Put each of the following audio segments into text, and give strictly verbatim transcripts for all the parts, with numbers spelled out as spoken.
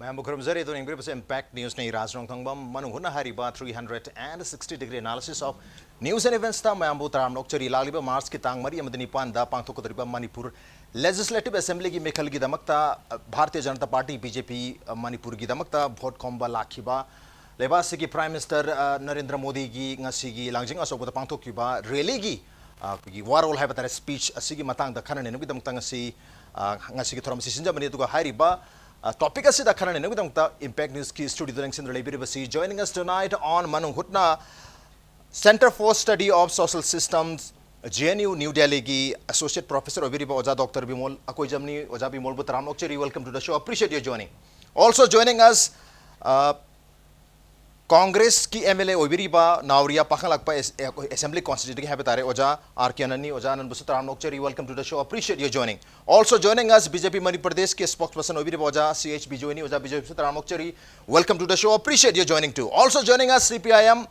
ꯃꯌꯥꯝꯕꯨ ꯈꯨꯔꯨꯝꯖꯔꯤ꯫ ꯑꯗꯨꯅ ꯌꯦꯡꯕꯤꯔꯤꯕꯁꯤ Impact News ꯅꯤ꯫ ꯔꯥꯖ ꯔꯣꯡꯊꯪꯕꯝ꯫ ꯃꯅꯨꯡ ꯍꯨꯠꯅ ꯍꯥꯏꯔꯤꯕ three hundred and sixty degree analysis of news and events ꯇ ꯃꯌꯥꯝꯕꯨ ꯇꯔꯥꯝꯅ ꯑꯣꯛꯆꯔꯤ꯫ ꯂꯥꯛꯂꯤꯕ March ꯀꯤ ꯇꯥꯡ ꯃꯔꯤ ꯑꯃꯗꯤ ꯅꯤꯄꯥꯟꯗ ꯄꯥꯡꯊꯣꯛꯀꯗꯧꯔꯤꯕ ꯃꯅꯤꯄꯨꯔ Legislative Assembly ꯒꯤ ꯃꯤꯈꯜꯒꯤꯗꯃꯛꯇ, ꯑ, Bharatiya Janata party, B J ꯄꯤ, ꯑ, ꯃꯅꯤꯄꯨꯔꯒꯤꯗꯃꯛꯇ vote ꯈꯣꯝꯕ ꯂꯥꯛꯈꯤꯕ ꯂꯩꯕꯥꯛ ꯑꯁꯤꯒꯤ Prime Minister, ꯑ, ꯅꯔꯦꯟꯗ꯭ꯔ ꯃꯣꯗꯤꯒꯤ ꯉꯁꯤꯒꯤ ꯂꯥꯡꯖꯤꯡ ꯑꯆꯧꯕꯗ ꯄꯥꯡꯊꯣꯛꯈꯤꯕ rally ꯒꯤ, ꯑ, ꯑꯩꯈꯣꯏꯒꯤ ꯋꯥꯔꯣꯜ ꯍꯥꯏꯕ ꯇꯥꯔꯦ, speech ꯑꯁꯤꯒꯤ ꯃꯇꯥꯡꯗ ꯈꯟꯅ ꯅꯩꯅꯕꯒꯤꯗꯃꯛꯇ ꯉꯁꯤ, ꯑ, ꯉꯁꯤꯒꯤ ꯊꯧꯔꯝ ꯑꯁꯤ ꯁꯤꯟꯖꯕꯅꯤ꯫ ꯑꯗꯨꯒ ꯍꯥꯏꯔꯤꯕ, ꯑ, topic ꯑꯁꯤꯗ ꯈꯟꯅ ꯅꯩꯅꯕꯒꯤꯗꯃꯛꯇ Impact News ꯀꯤ studio the ꯂꯦꯡꯁꯤꯟꯗꯨꯅ ꯂꯩꯕꯤꯔꯤꯕꯁꯤ, joining us tonight on ꯃꯅꯨꯡ ꯍꯨꯠꯅ, Centre for Study of Social Systems, J N U, New Delhi ꯒꯤ Associate Professor ꯑꯣꯏꯕꯤꯔꯤꯕ ꯑꯣꯖꯥ ꯗꯣꯛꯇꯔ ꯕꯤꯃꯣꯜ ꯑꯀꯣꯏꯖꯝꯅꯤ꯫ ꯑꯣꯖꯥ ꯕꯤꯃꯣꯜꯕꯨ ꯇꯔꯥꯝꯅ ꯑꯣꯛꯆꯔꯤ꯫ Welcome to the show. Appreciate your joining. Also joining us, uh, Congress ꯀꯤ M L A ꯑꯣꯏꯕꯤꯔꯤꯕ Nauriya ꯄꯥꯈꯪꯂꯥꯛꯄ S-, A, Assembly Constituency ꯗꯒꯤ ꯍꯥꯏꯕ ꯇꯥꯔꯦ, ꯑꯣꯖꯥ ꯑꯥꯔ ꯀꯦ ꯑꯅꯟꯅꯤ꯫ ꯑꯣꯖꯥ ꯑꯅꯟꯕꯨꯁꯨ ꯇꯔꯥꯝꯅ ꯑꯣꯛꯆꯔꯤ꯫ Welcome to the show. Appreciate your joining. Also joining us, B J P Manipur ꯄ꯭ꯔꯗꯦꯁꯀꯤ spokesperson ꯑꯣꯏꯕꯤꯔꯤꯕ ꯑꯣꯖꯥ ꯁꯤ ꯑꯩꯆ ꯕꯤꯖꯣꯏꯅꯤ꯫ ꯑꯣꯖꯥ ꯕꯤꯖꯣꯏꯕꯨꯁꯨ ꯇꯔꯥꯝꯅ ꯑꯣꯛꯆꯔꯤ꯫ Welcome to the show. Appreciate your joining too. Also joining us, C P I M,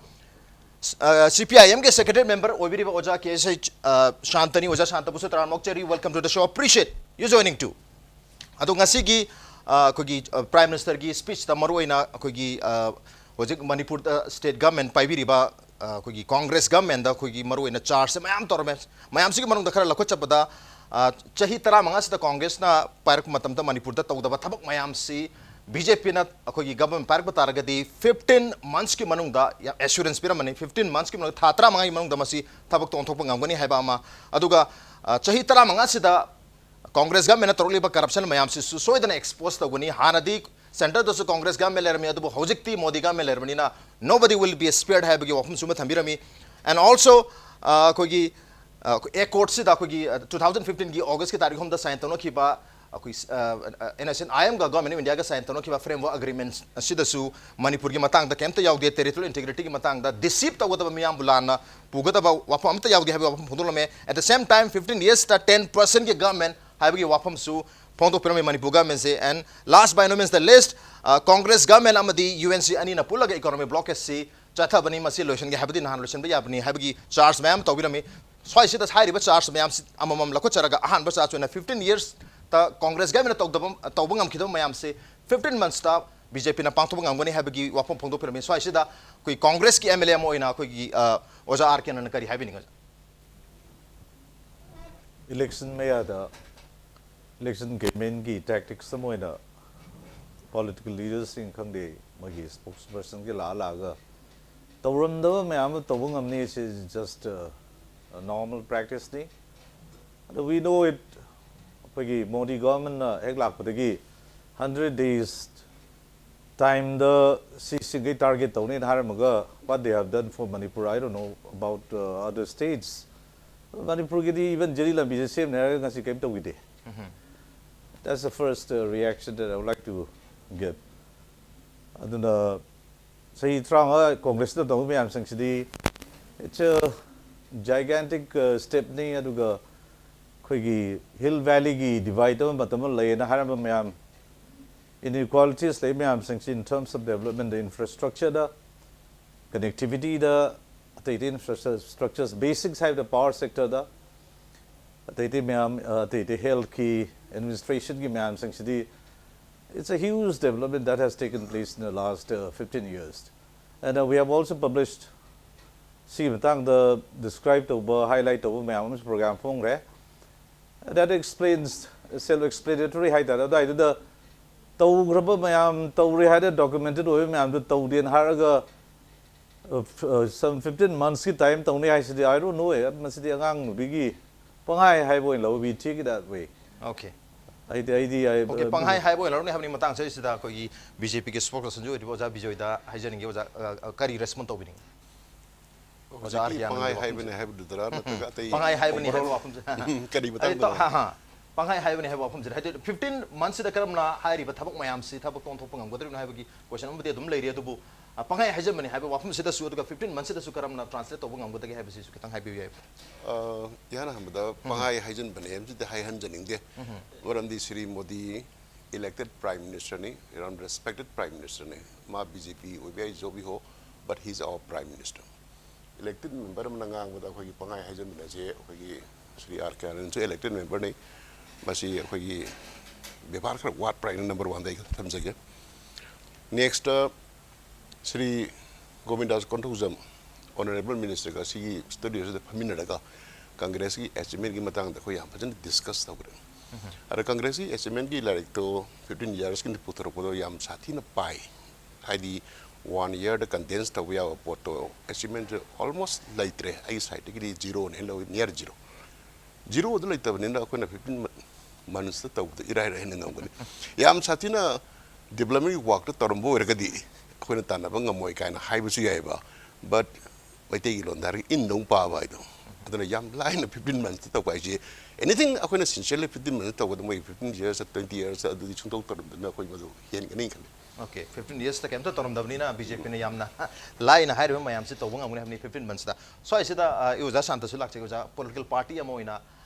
ꯑ, C P I M ꯒꯤ secretary member ꯑꯣꯏꯕꯤꯔꯤꯕ ꯑꯣꯖꯥ ꯀꯦ ꯑꯦꯁ H, ꯑ, ꯁꯥꯟꯇꯅꯤ꯫ ꯑꯣꯖꯥ ꯁꯥꯟꯇꯕꯨꯁꯨ ꯇꯔꯥꯝꯅ ꯑꯣꯛꯆꯔꯤ꯫ Welcome to the show. Appreciate you joining too. ꯑꯗꯣ ꯉꯁꯤꯒꯤ, ꯑ, ꯑꯩꯈꯣꯏꯒꯤ, ꯑ, Prime Minister ꯒꯤ speech ꯇ ꯃꯔꯨꯑꯣꯏꯅ ꯑꯩꯈꯣꯏꯒꯤ, ꯑ, ꯍꯧꯖꯤꯛ ꯃꯅꯤꯄꯨꯔꯗ state government ꯄꯥꯏꯕꯤꯔꯤꯕ, ꯑ, ꯑꯩꯈꯣꯏꯒꯤ Congress government ꯗ ꯑꯩꯈꯣꯏꯒꯤ ꯃꯔꯨꯑꯣꯏꯅ charge ꯁꯦ ꯃꯌꯥꯝ ꯇꯧꯔꯝꯃꯦ꯫ ꯃꯌꯥꯝꯁꯤꯒꯤ ꯃꯅꯨꯡꯗ ꯈꯔ ꯂꯧꯈꯠꯆꯕꯗ, ꯑ, ꯆꯍꯤ ꯇꯔꯥꯃꯉꯥꯁꯤꯗ Congress ꯅ ꯄꯥꯏꯔꯛꯄ ꯃꯇꯝꯗ ꯃꯅꯤꯄꯨꯔꯗ ꯇꯧꯗꯕ ꯊꯕꯛ ꯃꯌꯥꯝꯁꯤ ꯕꯤ ꯖꯦ ꯄꯤ ꯅ ꯑꯩꯈꯣꯏꯒꯤ government ꯄꯥꯏꯔꯛꯄ ꯇꯥꯔꯒꯗꯤ fifteen months ꯀꯤ ꯃꯅꯨꯡꯗ ꯌꯥꯝ assurance ꯄꯤꯔꯝꯕꯅꯤ, fifteen months ꯀꯤ ꯃꯅꯨꯡꯗ, ꯊꯥ ꯇꯔꯥꯃꯉꯥꯒꯤ ꯃꯅꯨꯡꯗ ꯃꯁꯤ ꯊꯕꯛꯇ ꯑꯣꯟꯊꯣꯛꯄ ꯉꯝꯒꯅꯤ ꯍꯥꯏꯕ ꯑꯃ꯫ ꯑꯗꯨꯒ, ꯑ, ꯆꯍꯤ ꯇꯔꯥꯃꯉꯥꯁꯤꯗ Congress government ꯅ ꯇꯧꯔꯛꯂꯤꯕ corruption ꯃꯌꯥꯝꯁꯤꯁꯨ ꯁꯣꯏꯗꯅ expose ꯇꯧꯒꯅꯤ꯫ ꯍꯥꯟꯅꯗꯤ centre ꯗꯁꯨ Congress government ꯂꯩꯔꯝꯃꯤ, ꯑꯗꯨꯕꯨ ꯍꯧꯖꯤꯛꯇꯤ ꯃꯣꯗꯤ government ꯂꯩꯔꯕꯅꯤꯅ nobody will be spared ꯍꯥꯏꯕꯒꯤ ꯋꯥꯐꯝꯁꯨ ꯑꯃ ꯊꯝꯕꯤꯔꯝꯃꯤ꯫ And also, ꯑ, ꯑꯩꯈꯣꯏꯒꯤ, ꯑ, accord ꯁꯤꯗ ꯑꯩꯈꯣꯏꯒꯤ, ꯑ, two thousand fifteen ꯒꯤ August ꯀꯤ ꯇꯥꯔꯤꯛ ꯑꯍꯨꯝꯗ sign ꯇꯧꯅꯈꯤꯕ ꯑꯩꯈꯣꯏ, ꯑ, ꯑ, N S C N I M ꯒ Government of India ꯒ sign ꯇꯧꯅꯈꯤꯕ framework agreement ꯑꯁꯤꯗꯁꯨ ꯃꯅꯤꯄꯨꯔꯒꯤ ꯃꯇꯥꯡꯗ ꯀꯩꯝꯇ ꯌꯥꯎꯗꯦ, territorial integrity ꯒꯤ ꯃꯇꯥꯡꯗ deceive ꯇꯧꯒꯗꯕ, ꯃꯤꯌꯥꯝꯕꯨ ꯂꯥꯟꯅ ꯄꯨꯒꯗꯕ ꯋꯥꯐꯝ ꯑꯃꯠꯇ ꯌꯥꯎꯗꯦ ꯍꯥꯏꯕꯒꯤ ꯋꯥꯐꯝ ꯐꯣꯡꯗꯣꯛꯂꯝꯃꯦ꯫ At the same time, fifteen years ꯇ ten percent ꯒꯤ government ꯍꯥꯏꯕꯒꯤ ꯋꯥꯐꯝꯁꯨ ꯐꯣꯡꯗꯣꯛꯄꯤꯔꯝꯃꯤ Manipur government say. And last by no means the least, ꯑ, Congress government ꯑꯃꯗꯤ U N C ꯑꯅꯤꯅ ꯄꯨꯜꯂꯒ economic blockade ꯁꯤ ꯆꯠꯊꯕꯅꯤ, ꯃꯁꯤ ꯂꯣꯏꯁꯤꯟꯒꯦ ꯍꯥꯏꯕꯗꯤ ꯅꯍꯥꯟ ꯂꯣꯏꯁꯤꯟꯕ ꯌꯥꯕꯅꯤ ꯍꯥꯏꯕꯒꯤ charge ꯃꯌꯥꯝ ꯇꯧꯕꯤꯔꯝꯃꯤ꯫ ꯁ꯭ꯋꯥꯏꯁꯤꯗ ꯍꯥꯏꯔꯤꯕ charge ꯃꯌꯥꯝꯁꯤ ꯑꯃꯃꯝ ꯂꯧꯈꯠꯆꯔꯒ, ꯑꯍꯥꯟꯕ charge ꯑꯣꯏꯅ fifteen years ꯇ Congress government ꯅ ꯇꯧꯗꯕ, ꯇꯧꯕ ꯉꯝꯈꯤꯗꯕ ꯃꯌꯥꯝꯁꯤ ꯐꯤꯐꯇꯤꯟ ꯃꯟꯁꯇ ꯕꯤ ꯖꯦ ꯄꯤꯅ ꯄꯥꯡꯊꯣꯛꯄ ꯉꯝꯒꯅꯤ ꯍꯥꯏꯕꯒꯤ ꯋꯥꯐꯝ ꯐꯣꯡꯗꯣꯛꯄꯤꯔꯝꯃꯤ꯫ ꯁ꯭ꯋꯥꯏꯁꯤꯗ ꯑꯩꯈꯣꯏ ꯀꯣꯡꯒ꯭ꯔꯦꯁꯀꯤ ꯑꯦꯝ ꯑꯦꯜ ꯑꯦ ꯑꯃ ꯑꯣꯏꯅ ꯑꯩꯈꯣꯏꯒꯤ, ꯑ, ꯑꯣꯖꯥ ꯑꯥꯔ ꯀꯦꯅꯟꯅ ꯀꯔꯤ ꯍꯥꯏꯕꯤꯅꯤꯡꯉꯤ? ꯏꯂꯦꯛꯁꯟ ꯃꯌꯥꯗ ꯏꯂꯦꯛꯁꯟ ꯀꯦꯝꯄꯦꯟꯒꯤ ꯇꯦꯛꯇꯤꯛꯁ ꯑꯃ ꯑꯣꯏꯅ ꯄꯣꯂꯤꯇꯤꯀꯦꯜ ꯂꯤꯗꯔꯁꯤꯡ ꯈꯪꯗꯦ, ꯃꯣꯏꯒꯤ ꯁ꯭ꯄꯣꯛꯁ ꯄꯔꯁꯟꯒꯤ ꯂꯥꯛꯑ ꯂꯥꯛꯑꯒ ꯇꯧꯔꯝꯗꯕ ꯃꯌꯥꯝ ꯑꯃ ꯇꯧꯕ ꯉꯝꯅꯤ꯫ ꯁꯤ ꯖꯁ ꯅꯣꯔꯃꯦꯜ ꯄ꯭ꯔꯦꯛꯇꯤꯁꯅꯤ꯫ ꯑꯗꯣ we know it, ꯑꯩꯈꯣꯏꯒꯤ ꯃꯣꯗꯤ ꯒꯣꯔꯃꯦꯟꯅ ꯍꯦꯛ ꯂꯥꯛꯄꯗꯒꯤ ꯍꯟꯗ꯭ꯔꯦꯠ ꯗꯦꯖ ꯇꯥꯏꯝꯗ ꯁꯤꯁꯤꯡꯈꯩ ꯇꯥꯔꯒꯦꯠ ꯇꯧꯅꯤꯅ ꯍꯥꯏꯔꯝꯃꯒ, what they have done for Manipur, I don't know about, uh, other states. ꯃꯅꯤꯄꯨꯔꯒꯤꯗꯤ ꯏꯚꯟ ꯖꯤꯔꯤ ꯂꯝꯕꯤꯁꯦ ꯁꯦꯝꯅꯤ ꯍꯥꯏꯔꯒ ꯉꯁꯤ ꯀꯔꯤꯝ ꯇꯧꯈꯤꯗꯦ꯫ That's the first, uh, reaction that I would like to give. ꯑꯗꯨꯅ ꯆꯍꯤ ꯇꯔꯥꯃꯉꯥ ꯀꯣꯡꯒ꯭ꯔꯦꯁꯅ ꯇꯧꯕ ꯃꯌꯥꯝꯁꯤꯡꯁꯤꯗꯤ it's a gigantic, uh, stepꯅꯤ꯫ ꯑꯗꯨꯒ ꯑꯩꯈꯣꯏꯒꯤ ꯍꯤꯜ ꯚꯦꯂꯤꯒꯤ ꯗꯤꯚꯥꯏꯠ ꯑꯃ ꯃꯇꯝ ꯑꯃ ꯂꯩꯌꯦꯅ ꯍꯥꯏꯔꯝꯕ ꯃꯌꯥꯝ, ꯏꯟꯏꯀ꯭ꯋꯥꯂꯤꯇꯤꯁ ꯂꯩ ꯃꯌꯥꯝꯁꯤꯡꯁꯤ in terms of development, ꯗ ꯏꯟꯐ꯭ꯔꯥꯁ꯭ꯇ꯭ꯔꯛꯆꯔꯗ, ꯀꯅꯦꯛꯇꯤꯚꯤꯇꯤꯗ, ꯑꯇꯩ ꯑꯇꯩ ꯏꯟꯐ꯭ꯔꯥꯁ꯭ꯇ꯭ꯔꯛꯆꯔ ꯕꯦꯁꯤꯛꯁ ꯍꯥꯏꯕꯗ ꯄꯥꯋꯔ ꯁꯦꯛꯇꯔꯗ, ꯑꯇꯩ ꯑꯇꯩ ꯃꯌꯥꯝ, ꯑ, ꯑꯇꯩ ꯑꯇꯩ ꯍꯦꯜꯊꯀꯤ, ꯑꯦꯗꯃꯤꯅꯤꯁꯇ꯭ꯔꯦꯁꯟꯒꯤ ꯃꯌꯥꯝꯁꯤꯡꯁꯤꯗꯤ it's a huge development that has taken place in the last, uh, fifteen years. And, uh, we have also published, ꯁꯤꯒꯤ ꯃꯇꯥꯡꯗ ꯗꯤꯁꯀ꯭ꯔꯥꯏꯕ ꯇꯧꯕ, ꯍꯥꯏꯂꯥꯏꯠ ꯇꯧꯕ ꯃꯌꯥꯝ ꯑꯃꯁꯨ programme ꯐꯣꯡꯈ꯭ꯔꯦ꯫ That explains, self explanatory ꯍꯥꯏꯇꯥꯔꯦ꯫ ꯑꯗꯨꯋꯥꯏꯗꯨꯗ ꯇꯧꯈ꯭ꯔꯕ ꯃꯌꯥꯝ, ꯇꯧꯔꯦ ꯍꯥꯏꯔ ꯗꯣꯀꯨꯃꯦꯟꯇꯦꯠ ꯑꯣꯏꯕ ꯃꯌꯥꯝꯗꯨ ꯇꯧꯗꯦꯅ ꯍꯥꯏꯔꯒ, uh, f-, uh, some fifteen monthsꯀꯤ ꯇꯥꯏꯝ ꯇꯧꯅꯤ ꯍꯥꯏꯁꯤꯗꯤ, I don't know, ꯑꯦ, ꯃꯁꯤꯗꯤ ꯑꯉꯥꯡ ꯅꯨꯕꯤꯒꯤ ꯄꯪꯍꯥꯏ ꯍꯥꯏꯕ ꯑꯣꯏꯅ ꯂꯧꯕꯤ, take it that way. Okay. ꯑꯩꯗꯤ, ꯑꯩꯗꯤ, I, ꯑꯣꯀꯦ, uh, ꯄꯪꯍꯥꯏ ꯍꯥꯏꯕ ꯑꯣꯏꯅ ꯂꯧꯅꯤ ꯍꯥꯏꯕꯅꯤ꯫ ꯃꯇꯥꯡꯁꯦ ꯁꯤꯗ ꯑꯩꯈꯣꯏꯒꯤ ꯕꯤ ꯖꯦ ꯄꯤꯒꯤ ꯁ꯭ꯄꯣꯛꯁ ꯄꯔꯁꯟꯁꯨ ꯑꯣꯏꯔꯤꯕ ꯑꯣꯖꯥ ꯕꯤꯖꯣꯏꯗ ꯍꯥꯏꯖꯅꯤꯡꯉꯤ꯫ ꯑꯣꯖꯥ, ꯑ, ꯑ, ꯀꯔꯤ ꯔꯦꯁꯄꯣꯟ ꯇꯧꯕꯤꯅꯤꯡꯉꯤ? ꯑꯣꯖꯥ ꯍꯧꯖꯤꯛꯀꯤ ꯑꯥꯔ ꯀꯦ ꯑꯥꯅꯟꯗꯒꯤ ꯄꯪꯍꯥꯏ ꯋꯥꯐꯝꯁꯦ꯫ ꯍꯥꯏꯕꯅꯦ ꯍꯥꯏꯕꯗꯨꯗꯔ ꯅꯠꯇ꯭ꯔꯒ ꯑꯇꯩ ꯄꯪꯍꯥꯏ ꯍꯥꯏꯕꯅꯤ ꯍꯥꯏꯕ overall ꯋꯥꯐꯝꯁꯦ꯫ ꯀꯔꯤ ꯑꯩ ꯃꯇꯥꯡꯗ ꯇꯧ-, ꯍꯥ, ꯍꯥ꯫ ꯄꯪꯍꯥꯏ ꯍꯥꯏꯕꯅꯤ ꯍꯥꯏꯕ ꯋꯥꯐꯝꯁꯤꯗ ꯍꯥꯏꯗꯤ ꯐꯤꯐꯇꯤꯟ ꯃꯟꯁꯁꯤꯗ ꯀꯔꯝꯅ ꯍꯥꯏꯔꯤꯕ ꯊꯕꯛ ꯃꯌꯥꯝꯁꯤ ꯊꯕꯛꯇ ꯑꯣꯟꯊꯣꯛꯄ ꯉꯝꯒꯗꯧꯔꯤꯕꯅꯣ ꯍꯥꯏꯕꯒꯤ ꯀꯣꯏꯁꯟ ꯑꯃꯗꯤ ꯑꯗꯨꯝ ꯂꯩꯔꯤ꯫ ꯑꯗꯨꯕꯨ, ꯑ, ꯄꯪꯍꯥꯏ ꯍꯥꯏꯖꯕꯅꯤ ꯍꯥꯏꯕ ꯋꯥꯐꯝꯁꯤꯗꯁꯨ, ꯑꯗꯨꯒ ꯐꯤꯐꯇꯤꯟ ꯃꯟꯁꯁꯤꯗꯁꯨ ꯀꯔꯝꯅ ꯇ꯭ꯔꯥꯟꯁꯂꯦꯠ ꯇꯧꯕ ꯉꯝꯒꯗꯒꯦ ꯍꯥꯏꯕꯁꯤꯁꯨ ꯈꯤꯇꯪ ꯍꯥꯏꯕꯤꯌꯨ ꯌꯥꯏ꯫ ꯑ, ꯏꯍꯥꯟ ꯍꯥꯟꯕꯗ ꯄꯪꯍꯥꯏ ꯍꯥꯏꯖꯤꯟꯕꯅꯦ ꯍꯥꯏꯕꯁꯤꯗꯤ ꯍꯥꯏꯍꯟꯖꯅꯤꯡꯗꯦ꯫ ꯃꯔꯝꯗꯤ ꯁ꯭ꯔꯤ ꯃꯣꯗꯤ elected prime ministerꯅꯤ, ꯌꯥꯝ respected prime ministerꯅꯤ꯫ ꯃꯥ ꯕꯤ ꯖꯦ ꯄꯤ ꯑꯣꯏꯕ ꯌꯥꯏ, ꯖꯣ ꯕꯤ ꯍꯣ, but he's our prime minister꯫ Elected member ꯑꯃꯅ ꯉꯥꯡꯕꯗ ꯑꯩꯈꯣꯏꯒꯤ ꯄꯪꯍꯥꯏ ꯍꯥꯏꯖꯤꯟꯕꯅꯦ꯫ ꯑꯁꯤ ꯑꯩꯈꯣꯏꯒꯤ ꯁ꯭ꯔꯤ ꯑꯥꯔ ꯀꯦ ꯑꯥꯅꯟꯗꯁꯨ elected memberꯅꯤ꯫ ꯃꯁꯤ ꯑꯩꯈꯣꯏꯒꯤ ꯕꯦꯕꯥꯔ ꯈꯔ ꯋꯥꯠꯄ꯭ꯔꯥ ꯍꯥꯏꯅ ꯅꯝꯕꯔ ꯋꯥꯟꯗ ꯑꯩ ꯊꯝꯖꯒꯦ꯫ ꯅꯦꯛꯁꯇ ꯁ꯭ꯔꯤ ꯒꯣꯕꯤꯟꯗꯥꯁ ꯀꯣꯟꯊꯧꯖꯝ ꯑꯣꯅꯔꯦꯕꯜ ꯃꯤꯅꯤꯁꯇꯔꯒ ꯁꯤꯒꯤ ꯁ꯭ꯇꯨꯗꯤꯑꯣꯁꯤꯗ ꯐꯝꯃꯤꯟꯅꯔꯒ ꯀꯪꯒ꯭ꯔꯦꯁꯀꯤ ꯑꯦꯆꯤꯞꯃꯦꯟꯒꯤ ꯃꯇꯥꯡꯗ ꯑꯩꯈꯣꯏ ꯌꯥꯝ ꯐꯖꯅ ꯗꯤꯁꯀꯁ ꯇꯧꯈ꯭ꯔꯦ꯫ ꯑꯗ ꯀꯪꯒ꯭ꯔꯦꯁꯀꯤ ꯑꯦꯆꯤꯞꯃꯦꯟꯒꯤ ꯂꯥꯏꯔꯤꯛꯇꯣ ꯐꯤꯐꯇꯤꯟ ꯌꯔꯁꯀꯤ ꯄꯨꯊꯣꯔꯛꯄꯗꯣ ꯌꯥꯝ ꯁꯥꯊꯤꯅ ꯄꯥꯏ꯫ ꯍꯥꯏꯗꯤ ꯋꯥꯟ ꯌꯔꯗ ꯀꯟꯗꯦꯟꯁ ꯇꯧꯕ ꯌꯥꯕ ꯄꯣꯠꯇꯣ ꯑꯦꯆꯤꯞꯃꯦꯟꯁꯦ ꯑꯣꯜꯃꯣꯁ ꯂꯩꯇ꯭ꯔꯦ꯫ ꯑꯩꯒꯤ ꯁꯥꯏꯠꯇꯒꯤꯗꯤ ꯖꯤꯔꯣꯅꯦꯅ ꯂꯧꯏ, ꯅꯤꯌꯔ ꯖꯤꯔꯣ꯫ ꯖꯤꯔꯣꯗ ꯂꯩꯇꯕꯅꯤꯅ ꯑꯩꯈꯣꯏꯅ ꯐꯤꯐꯇꯤꯟ ꯃꯟꯁꯇ ꯇꯧꯕꯗ ꯏꯔꯥꯏ ꯂꯥꯏꯅ ꯉꯝꯒꯅꯤ꯫ ꯌꯥꯝ ꯁꯥꯊꯤꯅ ꯗꯤꯕ꯭ꯂꯞꯃꯦꯟꯒꯤ ꯋꯥꯛꯇ ꯇꯧꯔꯝꯕ ꯑꯣꯏꯔꯒꯗꯤ ꯑꯩꯈꯣꯏꯅ ꯇꯥꯟꯅꯕ ꯉꯝꯃꯣꯏ ꯀꯥꯏꯅ ꯍꯥꯏꯕꯁꯨ ꯌꯥꯏꯑꯕ꯫ ꯕꯠ ꯃꯩꯇꯩꯒꯤ ꯂꯣꯟꯗ ꯍꯥꯏꯔꯒ ꯏꯟꯗꯧ ꯄꯥꯕ ꯍꯥꯏꯗꯣ꯫ ꯑꯗꯨꯅ ꯌꯥꯝ ꯂꯥꯏꯅ ꯐꯤꯐꯇꯤꯟ ꯃꯟꯁꯇ ꯇꯧꯕ ꯍꯥꯏꯁꯦ, ꯑꯦꯅꯤꯊꯤꯡ ꯑꯩꯈꯣꯏꯅ ꯁꯤꯟꯁꯤꯌꯔꯂꯤ ꯐꯤꯐꯇꯤꯟ ꯃꯟꯁꯇ ꯇꯧꯕꯗ ꯃꯣꯏ ꯐꯤꯐꯇꯤꯟ ꯌꯔꯁ, ꯇ꯭ꯋꯦꯟꯇꯤ ꯌꯔꯁ ꯑꯗꯨꯗꯤ ꯁꯨꯡꯇꯧ ꯇꯧꯔꯝꯗꯅ ꯑꯩꯈꯣꯏ ꯃꯗꯨ ꯍꯦꯟꯒꯅꯤ ꯈꯜꯂꯤ꯫ ꯑꯣꯀꯦ, ꯐꯤꯐꯇꯤꯟ ꯌꯔꯁꯇ ꯀꯩꯝꯇ ꯇꯧꯔꯝꯗꯕꯅꯤꯅ ꯕꯤ ꯖꯦ ꯄꯤꯅ ꯌꯥꯝꯅ ꯂꯥꯏꯅ ꯍꯥꯏꯔꯤꯕ ꯃꯌꯥꯝꯁꯤ ꯇꯧꯕ ꯉꯝꯒꯅꯤ ꯍꯥꯏꯕꯅꯤ ꯐꯤꯐꯇꯤꯟ ꯃꯟꯁꯇ꯫ ꯁ꯭ꯋꯥꯏꯁꯤꯗ ꯑ, ꯑꯣꯖꯥ ꯁꯥꯟꯇꯁꯨ ꯂꯥꯛꯆꯒꯦ꯫ ꯑꯣꯖꯥ, ꯄꯣꯂꯤꯇꯤꯀꯦꯜ ꯄꯥꯔꯇꯤ ꯑꯃ ꯑꯣꯏꯅ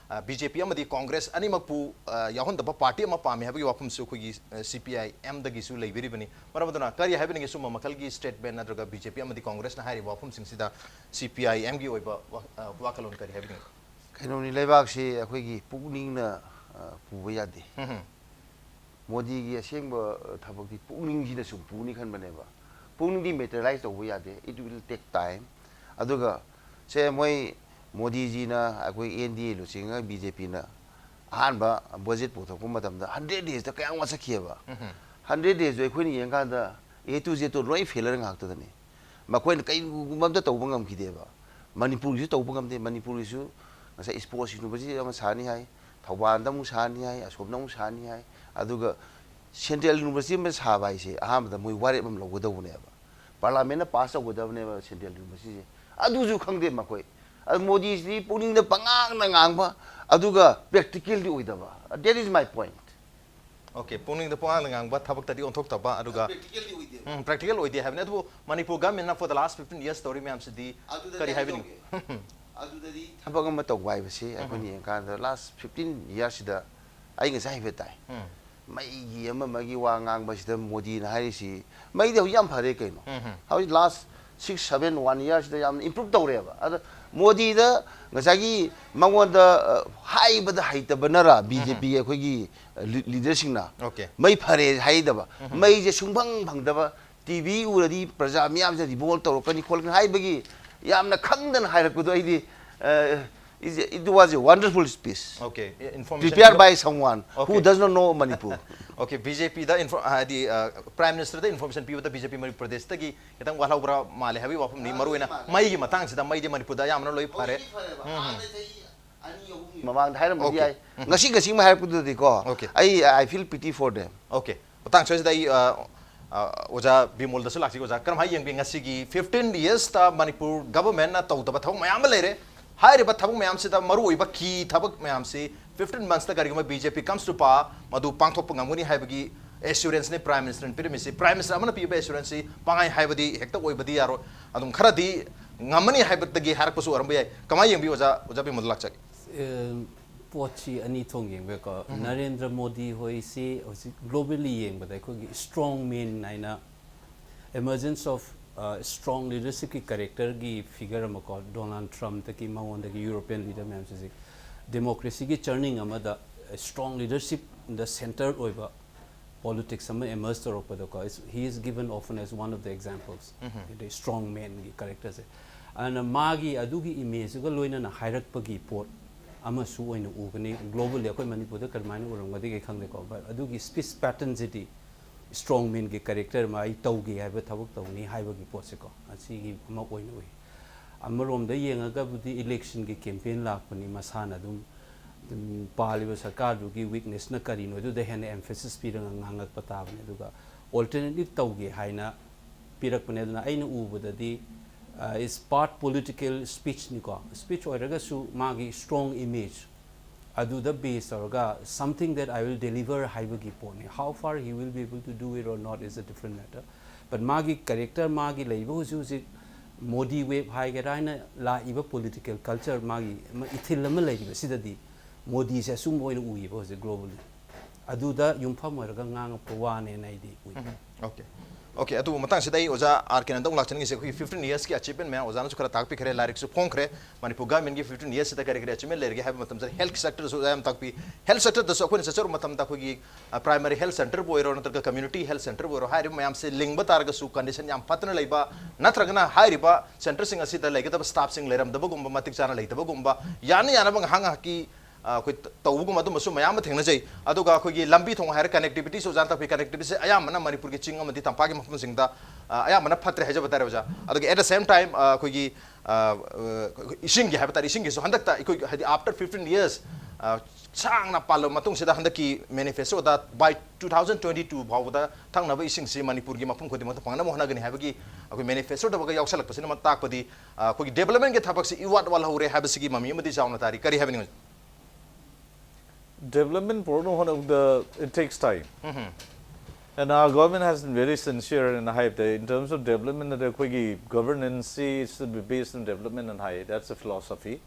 ꯕꯤ ꯖꯦ ꯄꯤ ꯑꯃꯗꯤ ꯀꯣꯡꯒ꯭ꯔꯦꯁ ꯑꯅꯤꯃꯛꯄꯨ ꯑ, ꯌꯥꯎꯍꯟꯗꯕ ꯄꯥꯔꯇꯤ ꯑꯃ ꯄꯥꯝꯃꯤ ꯍꯥꯏꯕꯒꯤ ꯋꯥꯐꯝꯁꯨ ꯑꯩꯈꯣꯏꯒꯤ ꯁꯤ ꯄꯤ ꯑꯥꯏ ꯑꯦꯝꯗꯒꯤꯁꯨ ꯂꯩꯕꯤꯔꯤꯕꯅꯤ꯫ ꯃꯔꯝ ꯑꯗꯨꯅ ꯀꯔꯤ ꯍꯥꯏꯕꯤꯅꯤꯡꯉꯤ ꯁꯨꯝꯕ ꯃꯈꯜꯒꯤ ꯁ꯭ꯇꯦꯠꯃꯦꯟ ꯅꯠꯇ꯭ꯔꯒ ꯕꯤ ꯖꯦ ꯄꯤ ꯑꯃꯗꯤ ꯀꯣꯡꯒ꯭ꯔꯦꯁꯅ ꯍꯥꯏꯔꯤꯕ ꯋꯥꯐꯝꯁꯤꯡꯁꯤꯗ ꯁꯤ ꯄꯤ ꯑꯥꯏ ꯑꯦꯝꯒꯤ ꯑꯣꯏꯕ ꯋꯥ-, ꯑ, ꯋꯥꯈꯜꯂꯣꯟ ꯀꯔꯤ ꯍꯥꯏꯕꯤꯅꯤꯡꯉꯤ? ꯀꯩꯅꯣꯅꯤ, ꯂꯩꯕꯥꯛꯁꯤ ꯑꯩꯈꯣꯏꯒꯤ ꯄꯨꯛꯅꯤꯡꯅ, ꯑ, ꯄꯨꯕ ꯌꯥꯗꯦ꯫ ꯎꯝ ꯍꯝ꯫ ꯃꯣꯗꯤꯒꯤ ꯑꯁꯦꯡꯕ, ꯑ, ꯊꯕꯛꯇꯤ ꯄꯨꯛꯅꯤꯡꯁꯤꯅ ꯁꯨꯝ ꯄꯨꯅꯤ ꯈꯟꯕꯅꯦꯕ꯫ ꯄꯨꯛꯅꯤꯡꯗꯤ ꯃꯦꯇꯔꯤꯌꯦꯂꯥꯏꯁ ꯇꯧꯕ ꯌꯥꯗꯦ, it will take time꯫ ꯑꯗꯨꯒ ꯁꯦ ꯃꯣꯏ ꯃꯣꯗꯤꯖꯤꯅ ꯑꯩꯈꯣꯏ ꯑꯦꯟ ꯗꯤ ꯑꯦ ꯂꯨꯆꯤꯡꯉꯒ ꯕꯤ ꯖꯦ ꯄꯤꯅ ꯑꯍꯥꯟꯕ ꯕꯖꯦꯠ ꯄꯨꯊꯣꯛꯄ ꯃꯇꯝꯗ ꯍꯟꯗ꯭ꯔꯦꯠ ꯗꯦꯖꯇ ꯀꯌꯥꯝ ꯋꯥꯁꯛꯈꯤꯑꯕ꯫ ꯎꯝ ꯍꯝ꯫ ꯍꯟꯗ꯭ꯔꯦꯠ ꯗꯦꯖꯇꯣ ꯑꯩꯈꯣꯏꯅ ꯌꯦꯡꯀꯥꯟꯗ ꯑꯦ ꯇꯨ ꯖꯦꯠꯇꯣ ꯂꯣꯏ ꯐꯦꯂꯔ ꯉꯥꯛꯇꯗꯅꯤ꯫ ꯃꯈꯣꯏꯅ ꯀꯩꯒꯨꯝꯕ ꯑꯝꯇ ꯇꯧꯕ ꯉꯝꯈꯤꯗꯦꯕ꯫ ꯃꯅꯤꯄꯨꯔꯒꯤꯁꯨ ꯇꯧꯕ ꯉꯝꯗꯦ꯫ ꯃꯅꯤꯄꯨꯔꯒꯤꯁꯨ ꯉꯁꯥꯏ ꯁ꯭ꯄꯣꯔꯠꯁ ꯌꯨꯅꯤꯚꯔꯁꯤꯇꯤ ꯑꯃ ꯁꯥꯅꯤ ꯍꯥꯏ, ꯊꯧꯕꯥꯜꯗ ꯑꯃꯨꯛ ꯁꯥꯅꯤ ꯍꯥꯏ, ꯑꯁꯣꯝꯗ ꯑꯃꯨꯛ ꯁꯥꯅꯤ ꯍꯥꯏ꯫ ꯑꯗꯨꯒ ꯁꯦꯟꯇ꯭ꯔꯦꯜ ꯌꯨꯅꯤꯚꯔꯁꯤꯇꯤ ꯑꯃ ꯁꯥꯕ ꯍꯥꯏꯁꯦ ꯑꯍꯥꯟꯕꯗ ꯃꯣꯏ ꯋꯥꯔꯦꯞ ꯑꯃ ꯂꯧꯒꯗꯧꯕꯅꯦꯕ꯫ ꯄꯥꯔꯂꯥꯃꯦꯟꯅ ꯄꯥꯁ ꯇꯧꯒꯗꯕꯅꯦꯕ ꯁꯦꯟꯇ꯭ꯔꯦꯜ ꯌꯨꯅꯤꯚꯔꯁꯤꯇꯤꯁꯦ꯫ ꯑꯗꯨꯁꯨ ꯈꯪꯗꯦ ꯃꯈꯣꯏ꯫ ꯑꯗꯨ ꯃꯣꯗꯤꯁꯤꯗꯤ ꯄꯨꯛꯅꯤꯡꯗ ꯄꯉꯥꯡꯗ ꯉꯥꯡꯕ, ꯑꯗꯨꯒ ꯄ꯭ꯔꯦꯛꯇꯤꯀꯦꯜꯗꯤ ꯑꯣꯏꯗꯕ꯫ That is my point꯫ Okay, ꯄꯨꯛꯅꯤꯡꯗ ꯄꯨꯡꯉꯥꯡꯗ ꯉꯥꯡꯕ, ꯊꯕꯛꯇꯗꯤ ꯑꯣꯟꯊꯣꯛꯇꯕ, ꯑꯗꯨꯒ ꯄ꯭ꯔꯦꯛꯇꯤꯀꯦꯜꯗꯤ ꯑꯣꯏꯗꯦꯕ꯫ ꯎꯝ, ꯄ꯭ꯔꯦꯛꯇꯤꯀꯦꯜ ꯑꯣꯏꯗꯦ ꯍꯥꯏꯕꯅꯤ꯫ ꯑꯗꯨꯕꯨ Manipur ꯒꯚꯔꯟꯃꯦꯟꯠꯅ for the last fifteen years ꯇꯧꯔꯤ ꯃꯌꯥꯝꯁꯤꯗꯤ ꯑꯗꯨꯗꯗꯤ ꯀꯔꯤ ꯑꯩ ꯍꯥꯏꯕꯤꯅꯤꯡꯉꯤ? ꯇꯧꯒꯦ꯫ ꯑꯗꯨꯗꯗꯤ ꯊꯕꯛ ꯑꯃ ꯇꯧꯕ ꯍꯥꯏꯕꯁꯤ ꯑꯩꯈꯣꯏꯅ ꯎꯝ꯫ ꯌꯦꯡꯀꯥꯟꯗ last fifteen yearsꯁꯤꯗ ꯑꯩ ꯉꯁꯥꯏ ꯍꯥꯏꯐꯦꯠ ꯇꯥꯏ꯫ ꯎꯝ꯫ ꯃꯩꯒꯤ ꯑꯃ ꯑꯃꯒꯤ ꯋꯥ ꯉꯥꯡꯕꯁꯤꯗ ꯃꯣꯗꯤꯅ ꯍꯥꯏꯔꯤꯁꯤ, ꯃꯩꯗꯤ ꯍꯧꯖꯤꯛ ꯌꯥꯝ ꯐꯔꯦ ꯀꯩꯅꯣ꯫ ꯎꯝ꯫ ꯍꯧꯖꯤꯛ last six, seven, one yearꯁꯤꯗ ꯌꯥꯝꯅ improve ꯇꯧꯔꯦꯕ꯫ ꯑꯗ ꯃꯣꯗꯤꯗ ꯉꯁꯥꯏꯒꯤ ꯃꯉꯣꯟꯗ ꯑ, ꯍꯥꯏꯕꯗ ꯍꯩꯇꯕꯅꯔ ꯕꯤ ꯖꯦ ꯄꯤꯒꯤ ꯑꯩꯈꯣꯏꯒꯤ ꯂꯤꯗꯔꯁꯤꯡꯅ Okay. ꯃꯩ ꯐꯔꯦ ꯍꯥꯏꯗꯕ, ꯃꯩꯁꯦ ꯁꯨꯡꯐꯪ ꯐꯪꯗꯕ, ꯇꯤ ꯚꯤ ꯎꯔꯗꯤ ꯄ꯭ꯔꯖꯥ ꯃꯤꯌꯥꯝꯁꯦ ꯔꯤꯚꯣꯜ ꯇꯧꯔꯛꯀꯅꯤ ꯈꯣꯠꯀꯅꯤ ꯍꯥꯏꯕꯒꯤ ꯌꯥꯝꯅ ꯈꯪꯗꯅ ꯍꯥꯏꯔꯛꯄꯗꯣ ꯑꯩꯗꯤ, ꯑ, it was a wonderful speech Okay, information prepared by someone who Okay. does not know Manipur. Okay, B J P the info- ꯍꯥꯏꯗꯤ Prime Minister ꯗ information ꯄꯤꯕꯗ B J P ꯃꯅꯤꯄꯨꯔ ꯄ꯭ꯔꯗꯦꯁꯇꯒꯤ ꯈꯤꯇꯪ ꯋꯥꯠꯍꯧꯕ꯭ꯔꯥ ꯃꯥꯜꯂꯦ ꯍꯥꯏꯕꯒꯤ ꯋꯥꯐꯝꯅꯤ꯫ ꯃꯔꯨꯑꯣꯏꯅ ꯃꯩꯒꯤ ꯃꯇꯥꯡꯁꯤꯗ ꯃꯩꯗꯤ ꯃꯅꯤꯄꯨꯔꯗ ꯑꯌꯥꯝꯕꯅ ꯂꯣꯏ ꯐꯔꯦ꯫ ꯃꯃꯥꯡꯗ ꯍꯥꯏꯔꯝꯕꯗꯤ Okay. ꯌꯥꯏ꯫ ꯉꯁꯤ ꯉꯁꯤꯃꯛ ꯍꯥꯏꯔꯛꯄꯗꯨꯗꯗꯤꯀꯣ, Okay. ꯑꯩ I feel pity for them. Okay, ꯃꯇꯥꯡ ꯁ꯭ꯋꯥꯏꯁꯤꯗ ꯑꯩ ꯑ, ꯑ, ꯑꯣꯖꯥ ꯕꯤꯃꯣꯜꯗꯁꯨ ꯂꯥꯛꯆꯒꯦ꯫ ꯑꯣꯖꯥ, ꯀꯔꯝꯍꯥꯏꯅ ꯌꯦꯡꯕꯤ ꯉꯁꯤꯒꯤ fifteen years ꯇ ꯃꯅꯤꯄꯨꯔ government ꯅ ꯇꯧꯗꯕ ꯊꯕꯛ ꯃꯌꯥꯝ ꯑꯃ ꯂꯩꯔꯦ? ꯍꯥꯏꯔꯤꯕ ꯊꯕꯛ ꯃꯌꯥꯝꯁꯤꯗ ꯃꯔꯨꯑꯣꯏꯕ key ꯊꯕꯛ ꯃꯌꯥꯝꯁꯤ fifteen months ꯇ ꯀꯔꯤꯒꯨꯝꯕ B J P comes to power ꯃꯗꯨ ꯄꯥꯡꯊꯣꯛꯄ ꯉꯝꯒꯅꯤ ꯍꯥꯏꯕꯒꯤ assurance ꯅꯤ Prime Minister ꯅ ꯄꯤꯔꯝꯃꯤꯁꯤ꯫ Prime Minister ꯑꯃꯅ ꯄꯤꯕ assurance ꯁꯤ ꯄꯥꯡꯉꯥꯏ ꯍꯥꯏꯕꯗꯤ ꯍꯦꯛꯇ ꯑꯣꯏꯕꯗꯤ ꯌꯥꯔꯣꯏ꯫ ꯑꯗꯨꯝ ꯈꯔꯗꯤ ꯉꯝꯃꯅꯤ ꯍꯥꯏꯕꯗꯒꯤ ꯍꯥꯏꯔꯛꯄꯁꯨ ꯑꯣꯏꯔꯝꯕ ꯌꯥꯏ꯫ ꯀꯃꯥꯏꯅ ꯌꯦꯡꯕꯤ ꯑꯣꯖꯥ, ꯑꯣꯖꯥ ꯕꯤꯃꯣꯜꯗ ꯂꯥꯛꯆꯒꯦ꯫ ꯑ, ꯄꯣꯠꯁꯤ ꯑꯅꯤ ꯊꯣꯛꯅ ꯌꯦꯡꯕ ꯌꯥꯏꯀꯣ꯫ ꯅꯔꯦꯟꯗ꯭ꯔ ꯃꯣꯗꯤ ꯍꯣꯏꯁꯤ ꯍꯧꯖꯤꯛ globally ꯌꯦꯡꯕꯗ ꯑꯩꯈꯣꯏꯒꯤ strong man ꯍꯥꯏꯅ emergence of strong leadership ꯀꯤ character ꯒꯤ figure ꯑꯃꯀꯣ, ꯗꯣꯅꯥꯜꯗ ꯇ꯭ꯔꯝꯞꯇꯒꯤ ꯃꯉꯣꯟꯗꯒꯤ European leader ꯃꯌꯥꯝꯁꯦ ꯍꯧꯖꯤꯛ democracy ꯒꯤ churning ꯑꯃꯗ strong leadership ꯗ centre ꯑꯣꯏꯕ politics ꯑꯃ emerge ꯇꯧꯔꯛꯄꯗꯀꯣ, is- he is given often as one of the examples, ꯍꯥꯏꯗꯤ strong man ꯒꯤ character ꯁꯦ꯫ ꯑꯗꯨꯅ ꯃꯥꯒꯤ ꯑꯗꯨꯒꯤ image ꯇꯨꯒ ꯂꯣꯏꯅꯅ ꯍꯥꯏꯔꯛꯄꯒꯤ ꯄꯣꯠ ꯑꯃꯁꯨ ꯑꯣꯏꯅ ꯎꯒꯅꯤ꯫ Globally ꯑꯩꯈꯣꯏ ꯃꯅꯤꯄꯨꯔꯗ ꯀꯔꯝꯍꯥꯏꯅ ꯎꯔꯝꯒꯗꯒꯦ ꯈꯪꯗꯦꯀꯣ, but ꯑꯗꯨꯒꯤ speech pattern ꯁꯤꯗꯤ strong man ꯒꯤ character ꯑꯃ ꯑꯩ ꯇꯧꯒꯦ ꯍꯥꯏꯕ ꯊꯕꯛ ꯇꯧꯅꯤ ꯍꯥꯏꯕꯒꯤ ꯄꯣꯠꯁꯦꯀꯣ, ꯑꯁꯤꯒꯤ ꯑꯃ ꯑꯣꯏꯅ ꯎꯏ꯫ ꯑꯃꯔꯣꯝꯗ ꯌꯦꯡꯉꯒꯕꯨꯗꯤ election ꯒꯤ campaign ꯂꯥꯛꯄꯅꯤ, ꯃꯁꯥꯅ ꯑꯗꯨꯝ, ꯑꯗꯨꯝ ꯄꯥꯜꯂꯤꯕ ꯁꯔꯀꯥꯔꯗꯨꯒꯤ weakness ꯅ ꯀꯔꯤꯅꯣ ꯑꯗꯨꯗ ꯍꯦꯟꯅ emphasis ꯄꯤꯔꯒ ꯉꯥꯡꯉꯛꯄ ꯇꯥꯕꯅꯤ꯫ ꯑꯗꯨꯒ alternative ꯇꯧꯒꯦ ꯍꯥꯏꯅ ꯄꯤꯔꯛꯄꯅꯦ꯫ ꯑꯗꯨꯅ ꯑꯩꯅ ꯎꯕꯗꯗꯤ, ꯑ, is part political speech ꯅꯤꯀꯣ, speech ꯑꯣꯏꯔꯒꯁꯨ ꯃꯥꯒꯤ strong image ꯑꯗꯨꯗ base ꯇꯧꯔꯒ something that I will deliver ꯍꯥꯏꯕꯒꯤ ꯄꯣꯠꯅꯤ꯫ How far he will be able to do it or not is a different matter, but ꯃꯥꯒꯤ character, ꯃꯥꯒꯤ ꯂꯩꯔꯤꯕ ꯍꯧꯖꯤꯛ ꯍꯧꯖꯤꯛ ꯃꯣꯗꯤ wave ꯍꯥꯏꯒꯦꯔꯥ ꯍꯥꯏꯅ ꯂꯥꯛꯏꯕ political culture, ꯃꯥꯒꯤ ꯑꯃ ꯏꯊꯤꯜ ꯑꯃ ꯂꯩꯔꯤꯕꯁꯤꯗꯗꯤ ꯃꯣꯗꯤꯁꯦ ꯑꯁꯨꯝꯕ ꯑꯣꯏꯅ ꯎꯏꯌꯦꯕ ꯍꯧꯖꯤꯛ globally꯫ ꯑꯗꯨꯗ ꯌꯨꯝꯐꯝ ꯑꯣꯏꯔꯒ ꯉꯥꯡꯉꯛꯄ ꯋꯥꯅꯦꯅ ꯑꯩꯗꯤ ꯎꯏ꯫ Okay꯫ Okay, ꯑꯗꯨꯕꯨ ꯃꯇꯥꯡꯁꯤꯗ ꯑꯩ ꯑꯣꯖꯥ ꯑꯥꯔ ꯀꯦ ꯅꯟꯗ ꯑꯃꯨꯛ ꯂꯥꯛꯆꯅꯤꯡꯉꯤꯁꯦ, ꯑꯩꯈꯣꯏꯒꯤ fifteen years ꯀꯤ achievement ꯃꯌꯥꯝ ꯑꯣꯖꯥꯅꯁꯨ ꯈꯔ ꯇꯥꯛꯄꯤꯈ꯭ꯔꯦ, ꯂꯥꯏꯔꯤꯛꯁꯨ ꯐꯣꯡꯈ꯭ꯔꯦ, ꯃꯅꯤꯄꯨꯔ government ꯀꯤ fifteen years ꯁꯤꯗ ꯀꯔꯤ ꯀꯔꯤ achievement ꯂꯩꯔꯒꯦ ꯍꯥꯏꯕ ꯃꯇꯝꯁꯤꯗ health sector ꯁꯨ ꯑꯣꯖꯥ ꯌꯥꯝ ꯇꯥꯛꯄꯤ꯫ Health sector ꯗꯁꯨ ꯑꯩꯈꯣꯏꯅ ꯆꯠꯆꯔꯨꯕ ꯃꯇꯝꯗ ꯑꯩꯈꯣꯏꯒꯤ ꯑ, primary health centre ꯕꯨ ꯑꯣꯏꯔꯣ, ꯅꯠꯇ꯭ꯔꯒ community health centre ꯕꯨ ꯑꯣꯏꯔꯣ, ꯍꯥꯏꯔꯤꯕ ꯃꯌꯥꯝꯁꯦ ꯂꯤꯡꯕ ꯇꯥꯔꯒꯁꯨ condition ꯌꯥꯝ ꯐꯠꯇꯅ ꯂꯩꯕ, ꯅꯠꯇ꯭ꯔꯒꯅ ꯍꯥꯏꯔꯤꯕ centre ꯁꯤꯡ ꯑꯁꯤꯗ ꯂꯩꯒꯗꯕ staff ꯁꯤꯡ ꯂꯩꯔꯝꯗꯕꯒꯨꯝꯕ, ꯃꯇꯤꯛ ꯆꯥꯅ ꯂꯩꯇꯕꯒꯨꯝꯕ, ꯌꯥꯅ ꯌꯥꯅꯕ ꯉꯥꯏꯍꯥꯛ ꯉꯥꯏꯍꯥꯛꯀꯤ, ꯑ, ꯑꯩꯈꯣꯏ ꯇ-, ꯇꯧꯕꯒꯨꯝꯕ ꯑꯗꯨꯝꯕꯁꯨ ꯃꯌꯥꯝ ꯑꯃ ꯊꯦꯡꯅꯖꯩ꯫ ꯑꯗꯨꯒ ꯑꯩꯈꯣꯏꯒꯤ ꯂꯝꯕꯤ ꯊꯣꯡ ꯍꯥꯏꯔ connectivity ꯁꯨ ꯑꯣꯖꯥꯅ ꯇꯥꯛꯄꯤ, connectivity ꯁꯦ ꯑꯌꯥꯝꯕꯅ ꯃꯅꯤꯄꯨꯔꯒꯤ ꯆꯤꯡ ꯑꯃꯗꯤ ꯇꯝꯄꯥꯛꯀꯤ ꯃꯐꯝꯁꯤꯡꯗ, ꯑ, ꯑꯌꯥꯝꯕꯅ ꯐꯠꯇ꯭ꯔꯦ ꯍꯥꯏꯖꯕ ꯇꯥꯔꯦ ꯑꯣꯖꯥ꯫ ꯑꯗꯨꯒ at the same time, ꯑ, ꯑꯩꯈꯣꯏꯒꯤ, ꯑ, ꯑ, ꯏꯁꯤꯡꯒꯤ ꯍꯥꯏꯕ ꯇꯥꯔꯦ, ꯏꯁꯤꯡꯒꯤꯁꯨ ꯍꯟꯗꯛꯇ ꯑꯩꯈꯣꯏ ꯍꯥꯏꯗꯤ after fifteen years, ꯑ, ꯁꯥꯡꯅ ꯄꯥꯜꯂꯕ ꯃꯇꯨꯡꯁꯤꯗ ꯍꯟꯗꯛꯀꯤ manifesto the by two thousand twenty two ꯐꯥꯎꯕꯗ ꯊꯛꯅꯕ ꯏꯁꯤꯡꯁꯤ ꯃꯅꯤꯄꯨꯔꯒꯤ ꯃꯐꯝ ꯈꯨꯗꯤꯡꯃꯛꯇ ꯐꯪꯅꯕ ꯍꯣꯠꯅꯒꯅꯤ ꯍꯥꯏꯕꯒꯤ ꯑꯩꯈꯣꯏ manifesto ꯗ ꯌꯥꯎꯁꯜꯂꯛꯄꯁꯤꯅ ꯃ-, ꯇꯥꯛꯄꯗꯤ, ꯑ, ꯑꯩꯈꯣꯏꯒꯤ development ꯀꯤ ꯊꯕꯛꯁꯤ ꯏꯋꯥꯠ ꯋꯥꯠꯍꯧꯔꯦ ꯍꯥꯏꯕꯁꯤꯒꯤ ꯃꯃꯤ ꯑꯃꯗꯤ ꯆꯥꯎꯅ ꯇꯥꯔꯤ꯫ ꯀꯔꯤ ꯍꯥꯏꯕꯅꯤ ꯑꯣꯖꯥ? Development ꯄꯨꯔꯛꯅꯕ ꯍꯣꯠꯅꯕꯗ it takes time. And our government has been very sincere in ꯍꯥꯏꯕꯗ, in terms of development, ꯑꯗ ꯑꯩꯈꯣꯏꯒꯤ governance ꯁꯤ should be based on development and high, that's a philosophy.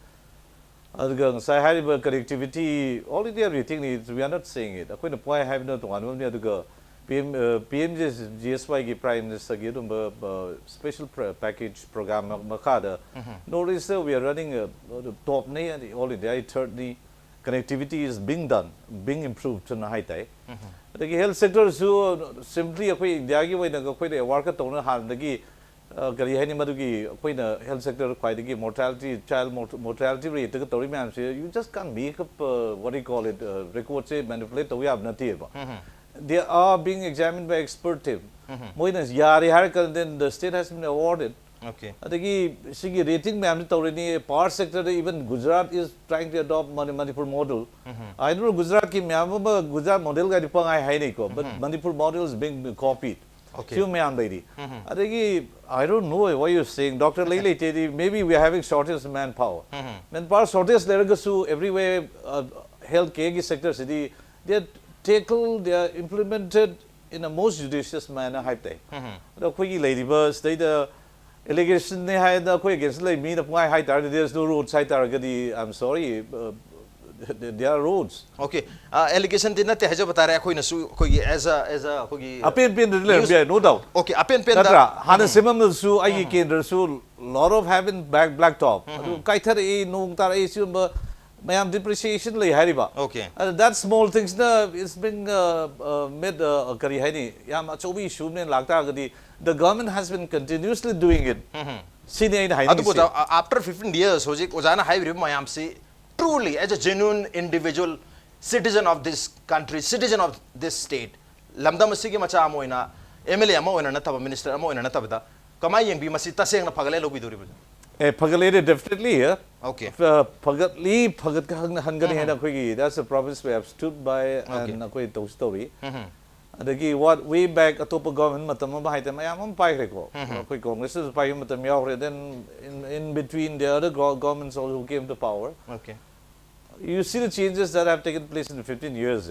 ꯑꯗꯨꯒ ꯉꯁꯥꯏ ꯍꯥꯏꯔꯤꯕ connectivity, all India rating ꯅꯤ, we are not saying it. ꯑꯩꯈꯣꯏꯅ ꯄꯨꯡꯍꯥꯏ ꯍꯥꯏꯕꯅ ꯇꯣꯉꯥꯟꯕ ꯑꯃꯅꯤ, ꯑꯗꯨꯒ P M, ꯑ, P M G S Y ꯒꯤ Prime Minister ꯒꯤ ꯑꯗꯨꯝꯕ, ꯑ, special pra-, package program ꯃ-, ꯃꯈꯥꯗ North East ꯇ we are running, ꯑ, top ꯅꯤ, and all India the third ꯅꯤ. Connectivity is being done, being improved ꯅ ꯍꯥꯏ ꯇꯥꯏ꯫ ꯑꯗꯒꯤ health sector ꯁꯨ simply ꯑꯩꯈꯣꯏ ꯏꯟꯗꯤꯌꯥꯒꯤ ꯑꯣꯏꯅ ꯑꯩꯈꯣꯏꯅ award ꯀ ꯇꯧꯅ ꯍꯥꯟꯅꯗꯒꯤ, ꯑ, ꯀꯔꯤ ꯍꯥꯏꯅꯤ, ꯃꯗꯨꯒꯤ ꯑꯩꯈꯣꯏꯅ health sector ꯈ꯭ꯋꯥꯏꯗꯒꯤ mortality, child mort-, mortality rate ꯀ ꯇꯧꯔꯤ ꯃꯌꯥꯝꯁꯦ, you just can't make up, uh, what do you call it, uh, record say manipulate ꯇꯧꯕ ꯌꯥꯕ ꯅꯠꯇꯦꯕ꯫ They are being examined by expert team. ꯃꯣꯏꯅ ꯌꯥꯔꯦ ꯍꯥꯏꯔꯀꯥꯟꯗ then the state has been awarded. Okay. ꯑꯗꯒꯤ ꯁꯤꯒꯤ rating ꯃꯌꯥꯝꯁꯤ ꯇꯧꯔꯤꯅꯤ, power sector the even Gujarat is trying to adopt Mani-, Manipur model. I don't know, ꯒꯨꯖꯔꯥꯠꯀꯤ ꯃꯌꯥꯝ ꯑꯃ ꯒꯨꯖꯔꯥꯠ model ꯒꯥꯏꯗꯤ ꯄꯪꯍꯥꯏ ꯍꯥꯏꯅꯩꯀꯣ, but Manipur model is being copied. Okay. ꯁꯤꯒꯨꯝꯕ ꯃꯌꯥꯝ ꯂꯩꯔꯤ꯫ ꯑꯗꯒꯤ I don't know what you're saying, doctor ꯂꯩ ꯂꯩꯇꯦꯗꯤ, maybe we are having shortage of manpower. Manpower shortage ꯂꯩꯔꯒꯁꯨ everywhere, uh, health care ꯒꯤ sector CD they are tackle, they are implemented in a most judicious manner ꯍꯥꯏꯕ ꯇꯥꯏ꯫ ꯑꯗꯣ ꯑꯩꯈꯣꯏꯒꯤ ꯂꯩꯔꯤꯕ ꯁꯤꯗꯩꯗ allegation ꯅꯦ ꯍꯥꯏꯗꯅ ꯑꯩꯈꯣꯏ against ꯂꯩ ꯃꯤꯅ ꯄꯨꯡꯍꯥꯏ ꯍꯥꯏ ꯇꯥꯔꯗꯤ, there is no roads ꯍꯥꯏ ꯇꯥꯔꯒꯗꯤ, I'm sorry, uh, There are roads. Okay, ꯑꯦꯂꯤꯒꯦꯁꯟꯗꯤ ꯅꯠꯇꯦ ꯍꯥꯏꯖꯕ ꯇꯥꯔꯦ, ꯑꯩꯈꯣꯏꯅꯁꯨ ꯑꯩꯈꯣꯏꯒꯤ as a as a ꯑꯩꯈꯣꯏꯒꯤ ꯑꯄꯦꯟ ꯄꯦꯟꯗ꯭ꯔꯗꯤ ꯂꯩꯔꯝꯕ ꯌꯥꯏ, no doubt. Okay, ꯑꯄꯦꯟ ꯄꯦꯟꯗ ꯅꯠꯇ꯭ꯔꯥ? ꯍꯥꯟꯅ ꯁꯦꯝꯃꯝꯗꯁꯨ ꯑꯩꯒꯤ ꯀꯦꯟꯗ꯭ꯔꯁꯨ lot of having black black top ꯑꯗꯨ ꯀꯥꯏꯊꯔꯛꯏ, ꯅꯣꯡ ꯇꯥꯔꯛꯏ, ꯁꯤꯒꯨꯝꯕ ꯃꯌꯥꯝ depreciation ꯂꯩ ꯍꯥꯏꯔꯤꯕ. Okay. ꯑꯗ that small things ꯅ it's been uh, uh, made uh, ꯀꯔꯤ ꯍꯥꯏꯅꯤ, ꯌꯥꯝ ꯑꯆꯧꯕ issue ꯑꯃ ꯂꯥꯛꯇꯥꯔꯒꯗꯤ the government has been continuously doing it. ꯁꯤꯅꯤ ꯑꯩꯅ ꯑꯗꯨꯕꯨ ꯍꯥꯏꯅꯤꯡꯉꯤꯁꯦ. After fifteen years ꯍꯧꯖꯤꯛ ꯑꯣꯖꯥꯅ ꯍꯥꯏꯕꯤꯔꯤꯕ ꯃꯌꯥꯝꯁꯤ truly as a genuine individual citizen of this country, citizen of this state, ꯂꯝꯗꯝ ꯑꯁꯤꯒꯤ ꯃꯆꯥ ꯑꯃ ꯑꯣꯏꯅ, M L A ꯑꯃ ꯑꯣꯏꯅ ꯅꯠꯇꯕ, minister ꯑꯃ ꯑꯣꯏꯅ ꯅꯠꯇꯕꯗ ꯀꯃꯥꯏꯅ ꯌꯦꯡꯕꯤ? ꯃꯁꯤ ꯇꯁꯦꯡꯅ ꯐꯒꯠꯂꯦ ꯂꯧꯕꯤꯗꯣꯔꯤꯕ꯭ꯔꯥ? ꯑꯦ, ꯐꯒꯠꯂꯦ, definitely. Okay. ꯐ- ꯐꯒꯠꯂꯤ, ꯐꯒꯠꯍꯟꯒꯅꯤ ꯍꯥꯏꯅ ꯑꯩꯈꯣꯏꯒꯤ that's a promise we have stood by and ꯑꯩꯈꯣꯏ ꯇꯧꯁꯨ ꯇꯧꯔꯤ. ꯑꯗꯒꯤ what way back ꯑꯇꯣꯞꯄ government ꯃꯇꯝ ꯑꯃ ꯍꯥꯏꯇꯥꯔꯦ, ꯃꯌꯥꯝ ꯑꯃ ꯄꯥꯏꯈ꯭ꯔꯦꯀꯣ. ꯑꯩꯈꯣꯏ ꯀꯣꯡꯒ꯭ꯔꯦꯁꯇꯁꯨ ꯄꯥꯏꯕ ꯃꯇꯝ ꯌꯥꯎꯈ꯭ꯔꯦ. Then in, in between the other go- governments also who came to power, Okay. You see the changes that have taken place in fifteen years.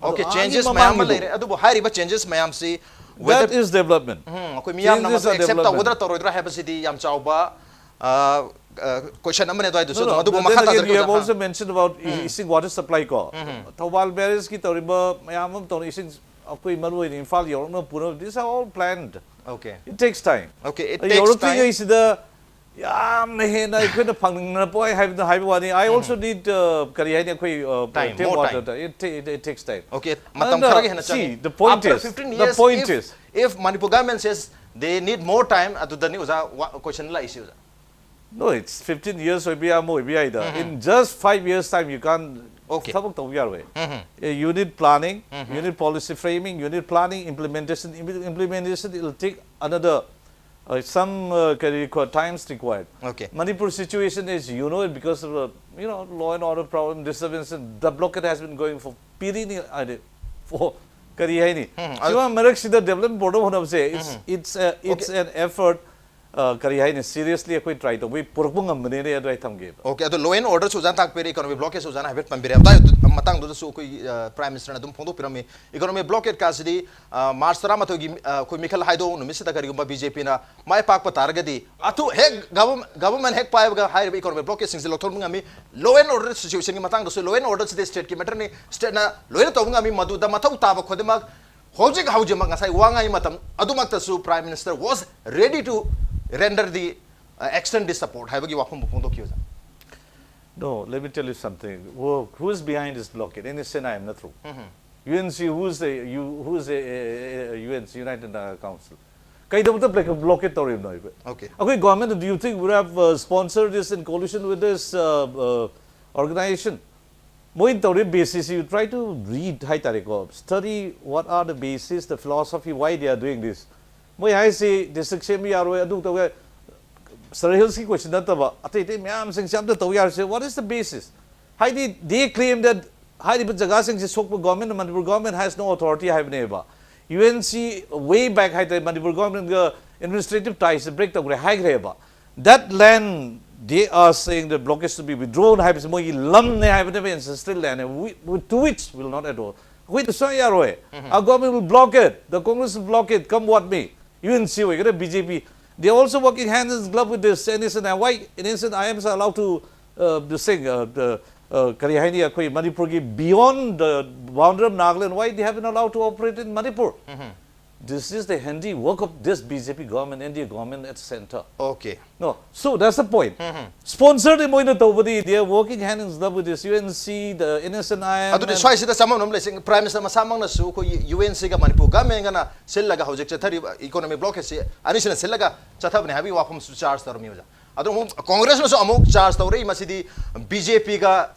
Okay, changes ꯃꯌꯥꯝ ꯑꯃ ꯂꯩꯔꯦ, ꯑꯗꯨꯕꯨ ꯍꯥꯏꯔꯤꯕ changes ꯃꯌꯥꯝꯁꯤ That is development. ꯑꯩꯈꯣꯏ ꯃꯤꯌꯥꯝꯅ ꯃꯗꯨ accept ꯇꯧꯒꯗ꯭ꯔꯥ ꯇꯧꯔꯣꯏꯗ꯭ꯔꯥ ꯍꯥꯏꯕꯁꯤꯗꯤ ꯌꯥꯝ ꯆꯥꯎꯕ question ꯑꯃꯅꯦ ꯑꯗꯨꯋꯥꯏꯗꯨꯁꯨ ꯑꯗꯨꯝ, ꯑꯗꯨꯕꯨ ꯃꯈꯥ ꯇꯥꯖꯔꯛꯀꯦ ꯑꯣꯖꯥ꯫ Also mentioned about ꯏꯁꯤꯡ water supply ꯀꯣ, ꯊꯧꯕꯥꯜ barrage ꯀꯤ ꯇꯧꯔꯤꯕ ꯃꯌꯥꯝ ꯑꯃ ꯇꯧꯔꯤ ꯏꯁꯤꯡ ꯑꯩꯈꯣꯏ ꯃꯔꯨ ꯑꯣꯏꯅ ꯏꯝꯐꯥꯜ ꯌꯧꯔꯛꯅꯕ ꯄꯨꯅꯕ, these are all planned. Okay. It takes time. Okay, it takes time. ꯌꯧꯔꯛꯇ꯭ꯔꯤꯉꯩꯁꯤꯗ ꯌꯥꯝꯅ ꯍꯦꯟꯅ ꯑꯩꯈꯣꯏꯅ ꯐꯪꯅꯤꯡꯅ ꯄꯣꯛꯑꯦ ꯍꯥꯏꯕꯗ ꯍꯥꯏꯕ ꯋꯥꯅꯤ. I also need uh, ꯀꯔꯤ ꯍꯥꯏꯅꯤ, ꯑꯩꯈꯣꯏ uh, Time, tame more water time. It, ta- it, it takes time. Okay, ꯃꯇꯝ And, uh, ꯈꯔꯒꯤ ꯍꯦꯟꯅ see, ꯆꯪꯉꯤ. The point After is, fifteen the years, point if, is, if Manipur government says they need more time, ꯑꯗꯨꯗꯅꯤ ꯑꯣꯖꯥ question ꯂꯥꯛꯏꯁꯤ ꯑꯣꯖꯥ. No, it's fifteen years ꯑꯣꯏꯕ ꯌꯥꯏ, ꯑꯃ ꯑꯣꯏꯕ ꯌꯥꯏꯗ. In just five years time you can't Okay. ꯊꯕꯛ ꯇꯧꯕ ꯌꯥꯔꯣꯏ. You need planning, you need policy framing, you need planning, implementation. Impl- Implementation, it will take another uh, some uh, ꯀꯔꯤ ꯀꯣ, times required. Okay. Manipur situation is, you know it, because of uh, you know, law and order problem, disturbance, and the blockade has been going for perennial, ꯍꯥꯏꯗꯤ, for ꯀꯔꯤ ꯍꯥꯏꯅꯤ? ꯎꯝ, ꯁꯤꯃ ꯃꯔꯛꯁꯤꯗ development ꯄꯨꯔꯛꯅꯕ ꯍꯣꯠꯅꯕꯁꯦ, it's it's a, it's an effort. ꯑ, ꯀꯔꯤ ꯍꯥꯏꯅꯤ, seriously ꯑꯩꯈꯣꯏ try ꯇꯧꯕꯩ ꯄꯨꯔꯛꯄ ꯉꯝꯕꯅꯦꯅ ꯑꯗꯨ ꯑꯩ ꯊꯝꯒꯦꯕ꯫ Okay, ꯑꯗꯣ law and order ꯁꯨ ꯑꯣꯖꯥꯅ ꯇꯥꯛꯄꯤꯔꯦ, economic blockade ꯁꯨ ꯑꯣꯖꯥꯅ ꯍꯥꯏꯐꯦꯠ ꯄꯟꯕꯤꯔꯦ꯫ ꯑꯗꯨꯋꯥꯏ ꯃꯇꯥꯡꯗꯨꯗꯁꯨ ꯑꯩꯈꯣꯏ Prime Minister ꯅ ꯑꯗꯨꯝ ꯐꯣꯡꯗꯣꯛꯄꯤꯔꯝꯃꯤ, economic blockade ꯀꯥꯁꯤꯗꯤ March ꯇꯔꯥꯃꯥꯊꯣꯏꯒꯤ ꯑꯩꯈꯣꯏ ꯃꯤꯈꯜ ꯍꯥꯏꯗꯣꯛꯑꯣ ꯅꯨꯃꯤꯠꯁꯤꯗ ꯀꯔꯤꯒꯨꯝꯕ BJP ꯅ ꯃꯥꯏ ꯄꯥꯛꯄ ꯇꯥꯔꯒꯗꯤ ꯑꯗꯨ ꯍꯦꯛ government ꯍꯦꯛ ꯄꯥꯏꯕꯒ ꯍꯥꯏꯔꯤꯕ economic blockade ꯁꯤꯡꯁꯦ ꯂꯧꯊꯣꯛꯄ ꯉꯝꯃꯤ꯫ Law and order situation ꯒꯤ ꯃꯇꯥꯡꯗꯁꯨ, law and order CD state ꯀꯤ matter ꯅꯤ, state ꯅ ꯂꯣꯏꯅ ꯇꯧꯕ ꯉꯝꯃꯤ꯫ ꯃꯗꯨꯗ ꯃꯊꯧ ꯇꯥꯕ ꯈꯨꯗꯤꯡꯃꯛ ꯍꯧꯖꯤꯛ ꯍꯧꯖꯤꯛꯃꯛ ꯉꯁꯥꯏ ꯋꯥ ꯉꯥꯡꯉꯤ ꯃꯇꯝ ꯑꯗꯨꯃꯛꯇꯁꯨ Prime Minister was ready to render the extend this support ꯍꯥꯏꯕꯒꯤ ꯋꯥꯐꯝꯕꯨ ꯐꯣꯡꯗꯣꯛꯈꯤ ꯑꯣꯖꯥ꯫ No, let me tell you something. Who, who is behind this blockade? NSCN-IM ꯅꯠꯇ꯭ꯔꯣ? UNC, who is the, you, who is the uh, UNC, United Naga Council? ꯀꯩꯗꯧꯕꯗ blockade ꯇꯧꯔꯤꯕꯅꯣ ꯑꯩꯈꯣꯏ? Okay. ꯑꯩꯈꯣꯏ government, do you think would have uh, sponsored this in coalition with this uh, uh, organization? ꯃꯣꯏꯅ ꯇꯧꯔꯤꯕ basis, you try to read ꯍꯥꯏꯇꯥꯔꯦꯀꯣ, study what are the basis, the philosophy, why they are doing this. ꯃꯣꯏ ꯍꯥꯏꯁꯤ district ꯁꯦꯝꯕ ꯌꯥꯔꯣꯏ, ꯑꯗꯨ ꯇꯧꯒꯦ, Sir Hills ꯀꯤ question ꯅꯠꯇꯕ ꯑꯇꯩ ꯑꯇꯩ ꯃꯌꯥꯝꯁꯤꯡꯁꯦ ꯑꯝꯇ ꯇꯧ ꯌꯥꯔꯁꯦ, what is the basis? ꯍꯥꯏꯗꯤ they claim that ꯍꯥꯏꯔꯤꯕ ꯖꯒꯥꯁꯤꯡꯁꯦ ꯁꯣꯛꯄ government, Manipur government has no authority ꯍꯥꯏꯕꯅꯦꯕ꯫ UNC way back ꯍꯥꯏꯇꯥꯔꯦ, Manipur government ꯒ administrative ties break ꯇꯧꯈ꯭ꯔꯦ ꯍꯥꯏꯈ꯭ꯔꯦꯕ꯫ That land they are saying the blockade to be withdrawn ꯍꯥꯏꯕꯁꯦ ꯃꯣꯏꯒꯤ ꯂꯝꯅꯦ ꯍꯥꯏꯕꯅꯦꯕ, ancestral land ꯅꯦ, we, we, to which will not adhere. ꯑꯩꯈꯣꯏꯗ ꯁꯨꯡꯌꯥ ꯌꯥꯔꯣꯏ꯫ Our government will block it, the Congress will block it, come what may. UNC ꯑꯣꯏꯒꯦꯔꯥ BJP, they are also working hand in glove with this NSCN-IM. Why NSCN-IMs are allowed to uh, the thing, uh, the, uh, ꯀꯔꯤ ꯍꯥꯏꯅꯤ, ꯑꯩꯈꯣꯏ ꯃꯅꯤꯄꯨꯔꯒꯤ beyond the boundary of Nagaland, why they have been allowed to operate in Manipur? This is the handiwork of this BJP government, NDA government at center. Okay. No, so that's the point. Sponsor ꯗꯤ ꯃꯣꯏꯅ ꯇꯧꯕꯗꯤ, they are working hand in glove with this UNC, the NSCN-IM. ꯑꯗꯨꯗꯤ ꯁ꯭ꯋꯥꯏꯁꯤꯗ ꯆꯃꯝꯅꯕ ꯂꯩꯁꯦ, Prime Minister ꯃꯁꯥꯃꯛꯅꯁꯨ ꯑꯩꯈꯣꯏꯒꯤ UNC ꯒ Manipur government ꯒꯅ ꯁꯤꯜꯂꯒ ꯍꯧꯖꯤꯛ ꯆꯠꯊꯔꯤꯕ economic blockade ꯁꯤ ꯑꯅꯤꯁꯤꯅ ꯁꯤꯜꯂꯒ ꯆꯠꯊꯕꯅꯤ ꯍꯥꯏꯕꯒꯤ ꯋꯥꯐꯝꯁꯨ charge ꯇꯧꯔꯝꯃꯤ ꯑꯣꯖꯥ꯫ ꯑꯗꯣ ꯑꯃꯨꯛ Congress ꯅꯁꯨ ꯑꯃꯨꯛ charge ꯇꯧꯔꯛꯏ, ꯃꯁꯤꯗꯤ BJP ꯒ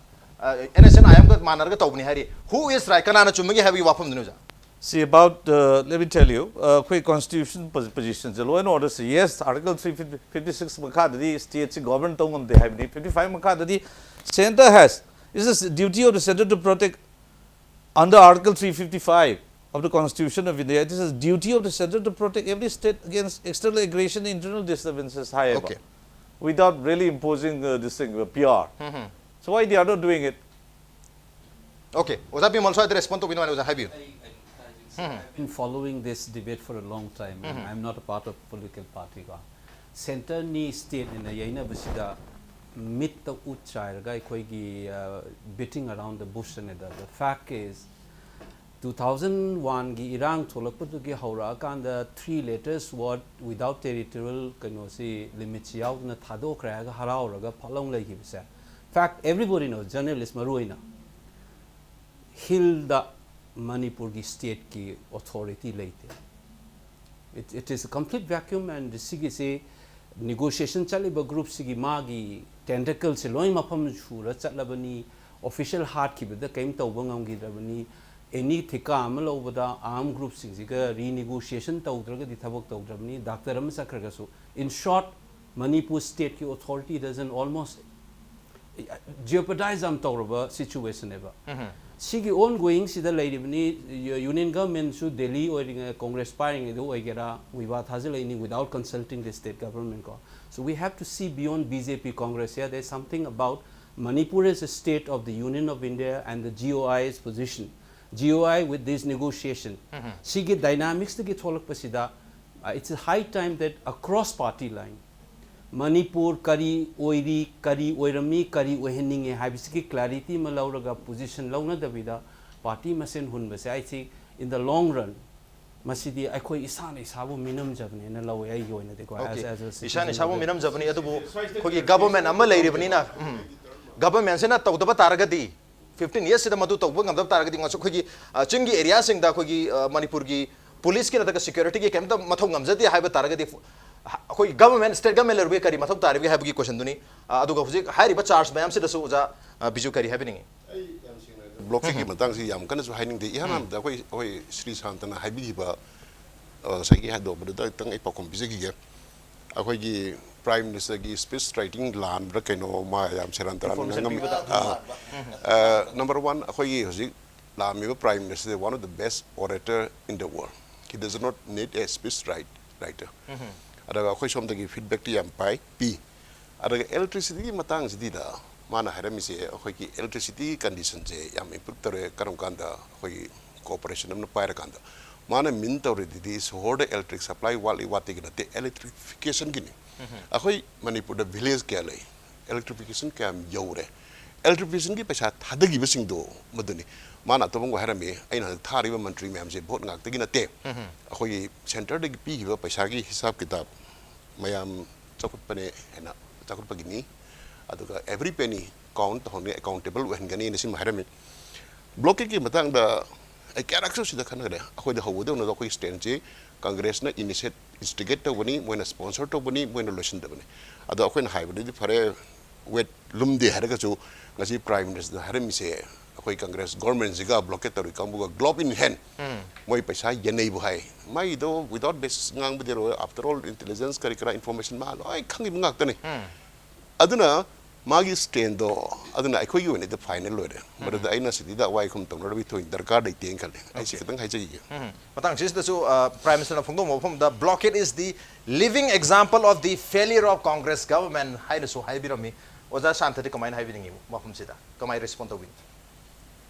NSCN-IM ꯒ ꯃꯥꯟꯅꯔꯒ ꯇꯧꯕꯅꯤ ꯍꯥꯏꯔꯤ꯫ Who is right? ꯀꯅꯥꯅ ꯆꯨꯝꯕꯒꯦ ꯍꯥꯏꯕꯒꯤ ꯋꯥꯐꯝꯗꯨꯅꯤ ꯑꯣꯖꯥ꯫ See, about, uh, let me tell you, uh, ꯑꯩꯈꯣꯏ constitution position say, law and order say, yes, Article three fifty-six ꯃꯈꯥꯗꯗꯤ state ꯁꯤ govern ꯇꯧ ꯉꯝꯗꯦ ꯍꯥꯏꯕꯅꯤ, fifty-five ꯃꯈꯥꯗꯗꯤ center has, it is duty of the center to protect under Article three fifty-five of the Constitution of India, it is the duty of the center to protect every state against external aggression and internal disturbances, however, Okay. without really imposing uh, this thing, uh, P R. So why they are not doing it? Okay, ꯑꯣꯖꯥ ꯕꯤꯃꯜ, ꯁ꯭ꯋꯥꯏꯗ ꯔꯦꯁꯄꯣꯟ ꯇꯧꯕꯤꯅꯣ ꯍꯥꯏꯅ ꯑꯣꯖꯥ ꯍꯥꯏꯕꯤꯌꯨ꯫ I've been following this debate for a long time. And I'm not a part of political party. ꯀꯣ ꯁꯦꯟꯇꯔꯅꯤ ꯁ꯭ꯇꯦꯠꯅꯤꯅ ꯌꯩꯅꯕꯁꯤꯗ ꯃꯤꯠꯇ ꯎꯠ ꯆꯥꯏꯔꯒ ꯑꯩꯈꯣꯏꯒꯤ beating around the bush ꯑꯅꯤꯗ, the fact is, two thousand one ꯒꯤ ꯏꯔꯥꯡ ꯊꯣꯛꯂꯛꯄꯗꯨꯒꯤ ꯍꯧꯔꯛꯑꯀꯥꯟꯗ three letters word without territorial ꯀꯩꯅꯣꯁꯤ, ꯂꯤꯃꯤꯠꯁꯤ ꯌꯥꯎꯗꯅ ꯊꯥꯗꯣꯛꯈ꯭ꯔꯦ ꯍꯥꯏꯔꯒ ꯍꯔꯥꯎꯔꯒ ꯐꯠꯂꯥꯎ ꯂꯩꯈꯤꯕꯁꯦ, fact, everybody knows, journalist ꯃꯔꯨ ꯑꯣꯏꯅ, ꯍꯤꯜꯗ ꯃꯅꯤꯄꯨꯔꯒꯤ ꯁ꯭ꯇꯦꯠꯀꯤ ꯑꯣꯊꯣꯔꯤꯇꯤ ꯂꯩꯇꯦ꯫ It, it is a complete vacuum, and ꯁꯤꯒꯤꯁꯤ ꯅꯤꯒꯣꯁꯤꯌꯦꯁꯟ ꯆꯠꯂꯤꯕ ꯒ꯭ꯔꯨꯞꯁꯤꯒꯤ ꯃꯥꯒꯤ ꯇꯦꯟꯇꯀꯜꯁꯦ ꯂꯣꯏ ꯃꯐꯝ ꯁꯨꯔ ꯆꯠꯂꯕꯅꯤ꯫ ꯑꯣꯐꯤꯁꯤꯌꯦꯜ ꯍꯥꯠꯈꯤꯕꯗ ꯀꯔꯤꯝ ꯇꯧꯕ ꯉꯝꯈꯤꯗ꯭ꯔꯕꯅꯤ꯫ ꯑꯦꯅꯤ ꯊꯤꯀꯥ ꯑꯃ ꯂꯧꯕꯗ ꯑꯥꯔꯝ ꯒ꯭ꯔꯨꯞꯁꯤꯡꯁꯤꯒ ꯔꯤꯅꯤꯒꯣꯁꯤꯌꯦꯁꯟ ꯇꯧꯗ꯭ꯔꯒꯗꯤ ꯊꯕꯛ ꯇꯧꯗ꯭ꯔꯕꯅꯤ꯫ ꯗꯥꯛꯇꯔ ꯑꯃ ꯆꯠꯈ꯭ꯔꯒꯁꯨ, in short, ꯃꯅꯤꯄꯨꯔ ꯁ꯭ꯇꯦꯠꯀꯤ ꯑꯣꯊꯣꯔꯤꯇꯤꯗ almost ꯖꯤꯑꯣꯄꯗꯥꯏꯖ ꯌꯥꯝ ꯇꯧꯔꯕ ꯁꯤꯆꯨꯋꯦꯁꯟꯅꯦꯕ꯫ ꯁꯤꯒꯤ ꯑꯣꯟ ꯒꯣꯌꯤꯡꯁꯤꯗ ꯂꯩꯔꯤꯕꯅꯤ꯫ ꯌꯨꯅꯤꯌꯟ ꯒꯚꯔꯟꯃꯦꯟꯠꯁꯨ ꯗꯦꯜꯂꯤ ꯑꯣꯏꯔꯤꯉꯩ, ꯀꯣꯡꯒ꯭ꯔꯦꯁ ꯄꯥꯏꯔꯤꯉꯩꯗ ꯑꯣꯏꯒꯦꯔꯥ, ꯋꯤꯕꯥ ꯊꯥꯖꯤꯜꯂꯛꯏꯅꯤ without consulting the state government ꯀꯣ꯫ So we have to see beyond B J P Congress here. There is something about Manipur as a state of the Union of India and the G O I's position. G O I with this negotiation. ꯁꯤꯒꯤ ꯗꯥꯏꯅꯥꯃꯤꯛꯁꯇꯒꯤ ꯊꯣꯛꯂꯛꯄꯁꯤꯗ, uh, it's a high time that across party line, Manipur ꯀꯔꯤ ꯑꯣꯏꯔꯤ, ꯀꯔꯤ ꯑꯣꯏꯔꯝꯃꯤ, ꯀꯔꯤ ꯑꯣꯏꯍꯟꯅꯤꯡꯉꯦ ꯍꯥꯏꯕꯁꯤꯒꯤ ꯀ꯭ꯂꯥꯔꯤꯇꯤ ꯑꯃ ꯂꯧꯔꯒ position ꯂꯧꯅꯗꯕꯤꯗ party ꯃꯁꯦꯟ ꯍꯨꯟꯕꯁꯦ, I think, in the long run, ꯃꯁꯤꯗꯤ ꯑꯩꯈꯣꯏ ꯏꯁꯥꯅ ꯏꯁꯥꯕꯨ ꯃꯤꯅꯝꯖꯕꯅꯦꯅ ꯂꯧꯋꯦ ꯑꯩꯒꯤ ꯑꯣꯏꯅꯗꯤꯀꯣ꯫ Okay. As, as a ꯏꯁꯥꯅ ꯏꯁꯥꯕꯨ citizen. ꯃꯤꯅꯝꯖꯕꯅꯤ, ꯑꯗꯨꯕꯨ ꯑꯩꯈꯣꯏꯒꯤ ꯒꯚꯔꯟꯃꯦꯟꯠ ꯑꯃ ꯂꯩꯔꯤꯕꯅꯤꯅ, ꯎꯝ, ꯒꯚꯔꯟꯃꯦꯟꯠꯁꯤꯅ ꯇꯧꯗꯕ ꯇꯥꯔꯒꯗꯤ, ꯐꯤꯐꯇꯤꯟ ꯌꯔꯁꯁꯤꯗ ꯃꯗꯨ ꯇꯧꯕ ꯉꯝꯗꯕ ꯇꯥꯔꯒꯗꯤ, ꯉꯁꯤ ꯑꯩꯈꯣꯏꯒꯤ, ꯑ, ꯆꯤꯡꯒꯤ ꯑꯦꯔꯤꯌꯥꯁꯤꯡꯗ ꯑꯩꯈꯣꯏꯒꯤ, ꯑ, ꯃꯅꯤꯄꯨꯔꯒꯤ ꯄꯨꯂꯤꯁꯀꯤ ꯅꯠꯇ꯭ꯔꯒ ꯁꯦꯀ꯭ꯌꯨꯔꯤꯇꯤꯒꯤ ꯀꯩꯝꯇ ꯃꯊꯧ ꯉꯝꯖꯗꯦ ꯍꯥꯏꯕ ꯇꯥꯔꯒꯗꯤ, ꯑꯩꯈꯣꯏ ꯒꯚꯔꯟꯃꯦꯟꯠ, ꯁ꯭ꯇꯦꯠ ꯒꯚꯔꯟꯃꯦꯟꯠ ꯂꯩꯔꯨꯕꯒꯤ ꯀꯔꯤ ꯃꯊꯧ ꯇꯥꯔꯤꯕꯒꯦ ꯍꯥꯏꯕꯒꯤ ꯀꯣꯏꯁꯟꯗꯨꯅꯤ꯫ ꯑ, ꯑꯗꯨꯒ ꯍꯧꯖꯤꯛ ꯍꯥꯏꯔꯤꯕ ꯆꯥꯔꯖ ꯃꯌꯥꯝꯁꯤꯗꯁꯨ ꯑꯣꯖꯥ, ꯑ, ꯕꯤꯖꯨ ꯀꯔꯤ ꯍꯥꯏꯕꯤꯅꯤꯡꯉꯤ? ꯕ꯭ꯂꯣꯛꯀꯤ ꯃꯇꯥꯡꯁꯤ ꯌꯥꯝ ꯀꯟꯅꯁꯨ ꯍꯥꯏꯅꯤꯡꯗꯦ꯫ ꯏꯍꯥꯟ ꯍꯥꯟꯕꯗ ꯑꯩꯈꯣꯏ, ꯑꯩꯈꯣꯏ ꯁ꯭ꯔꯤ ꯁꯥꯟꯇꯅ ꯍꯥꯏꯕꯤꯈꯤꯕ, ꯑ, ꯉꯁꯥꯏꯒꯤ ꯍꯥꯏꯗꯣꯛꯄꯗꯨꯗ ꯈꯤꯇꯪ ꯑꯩ ꯄꯥꯎꯈꯨꯝ ꯄꯤꯖꯈꯤꯒꯦ꯫ ꯑꯩꯈꯣꯏꯒꯤ ꯄ꯭ꯔꯥꯏꯝ ꯃꯤꯅꯤꯁꯇꯔꯒꯤ ꯁ꯭ꯄꯤꯆ ꯔꯥꯏꯇꯤꯡ ꯂꯥꯟꯕ꯭ꯔꯥ ꯀꯩꯅꯣ, ꯃꯥ ꯌꯥꯝ ꯁꯦꯔꯥꯟ ꯇꯨꯔꯥꯟ Information ꯉꯥꯡꯉꯝꯃꯤ꯫ ꯄꯤꯕꯗ ꯑ, ꯑ, ꯅꯝꯕꯔ ꯋꯥꯟ, ꯑꯩꯈꯣꯏꯒꯤ ꯍꯧꯖꯤꯛ ꯂꯥꯛꯑꯝꯃꯤꯕ Prime Minister is one of the best orator in the world. He does not need a speech writer. ꯑꯗꯨꯒ ꯑꯩꯈꯣꯏ ꯁꯣꯝꯗꯒꯤ feedbackꯇꯤ ꯌꯥꯝ ꯄꯥꯏ ꯄꯤ꯫ ꯑꯗꯨꯒ electricityꯒꯤ ꯃꯇꯥꯡꯁꯤꯗꯤꯗ ꯃꯥꯅ ꯍꯥꯏꯔꯝꯃꯤꯁꯦ, ꯑꯩꯈꯣꯏꯒꯤ electricity conditionꯁꯦ ꯌꯥꯝ improve ꯇꯧꯔꯦ꯫ ꯀꯔꯝ ꯀꯥꯟꯗ? ꯑꯩꯈꯣꯏꯒꯤ cooperation ꯑꯃꯅ ꯄꯥꯏꯔꯀꯥꯟꯗ꯫ ꯃꯥꯅ mean ꯇꯧꯔꯤꯗꯨꯗꯤ ꯁꯣꯍꯣꯔꯗ electric supply ꯋꯥꯠꯂꯤ ꯋꯥꯠꯇꯦꯒꯤ ꯅꯠꯇꯦ, electrificationꯒꯤꯅꯤ꯫ ꯑꯩꯈꯣꯏ ꯃꯅꯤꯄꯨꯔꯗ village ꯀꯌꯥ ꯂꯩ? Electrification ꯀꯌꯥꯝ ꯌꯧꯔꯦ? Electrificationꯒꯤ ꯄꯩꯁꯥ ꯊꯥꯗꯈꯤꯕꯁꯤꯡꯗꯣ ꯃꯗꯨꯅꯤ꯫ ꯃꯥꯅ ꯑꯇꯣꯞꯄ ꯑꯃ ꯍꯥꯏꯔꯝꯃꯤ, ꯑꯩꯅ ꯍꯧꯖꯤꯛ ꯊꯥꯔꯤꯕ ꯃꯟꯇ꯭ꯔꯤ ꯃꯌꯥꯝꯁꯦ vote ꯉꯥꯛꯇꯒꯤ ꯅꯠꯇꯦ꯫ ꯑꯩꯈꯣꯏꯒꯤ centreꯗꯒꯤ ꯄꯤꯈꯤꯕ ꯄꯩꯁꯥꯒꯤ ꯍꯤꯁꯥꯕ ꯀꯤꯇꯥꯕ ꯃꯌꯥꯝ ꯆꯥꯎꯈꯠꯄꯅꯦ ꯍꯥꯏꯅ ꯆꯥꯎꯈꯠꯄꯒꯤꯅꯤ꯫ ꯑꯗꯨꯒ every penny count ꯇꯧꯍꯟꯒꯅꯤ, accountable ꯑꯣꯏꯍꯟꯒꯅꯤꯅ ꯁꯤꯃ ꯍꯥꯏꯔꯝꯃꯤ꯫ Blockadeꯀꯤ ꯃꯇꯥꯡꯗ ꯑꯩ ꯀꯌꯥꯔꯛꯁꯨ ꯁꯤꯗ ꯈꯟꯅꯈ꯭ꯔꯦ꯫ ꯑꯩꯈꯣꯏꯗ ꯍꯧꯕꯗꯧꯅ ꯑꯩꯈꯣꯏꯒꯤ standꯁꯤ Congressꯅ initiate, instigate ꯇꯧꯕꯅꯤ, ꯃꯣꯏꯅ sponsor ꯇꯧꯕꯅꯤ, ꯃꯣꯏꯅ ꯂꯣꯏꯁꯤꯟꯗꯕꯅꯤ꯫ ꯑꯗꯣ ꯑꯩꯈꯣꯏꯅ ꯍꯥꯏꯕꯗꯗꯤ ꯐꯔꯦ, weight ꯂꯨꯝꯗꯦ ꯍꯥꯏꯔꯒꯁꯨ ꯉꯁꯤ Prime Ministerꯅ ꯍꯥꯏꯔꯝꯃꯤꯁꯦ, ꯑꯩꯈꯣꯏ Congress governmentꯁꯤꯒ blockade ꯇꯧꯔꯤ ꯀꯥꯡꯕꯨꯒ glove in hand ꯃꯣꯏ ꯄꯩꯁꯥ ꯌꯦꯟꯅꯩꯕꯨ ꯍꯥꯏ꯫ ꯃꯥꯒꯤꯗꯣ without basis ꯉꯥꯡꯕꯗꯤ ꯌꯥꯔꯣꯏ꯫ After all, intelligence ꯀꯔꯤ ꯀꯔꯥ information ꯃꯥ ꯂꯣꯏ ꯈꯪꯉꯤꯕ ꯉꯥꯛꯇꯅꯤ꯫ ꯑꯗꯨꯅ ꯃꯥꯒꯤ standꯗꯣ, ꯑꯗꯨꯅ ꯑꯩꯈꯣꯏꯒꯤ ꯑꯣꯏꯅꯗꯤ final ꯑꯣꯏꯔꯦ꯫ ꯃꯗꯨꯗ ꯑꯩꯅ ꯁꯤꯗꯩꯗ ꯑꯋꯥꯏ ꯑꯈꯨꯝ ꯇꯧꯅꯔꯕꯒꯤ ꯊꯣꯏꯅ ꯗꯔꯀꯥꯔ ꯂꯩꯇꯦꯅ ꯈꯜꯂꯦ꯫ ꯑꯩ ꯁꯤ Okay. ꯈꯤꯇꯪ ꯍꯥꯏꯖꯈꯤꯒꯦ꯫ ꯃꯇꯥꯡꯁꯤꯗꯁꯨ, ꯑ, Prime Ministerꯅ ꯐꯣꯡꯗꯣꯛꯄ ꯃꯐꯝꯗ, "Blockade is the living example of the failure of Congress government" ꯍꯥꯏꯅꯁꯨ ꯍꯥꯏꯕꯤꯔꯝꯃꯤ꯫ ꯑꯣꯖꯥ ꯁꯥꯟꯇꯗꯤ ꯀꯃꯥꯏꯅ ꯍꯥꯏꯕꯤꯅꯤꯡꯉꯤ ꯃꯐꯝꯁꯤꯗ? ꯀꯃꯥꯏꯅ respond ꯇꯧꯕꯤꯅꯤ?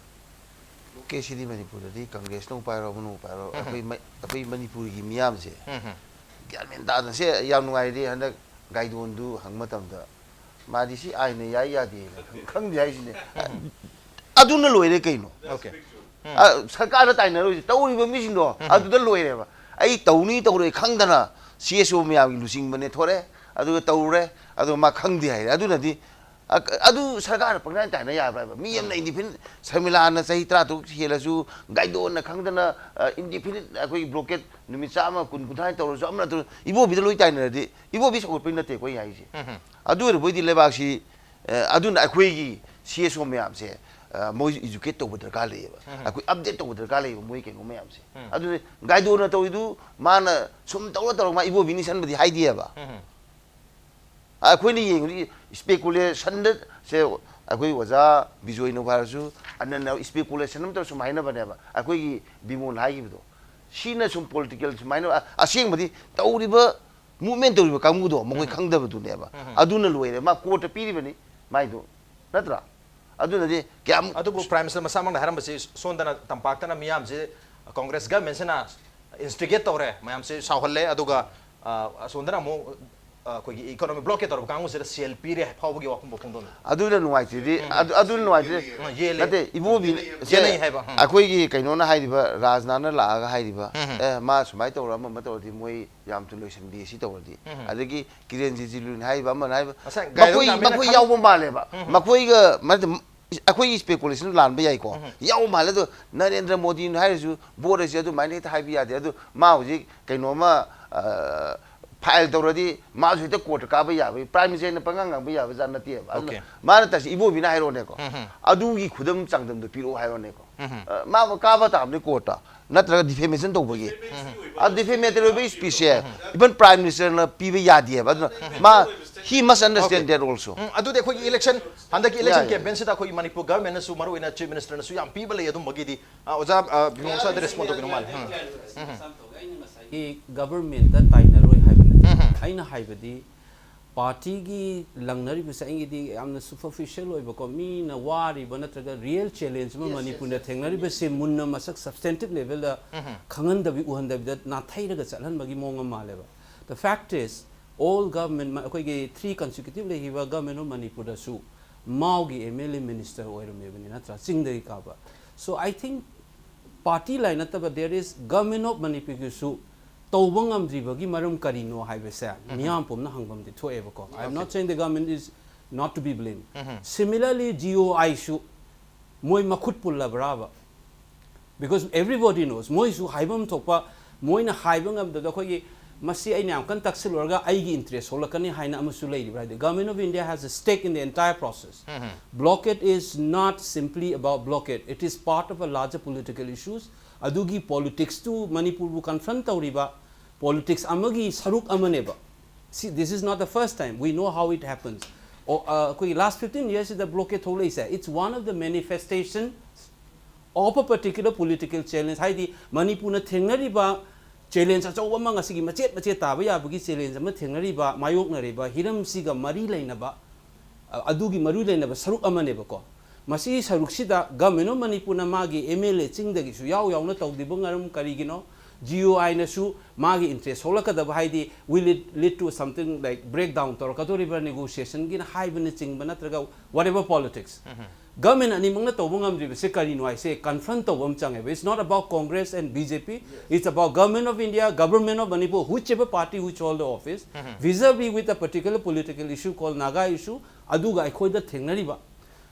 Blockadeꯁꯤꯗꯤ ꯃꯅꯤꯄꯨꯔꯗꯗꯤ Congressꯅꯕꯨ ꯄꯥꯏꯔꯣ, ꯑꯃꯅꯕꯨ ꯄꯥꯏꯔꯣ, ꯑꯩꯈꯣꯏ ꯃ-, ꯑꯩꯈꯣꯏ ꯃꯅꯤꯄꯨꯔꯒꯤ ꯃꯤꯌꯥꯝꯁꯦ ꯒ꯭ꯌꯥꯟ ꯃꯦꯟ ꯇꯥꯗꯅ, ꯁꯦ ꯌꯥꯝ ꯅꯨꯡꯉꯥꯏꯔꯗꯤ ꯍꯟꯗꯛ ꯒꯥꯏꯗꯣꯟꯗꯨ ꯍꯪꯕ ꯃꯇꯝꯗ ꯃꯥꯗꯤ ꯁꯤ ꯑꯥꯏꯟꯅ ꯌꯥꯏ ꯌꯥꯗꯦꯅ ꯈꯪꯗꯦ ꯍꯥꯏꯁꯤꯅꯦ꯫ ꯑꯗꯨꯅ ꯂꯣꯏꯔꯦ ꯀꯩꯅꯣ꯫ Okay. ꯎꯝ. ꯑ, ꯁꯔꯀꯥꯔꯗ ꯇꯥꯏꯅꯔꯣꯏꯁꯦ, ꯇꯧꯔꯤꯕ ꯃꯤꯁꯤꯡꯗꯣ ꯎꯝ. ꯑꯗꯨꯗ ꯂꯣꯏꯔꯦꯕ꯫ ꯑꯩ ꯇꯧꯅꯤ ꯇꯧꯔꯣꯏ ꯈꯪꯗꯅ C S O ꯃꯌꯥꯝꯒꯤ ꯂꯨꯆꯤꯡꯕꯅꯦ ꯊꯣꯔꯛꯑꯦ, ꯑꯗꯨꯒ ꯇꯧꯔꯨꯔꯦ, ꯑꯗꯨꯒ ꯃꯥ ꯈꯪꯗꯦ ꯍꯥꯏꯔꯦ꯫ ꯑꯗꯨꯅꯗꯤ ꯑ-, ꯑꯗꯨ ꯁꯔꯀꯥꯔꯅ ꯄꯪꯇꯥꯏ ꯇꯥꯏꯅ ꯌꯥꯕ꯭ꯔꯥ ꯍꯥꯏꯕ? ꯃꯤ ꯑꯃꯅ ꯎꯝ. Independent, ꯁꯔꯃꯤꯂꯥꯅ ꯆꯍꯤ ꯇꯔꯥ ꯇꯔꯨꯛ ꯍꯦꯜꯂꯁꯨ, ꯒꯥꯏꯗꯣꯟꯅ ꯈꯪꯗꯅ, ꯑ, independent ꯑꯩꯈꯣꯏꯒꯤ blockade ꯅꯨꯃꯤꯠ ꯆꯥꯝꯃ, ꯀꯨꯟ, ꯀꯨꯟꯊ꯭ꯔꯥ ꯇꯧꯔꯁꯨ, ꯑꯃꯅ ꯇꯧꯔꯁꯨ, ꯏꯕꯣꯕꯤꯗ ꯂꯣꯏ ꯇꯥꯏꯅꯔꯗꯤ, ꯏꯕꯣꯕꯤ ꯁꯧꯒꯠꯄꯩ ꯅꯠꯇꯦ ꯑꯩꯈꯣꯏ ꯍꯥꯏꯁꯦ꯫ ꯎꯝ. ꯑꯗꯨ ꯑꯣꯏꯔꯕꯣꯏꯗꯤ ꯂꯩꯕꯥꯛꯁꯤ, ꯑ, ꯑꯗꯨꯅ ꯑꯩꯈꯣꯏꯒꯤ C S O ꯃꯌꯥꯝꯁꯦ, ꯑ, ꯃꯣꯏ educate ꯇꯧꯕ ꯗꯔꯀꯥꯔ ꯂꯩꯌꯦꯕ꯫ ꯎꯝ. ꯑꯩꯈꯣꯏ update ꯇꯧꯕ ꯗꯔꯀꯥꯔ ꯂꯩꯌꯦꯕ ꯃꯣꯏ ꯀꯩꯅꯣ ꯃꯌꯥꯝꯁꯦ꯫ ꯎꯝ. ꯑꯗꯨꯅ ꯒꯥꯏꯗꯣꯟꯅ ꯇꯧꯔꯤꯗꯨ ꯃꯥꯅ ꯁꯨꯝ ꯇꯧꯔ ꯇꯧꯔꯒ ꯃꯥ ꯏꯕꯣꯕꯤ ꯅꯤꯡꯁꯟꯕꯗꯤ ꯍꯥꯏꯗꯦꯕ꯫ ꯎꯝ. ꯑꯩꯈꯣꯏꯅ ꯌꯦꯡꯕꯗꯤ speculationꯗ ꯁꯦ ꯑꯩꯈꯣꯏ ꯑꯣꯖꯥ ꯕꯤꯖꯣꯏꯅꯕꯨ ꯍꯥꯏꯔꯁꯨ, ꯑꯅꯟꯅ speculation ꯑꯃ ꯇꯧꯔ ꯁꯨꯝ ꯍꯥꯏꯅꯕꯅꯦꯕ, ꯑꯩꯈꯣꯏꯒꯤ ꯕꯤꯃꯣꯜꯅ ꯍꯥꯏꯈꯤꯕꯗꯣ꯫ ꯁꯤꯅ ꯁꯨꯝ political ꯁꯨꯃꯥꯏꯅ, ꯑ-, ꯑꯁꯦꯡꯕꯗꯤ ꯇꯧꯔꯤꯕ movement ꯇꯧꯔꯤꯕ ꯀꯥꯡꯕꯨꯗꯣ ꯃꯈꯣꯏ ꯎꯝ꯫ ꯈꯪꯗꯕꯗꯨꯅꯦꯕ꯫ ꯎꯝ꯫ ꯑꯗꯨꯅ ꯂꯣꯏꯔꯦ꯫ ꯃꯥ court ꯇ ꯄꯤꯔꯤꯕꯅꯤ ꯃꯥꯏꯗꯣ, ꯅꯠꯇ꯭ꯔꯥ? ꯑꯗꯨꯅꯗꯤ ꯀꯌꯥꯝ ꯑꯗꯨꯕꯨ Prime Minister ꯃꯁꯥꯃꯛꯅ ꯍꯥꯏꯔꯝꯕꯁꯤ, ꯁꯣꯝꯗꯅ ꯇꯝꯄꯥꯛꯇꯅ ꯃꯤꯌꯥꯝꯁꯤ Congress government ꯁꯤꯅ instigate ꯇꯧꯔꯦ, ꯃꯌꯥꯝꯁꯤ ꯁꯥꯎꯍꯜꯂꯦ, ꯑꯗꯨꯒ, ꯑ, ꯑꯁꯣꯝꯗꯅ ꯑꯃꯨꯛ, ꯑ, ꯑꯩꯈꯣꯏꯒꯤ economic blockade ꯇꯧꯔꯕ ꯀꯥꯡꯕꯨꯁꯤꯗ ꯁꯦꯜ ꯄꯤꯔꯦ ꯐꯥꯎꯕꯒꯤ ꯋꯥꯐꯝ ꯐꯣꯡꯗꯣꯛꯑꯝꯃꯤ꯫ ꯑꯗꯨꯅ ꯅꯨꯡꯉꯥꯏꯇ꯭ꯔꯤꯗꯤ, ꯎꯝ꯫ ꯑꯗꯨ, ꯑꯗꯨꯅ ꯅꯨꯡꯉꯥꯏꯇ꯭ꯔꯤꯗꯤ ꯎꯝ, ꯌꯦꯜꯂꯦ꯫ ꯅꯠꯇꯦ, ꯏꯕꯣꯕꯤ, ꯌꯦꯟꯅꯩ ꯍꯥꯏꯕ, ꯎꯝ꯫ ꯑꯩꯈꯣꯏꯒꯤ ꯀꯩꯅꯣꯅ ꯍꯥꯏꯔꯤꯕ, ꯔꯥꯖꯅꯥꯅ ꯂꯥꯛꯑꯒ ꯍꯥꯏꯔꯤꯕ, ꯎꯝ, ꯎꯝ꯫ "ꯑꯦ, ꯃꯥ ꯁꯨꯃꯥꯏꯅ ꯇꯧꯔ ꯑꯃ ꯑꯃ ꯇꯧꯔꯗꯤ ꯃꯣꯏ ꯌꯥꯝ ꯊꯨꯅ ꯂꯣꯏꯁꯤꯟꯕꯤ ꯁꯤ ꯇꯧꯔꯗꯤ"꯫ ꯎꯝ, ꯎꯝ꯫ ꯑꯗꯒꯤ ꯀꯤꯔꯦꯟ ꯔꯤꯖꯤꯖꯨꯅ ꯍꯥꯏꯔꯤꯕ, ꯑꯃꯅ ꯍꯥꯏꯔꯤꯕ, ꯉꯁꯥꯏ ꯒꯥꯏꯔꯣ ꯃꯈꯣꯏ, ꯒꯥꯃꯤꯅ ꯃꯈꯣꯏ ꯈꯪ- ꯌꯥꯎꯕ ꯃꯥꯜꯂꯦꯕ꯫ ꯎꯝ, ꯎꯝ꯫ ꯃꯈꯣꯏꯒ, ꯃꯔꯝꯗꯤ ꯑꯩꯈꯣꯏꯒꯤ speculation ꯂꯥꯟꯕ ꯌꯥꯏꯀꯣ꯫ ꯎꯝ, ꯎꯝ꯫ ꯌꯥꯎꯕ ꯃꯥꯜꯂꯦ꯫ ꯑꯗꯣ ꯅꯔꯦꯟꯗ꯭ꯔ ꯃꯣꯗꯤꯅ ꯍꯥꯏꯔꯁꯨ, vote ꯑꯁꯤ ꯑꯗꯨꯃꯥꯏꯅ ꯍꯦꯛꯇ ꯍꯥꯏꯕ ꯌꯥꯗꯦ꯫ ꯑꯗꯨ ꯃꯥ ꯍꯧꯖꯤꯛ ꯀꯩꯅꯣꯝꯃ, ꯑ, file ꯇꯧꯔꯗꯤ ꯃꯥꯁꯨ ꯍꯦꯛꯇ court ꯇ ꯀꯥꯕ ꯌꯥꯕ, Prime Minister ꯅ ꯄꯪꯉꯥꯡ ꯉꯥꯡꯕ ꯌꯥꯕ ꯖꯥꯠ ꯅꯠꯇꯦꯕ꯫ ꯑꯗꯨꯅ Okay꯫ ꯃꯥꯅ ꯇꯧꯔꯤꯁꯦ, "ꯏꯕꯣꯕꯤꯅ ꯍꯥꯏꯔꯣꯅꯦꯀꯣ, ꯎꯝ, ꯎꯝ꯫ ꯑꯗꯨꯒꯤ ꯈꯨꯗꯝ ꯆꯥꯡꯗꯝꯗꯣ ꯄꯤꯔꯛꯑꯣ ꯍꯥꯏꯔꯣꯅꯦꯀꯣ"꯫ ꯎꯝ, ꯎꯝ꯫ ꯑ, ꯃꯥ ꯀꯥꯕ ꯇꯥꯕꯅꯤ court ꯇ, ꯅꯠꯇ꯭ꯔꯒ defamation ꯇꯧꯕꯒꯤ꯫ ꯎꯝ, ꯎꯝ꯫ ꯑ, defamatory ꯑꯣꯏꯕ speech ꯁꯦ, ꯎꯝ, ꯎꯝ꯫ Even Prime Minister ꯅ ꯄꯤꯕ ꯌꯥꯗꯦꯕ꯫ ꯑꯗꯨꯅ ꯎꯝ, ꯎꯝ꯫ ꯃꯥ, he must understand Okay꯫ that also꯫ ꯎꯝ, ꯑꯗꯨꯗꯤ ꯑꯩꯈꯣꯏꯒꯤ election, ꯍꯟꯗꯛꯀꯤ election ꯌꯥꯏ, ꯌꯥꯏ꯫ campaign ꯁꯤꯗ ꯑꯩꯈꯣꯏꯒꯤ ꯃꯅꯤꯄꯨꯔ government ꯅꯁꯨ, ꯃꯔꯨꯑꯣꯏꯅ Chief Minister ꯅꯁꯨ ꯌꯥꯝ ꯄꯤꯕ ꯂꯩ ꯑꯗꯨꯝꯕꯒꯤꯗꯤ꯫ ꯑ, ꯑꯣꯖꯥ, ꯑ, ꯕꯤꯃꯣꯜ ꯁ꯭ꯋꯥꯏꯗ respond ꯇꯧꯕꯤꯅꯣ ꯃꯥꯜꯂꯦ꯫ ꯎꯝ꯫ ꯎꯝ꯫ ꯒꯤ government ꯇ ꯇꯥꯏꯅꯔꯣꯏ ꯍꯥꯏꯕ ꯅꯠꯇꯦ꯫ ꯎꯝ꯫ ꯑꯩꯅ ꯍꯥꯏꯕꯗꯤ party ꯒꯤ ꯂꯪꯅꯔꯤꯕꯁꯦ ꯑꯩꯒꯤꯗꯤ ꯌꯥꯝꯅ superficial ꯑꯣꯏꯕꯀꯣ, ꯃꯤꯅ ꯋꯥꯔꯤꯕ ꯅꯠꯇ꯭ꯔꯒ real challenge ꯑꯃ Yes, yes, ꯃꯅꯤꯄꯨꯔꯅ yes꯫ ꯊꯦꯡꯅꯔꯤꯕꯁꯦ ꯃꯨꯟꯅ ꯃꯁꯛ substantive level ꯗ ꯎꯝ꯫ ꯈꯪꯍꯟꯗꯕꯤ ꯎꯍꯟꯗꯕꯤꯗ ꯅꯥꯊꯩꯔꯒ ꯆꯠꯍꯟꯕꯒꯤ ꯃꯑꯣꯡ ꯑꯃ ꯃꯥꯜꯂꯦꯕ꯫ The fact is, all government, ꯃ-, ꯑꯩꯈꯣꯏꯒꯤ three consecutive ꯂꯩꯈꯤꯕ Government of ꯃꯅꯤꯄꯨꯔꯗꯁꯨ ꯃꯥꯎꯒꯤ M L A minister ꯑꯣꯏꯔꯝꯃꯤꯕꯅꯤ, ꯅꯠꯇ꯭ꯔꯥ? ꯆꯤꯡꯗꯒꯤ ꯀꯥꯕ꯫ So I think party line ꯅꯠꯇꯕ, there is Government of ꯃꯅꯤꯄꯨꯔꯒꯤꯁꯨ ꯇꯧꯕ ꯉꯝꯗ꯭ꯔꯤꯕꯒꯤ ꯃꯔꯝ ꯀꯔꯤꯅꯣ ꯍꯥꯏꯕꯁꯦ ꯎꯝ꯫ ꯃꯤꯌꯥꯝ ꯄꯨꯝꯅ ꯍꯪꯐꯝꯗꯤ ꯊꯣꯛꯑꯦꯕꯀꯣ꯫ I am Okay꯫ not saying the government is not to be blamed꯫ Um. Similarly, G O I ꯁꯨ ꯃꯣꯏ ꯃꯈꯨꯠ ꯄꯨꯜꯂꯕ꯭ꯔꯥꯕ? Because everybody knows, ꯃꯣꯏꯁꯨ ꯍꯥꯏꯐꯝ ꯊꯣꯛꯄ, ꯃꯣꯏꯅ ꯍꯥꯏꯕ ꯉꯝꯗꯕꯗ ꯑꯩꯈꯣꯏꯒꯤ, "ꯃꯁꯤ ꯑꯩꯅ ꯌꯥꯝ ꯀꯟꯅ ꯇꯛꯁꯤꯜꯂꯨꯔꯒ ꯑꯩꯒꯤ interest ꯁꯣꯛꯂꯛꯀꯅꯤ" ꯍꯥꯏꯅ ꯑꯃꯁꯨ ꯂꯩꯔꯤꯕ꯭ꯔꯥ? ꯍꯥꯏꯗꯤ, Government of India has a stake in the entire process꯫ Um. Blockade is not simply about blockade, it is part of a larger political issues꯫ ꯑꯗꯨꯒꯤ politics ꯇꯨ ꯃꯅꯤꯄꯨꯔꯕꯨ confront ꯇꯧꯔꯤꯕ politics ꯑꯃꯒꯤ ꯁꯔꯨꯛ ꯑꯃꯅꯦꯕ꯫ See, this is not the first time. We know how it happens. ꯑꯣ, ꯑ, ꯑꯩꯈꯣꯏꯒꯤ last fifteen yearsꯁꯤꯗ blockade ꯊꯣꯛꯂꯛꯏꯁꯦ, it's one of the manifestation of a particular political challenge. ꯍꯥꯏꯗꯤ ꯃꯅꯤꯄꯨꯔꯅ ꯊꯦꯡꯅꯔꯤꯕ challenge ꯑꯆꯧꯕ ꯑꯃ, ꯉꯁꯤꯒꯤ ꯃꯆꯦꯠ ꯃꯆꯦꯠ ꯇꯥꯕ ꯌꯥꯕꯒꯤ challenge ꯑꯃ ꯊꯦꯡꯅꯔꯤꯕ, ꯃꯥꯌꯣꯛꯅꯔꯤꯕ ꯍꯤꯔꯝꯁꯤꯒ ꯃꯔꯤ ꯂꯩꯅꯕ, ꯑ, ꯑꯗꯨꯒꯤ ꯃꯔꯤ ꯂꯩꯅꯕ ꯁꯔꯨꯛ ꯑꯃꯅꯦꯕꯀꯣ꯫ ꯃꯁꯤꯒꯤ ꯁꯔꯨꯛꯁꯤꯗ Government of ꯃꯅꯤꯄꯨꯔꯅ ꯃꯥꯒꯤ M L A ꯆꯤꯡꯗꯒꯤꯁꯨ ꯌꯥꯎ ꯌꯥꯎꯅ ꯇꯧꯗ꯭ꯔꯤꯕ ꯃꯔꯝ ꯀꯔꯤꯒꯤꯅꯣ? G O Iꯅꯁꯨ ꯃꯥꯒꯤ interest ꯁꯣꯛꯂꯛꯀꯗꯕ, ꯍꯥꯏꯗꯤ will it lead to something like breakdown ꯇꯧꯔꯛꯀꯗꯧꯔꯤꯕ꯭ꯔꯥ negotiationꯒꯤꯅ ꯍꯥꯏꯕꯅꯆꯤꯡꯕ, ꯅꯠꯇ꯭ꯔꯒ whatever politics꯫ Government ꯑꯅꯤꯃꯛꯅ ꯇꯧꯕ ꯉꯝꯗ꯭ꯔꯤꯕꯁꯦ ꯀꯔꯤꯅꯣ ꯍꯥꯏꯁꯦ confront ꯇꯧꯕ ꯑꯃ ꯆꯪꯉꯦꯕ꯫ It's not about Congress and B J P, it's about Government of India, Government of Manipur, whichever party which hold the office, vis-a-vis with a particular political issue called Naga issue, ꯑꯗꯨꯒ ꯑꯩꯈꯣꯏꯗ ꯊꯦꯡꯅꯔꯤꯕ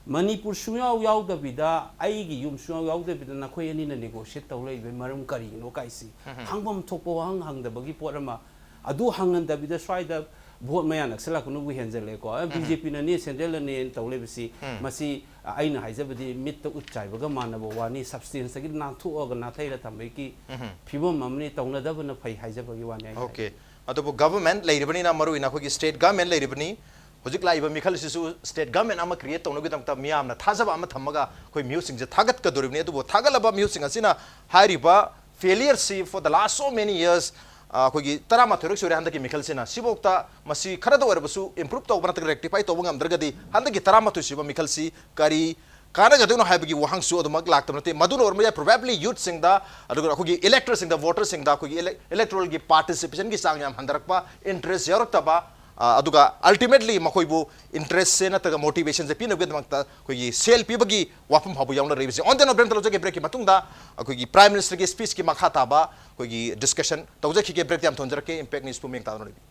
ꯃꯅꯤꯄꯨꯔ ꯁꯨꯡꯌꯥꯎ ꯌꯥꯎꯗꯕꯤꯗ, ꯑꯩꯒꯤ ꯌꯨꯝ ꯁꯨꯡꯌꯥꯎ ꯌꯥꯎꯗꯕꯤꯗ ꯅꯈꯣꯏ ꯑꯅꯤꯅ negotiate ꯇꯧ ꯂꯩꯕꯒꯤ ꯃꯔꯝ ꯀꯔꯤꯒꯤꯅꯣ ꯀꯥꯏꯁꯤ ꯍꯪꯐꯝ ꯊꯣꯛꯄ ꯋꯥꯍꯪ ꯍꯪꯗꯕꯒꯤ ꯄꯣꯠ ꯑꯃ꯫ ꯑꯗꯨ ꯍꯪꯍꯟꯗꯕꯤꯗ ꯁ꯭ꯋꯥꯏꯗ vote ꯃꯌꯥ ꯅꯛꯁꯜꯂꯛꯄꯅꯕꯨ ꯍꯦꯟꯖꯜꯂꯦꯀꯣ꯫ ꯎꯝ꯫ B J Pꯅꯅꯤ, Centralꯅꯅꯤ ꯇꯧ ꯂꯩꯕꯁꯤ, ꯎꯝ꯫ ꯃꯁꯤ ꯑꯩꯅ ꯍꯥꯏꯖꯕꯗꯤ ꯃꯤꯠꯇ ꯎꯠ ꯆꯥꯏꯕꯒ ꯃꯥꯟꯅꯕ ꯋꯥꯅꯤ, substanceꯇꯒꯤ ꯅꯥꯟꯊꯣꯛꯑꯒ ꯅꯥꯊꯩꯔ ꯊꯝꯕꯒꯤ ꯎꯝ꯫ ꯐꯤꯕꯝ ꯑꯃꯅꯤ꯫ ꯇꯧꯅꯗꯕꯅ ꯐꯩ ꯍꯥꯏꯖꯕꯒꯤ ꯋꯥꯅꯤ ꯑꯩꯅ ꯑꯣꯀꯦ꯫ ꯍꯥꯏꯖꯕ꯫ ꯑꯗꯨꯕꯨ government ꯂꯩꯔꯤꯕꯅꯤꯅ, ꯃꯔꯨꯑꯣꯏꯅ ꯑꯩꯈꯣꯏꯒꯤ state government ꯂꯩꯔꯤꯕꯅꯤ꯫ ꯍꯧꯖꯤꯛ ꯂꯥꯛꯏꯕ ꯃꯤꯈꯜꯁꯤꯁꯨ state government ꯑꯃ create ꯇꯧꯅꯕꯒꯤꯗꯃꯛꯇ ꯃꯤꯌꯥꯝꯅ ꯊꯥꯖꯕ ꯑꯃ ꯊꯝꯃꯒ ꯑꯩꯈꯣꯏ ꯃꯤꯍꯨꯠꯁꯤꯡꯁꯦ ꯊꯥꯒꯠꯀꯗꯣꯔꯤꯕꯅꯤ꯫ ꯑꯗꯨꯕꯨ ꯊꯥꯒꯠꯂꯕ ꯃꯤꯍꯨꯠꯁꯤꯡ ꯑꯁꯤꯅ ꯍꯥꯏꯔꯤꯕ failureꯁꯤ for the last so many years, ꯑ, ꯑꯩꯈꯣꯏꯒꯤ ꯇꯔꯥꯃꯥꯊꯣꯏꯔꯛ ꯁꯨꯔꯦ ꯍꯟꯗꯛꯀꯤ ꯃꯤꯈꯜꯁꯤꯅ꯫ ꯁꯤꯐꯥꯎꯗ ꯃꯁꯤ ꯈꯔꯗ ꯑꯣꯏꯔꯕꯁꯨ improve ꯇꯧꯕ ꯅꯠꯇ꯭ꯔꯒ rectify ꯇꯧꯕ ꯉꯝꯗ꯭ꯔꯒꯗꯤ ꯍꯟꯗꯛꯀꯤ ꯇꯔꯥꯃꯥꯊꯣꯏ ꯁꯨꯕ ꯃꯤꯈꯜꯁꯤ ꯀꯔꯤ ꯀꯥꯟꯅꯒꯗꯣꯏꯅꯣ ꯍꯥꯏꯕꯒꯤ ꯋꯥꯍꯪꯁꯨ ꯑꯗꯨꯃꯛ ꯂꯥꯛꯇꯕ ꯅꯠꯇꯦ꯫ ꯃꯗꯨꯅ ꯑꯣꯏꯔꯝꯕ ꯌꯥꯏ, probably youthꯁꯤꯡꯗ, ꯑꯗꯨꯒ ꯑꯩꯈꯣꯏꯒꯤ electorꯁꯤꯡꯗ, voterꯁꯤꯡꯗ, ꯑꯩꯈꯣꯏꯒꯤ ele-, electoralꯒꯤ participationꯒꯤ ꯆꯥꯡ ꯌꯥꯝ ꯍꯟꯊꯔꯛꯄ, interest ꯌꯥꯎꯔꯛꯇꯕ, ꯑ, ꯑꯗꯨꯒ ultimately ꯃꯈꯣꯏꯕꯨ interestꯁꯦ ꯅꯠꯇ꯭ꯔꯒ motivationꯁꯦ ꯄꯤꯅꯕꯒꯤꯗꯃꯛꯇ ꯑꯩꯈꯣꯏꯒꯤ ꯁꯦꯜ ꯄꯤꯕꯒꯤ ꯋꯥꯐꯝ ꯐꯥꯎꯕ ꯌꯥꯎꯅꯔꯛꯏꯕꯁꯦ꯫ On that note, break ꯑꯃ ꯂꯧꯖꯒꯦ꯫ Breakꯀꯤ ꯃꯇꯨꯡꯗ ꯑꯩꯈꯣꯏꯒꯤ Prime Ministerꯒꯤ speechꯀꯤ ꯃꯈꯥ ꯇꯥꯕ ꯑꯩꯈꯣꯏꯒꯤ discussion ꯇꯧꯖꯈꯤꯒꯦ꯫ Breakꯇ ꯌꯥꯝ ꯊꯣꯟꯖꯔꯛꯀꯦ꯫ Impact Newsꯄꯨ ꯃꯤꯠꯌꯦꯡ ꯇꯥꯗꯨꯅ ꯂꯩꯕꯤꯌꯨ꯫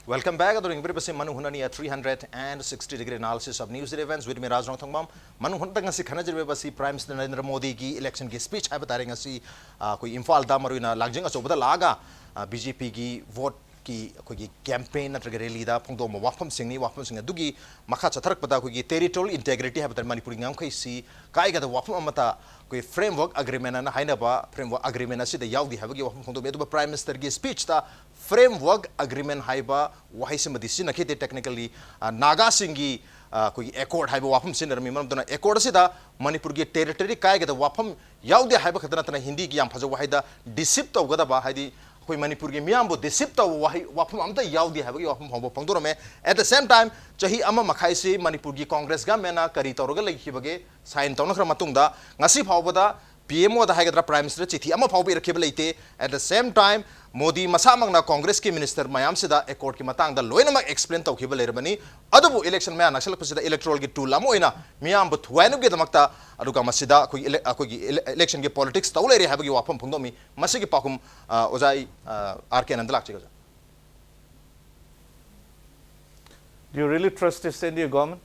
Welcome back꯫ ꯑꯗꯣ ꯌꯦꯡꯕꯤꯔꯤꯕꯁꯤ ꯃꯅꯨꯡ ꯍꯨꯠꯅꯅꯤ, a three hundred and sixty degree analysis of news events with me, ꯔꯥꯖ ꯔꯣꯡꯊꯣꯡꯕꯝ꯫ ꯃꯅꯨꯡ ꯍꯨꯠꯇ ꯉꯁꯤ ꯈꯟꯅꯖꯔꯤꯕꯁꯤ Prime Minister ꯅꯔꯦꯟꯗ꯭ꯔ ꯃꯣꯗꯤꯒꯤ electionꯒꯤ speech ꯍꯥꯏꯕ ꯇꯥꯔꯦ꯫ ꯉꯁꯤ, ꯑ, ꯑꯩꯈꯣꯏ ꯏꯝꯐꯥꯜꯗ ꯃꯔꯨꯑꯣꯏꯅ ꯂꯥꯡꯖꯤꯡ ꯑꯆꯧꯕꯗ ꯂꯥꯛꯑꯒ, ꯑ, BJPꯒꯤ vote ꯀꯤ ꯑꯩꯈꯣꯏꯒꯤ ꯀꯦꯝꯄꯦꯟ ꯅꯠꯇ꯭ꯔꯒ ꯔꯦꯂꯤꯗ ꯐꯣꯡꯗꯣꯛꯑꯝꯕ ꯋꯥꯐꯝꯁꯤꯡꯅꯤ꯫ ꯋꯥꯐꯝꯁꯤꯡ ꯑꯗꯨꯒꯤ ꯃꯈꯥ ꯆꯠꯊꯔꯛꯄꯗ ꯑꯩꯈꯣꯏꯒꯤ territorial integrity ꯍꯥꯏꯕ ꯇꯥꯔꯦ, ꯃꯅꯤꯄꯨꯔꯒꯤ ꯉꯝꯈꯩꯁꯤ ꯀꯥꯏꯒꯗꯕ ꯋꯥꯐꯝ ꯑꯃꯠꯇ ꯑꯩꯈꯣꯏ framework agreement ꯑꯅ ꯍꯥꯏꯅꯕ framework agreement ꯑꯁꯤꯗ ꯌꯥꯎꯗꯦ ꯍꯥꯏꯕꯒꯤ ꯋꯥꯐꯝ ꯐꯣꯡꯗꯣꯛꯑꯝꯃꯤ꯫ ꯑꯗꯨꯕꯨ Prime Ministerꯒꯤ speechꯇ framework agreement ꯍꯥꯏꯕ ꯋꯥꯍꯩꯁꯤꯃꯗꯤ ꯁꯤꯖꯤꯟꯅꯈꯤꯗꯦ꯫ Technically, ꯑ, ꯅꯥꯒꯥꯁꯤꯡꯒꯤ, ꯑ, ꯑꯩꯈꯣꯏꯒꯤ accord ꯍꯥꯏꯕ ꯋꯥꯐꯝ ꯁꯤꯖꯤꯟꯅꯔꯝꯃꯤ꯫ ꯃꯔꯝ ꯑꯗꯨꯅ accord ꯑꯁꯤꯗ ꯃꯅꯤꯄꯨꯔꯒꯤ territory ꯀꯥꯏꯒꯗꯕ ꯋꯥꯐꯝ ꯌꯥꯎꯗꯦ ꯍꯥꯏꯕ ꯈꯛꯇ ꯅꯠꯇꯅ ꯍꯤꯟꯗꯤꯒꯤ ꯌꯥꯝ ꯐꯖꯕ ꯋꯥꯍꯩꯗ deceive ꯇꯧꯒꯗꯕ, ꯍꯥꯏꯗꯤ ꯑꯩꯈꯣꯏ ꯃꯅꯤꯄꯨꯔꯒꯤ ꯃꯤꯌꯥꯝꯕꯨ deceive ꯇꯧꯕ ꯋꯥꯍꯩ, ꯋꯥꯐꯝ ꯑꯝꯇ ꯌꯥꯎꯗꯦ ꯍꯥꯏꯕꯒꯤ ꯋꯥꯐꯝ ꯐꯥꯎꯕ ꯐꯣꯡꯗꯣꯔꯝꯃꯦ꯫ At the same time, ꯆꯍꯤ ꯑꯃ ꯃꯈꯥꯏꯁꯤ ꯃꯅꯤꯄꯨꯔꯒꯤ Congress governmentꯅ ꯀꯔꯤ ꯇꯧꯔꯒ ꯂꯩꯈꯤꯕꯒꯦ? Sign ꯇꯧꯅꯈ꯭ꯔ ꯃꯇꯨꯡꯗ ꯉꯁꯤ ꯐꯥꯎꯕꯗ P M Oꯗ ꯍꯥꯏꯒꯗ꯭ꯔꯥ, Prime Minister ꯆꯤꯊꯤ ꯑꯃ ꯐꯥꯎꯕ ꯏꯔꯛꯈꯤꯕ ꯂꯩꯇꯦ꯫ At the same time, Modi ꯃꯁꯥꯃꯛꯅ Congressꯀꯤ minister ꯃꯌꯥꯝꯁꯤꯗ accordꯀꯤ ꯃꯇꯥꯡꯗ ꯂꯣꯏꯅꯃꯛ explain ꯇꯧꯈꯤꯕ ꯂꯩꯔꯕꯅꯤ꯫ ꯑꯗꯨꯕꯨ election ꯃꯌꯥ ꯅꯛꯁꯤꯜꯂꯛꯄꯁꯤꯗ electoralꯒꯤ tool ꯑꯃ ꯑꯣꯏꯅ ꯃꯤꯌꯥꯝꯕꯨ ꯊꯨꯒꯥꯏꯅꯕꯒꯤꯗꯃꯛꯇ, ꯑꯗꯨꯒ ꯃꯁꯤꯗ ꯑꯩꯈꯣꯏꯒꯤ ele-, ꯑꯩꯈꯣꯏꯒꯤ ele-, electionꯒꯤ politics ꯇꯧ ꯂꯩꯔꯦ ꯍꯥꯏꯕꯒꯤ ꯋꯥꯐꯝ ꯐꯣꯡꯗꯣꯛꯑꯝꯃꯤ꯫ ꯃꯁꯤꯒꯤ ꯄꯥꯎꯈꯨꯝ, ꯑ, ꯑꯣꯖꯥ ꯑꯩ, ꯑ, R K ꯑꯅꯟꯗ ꯂꯥꯛꯆꯒꯦ, ꯑꯣꯖꯥ꯫ Do you really trust this N D A government?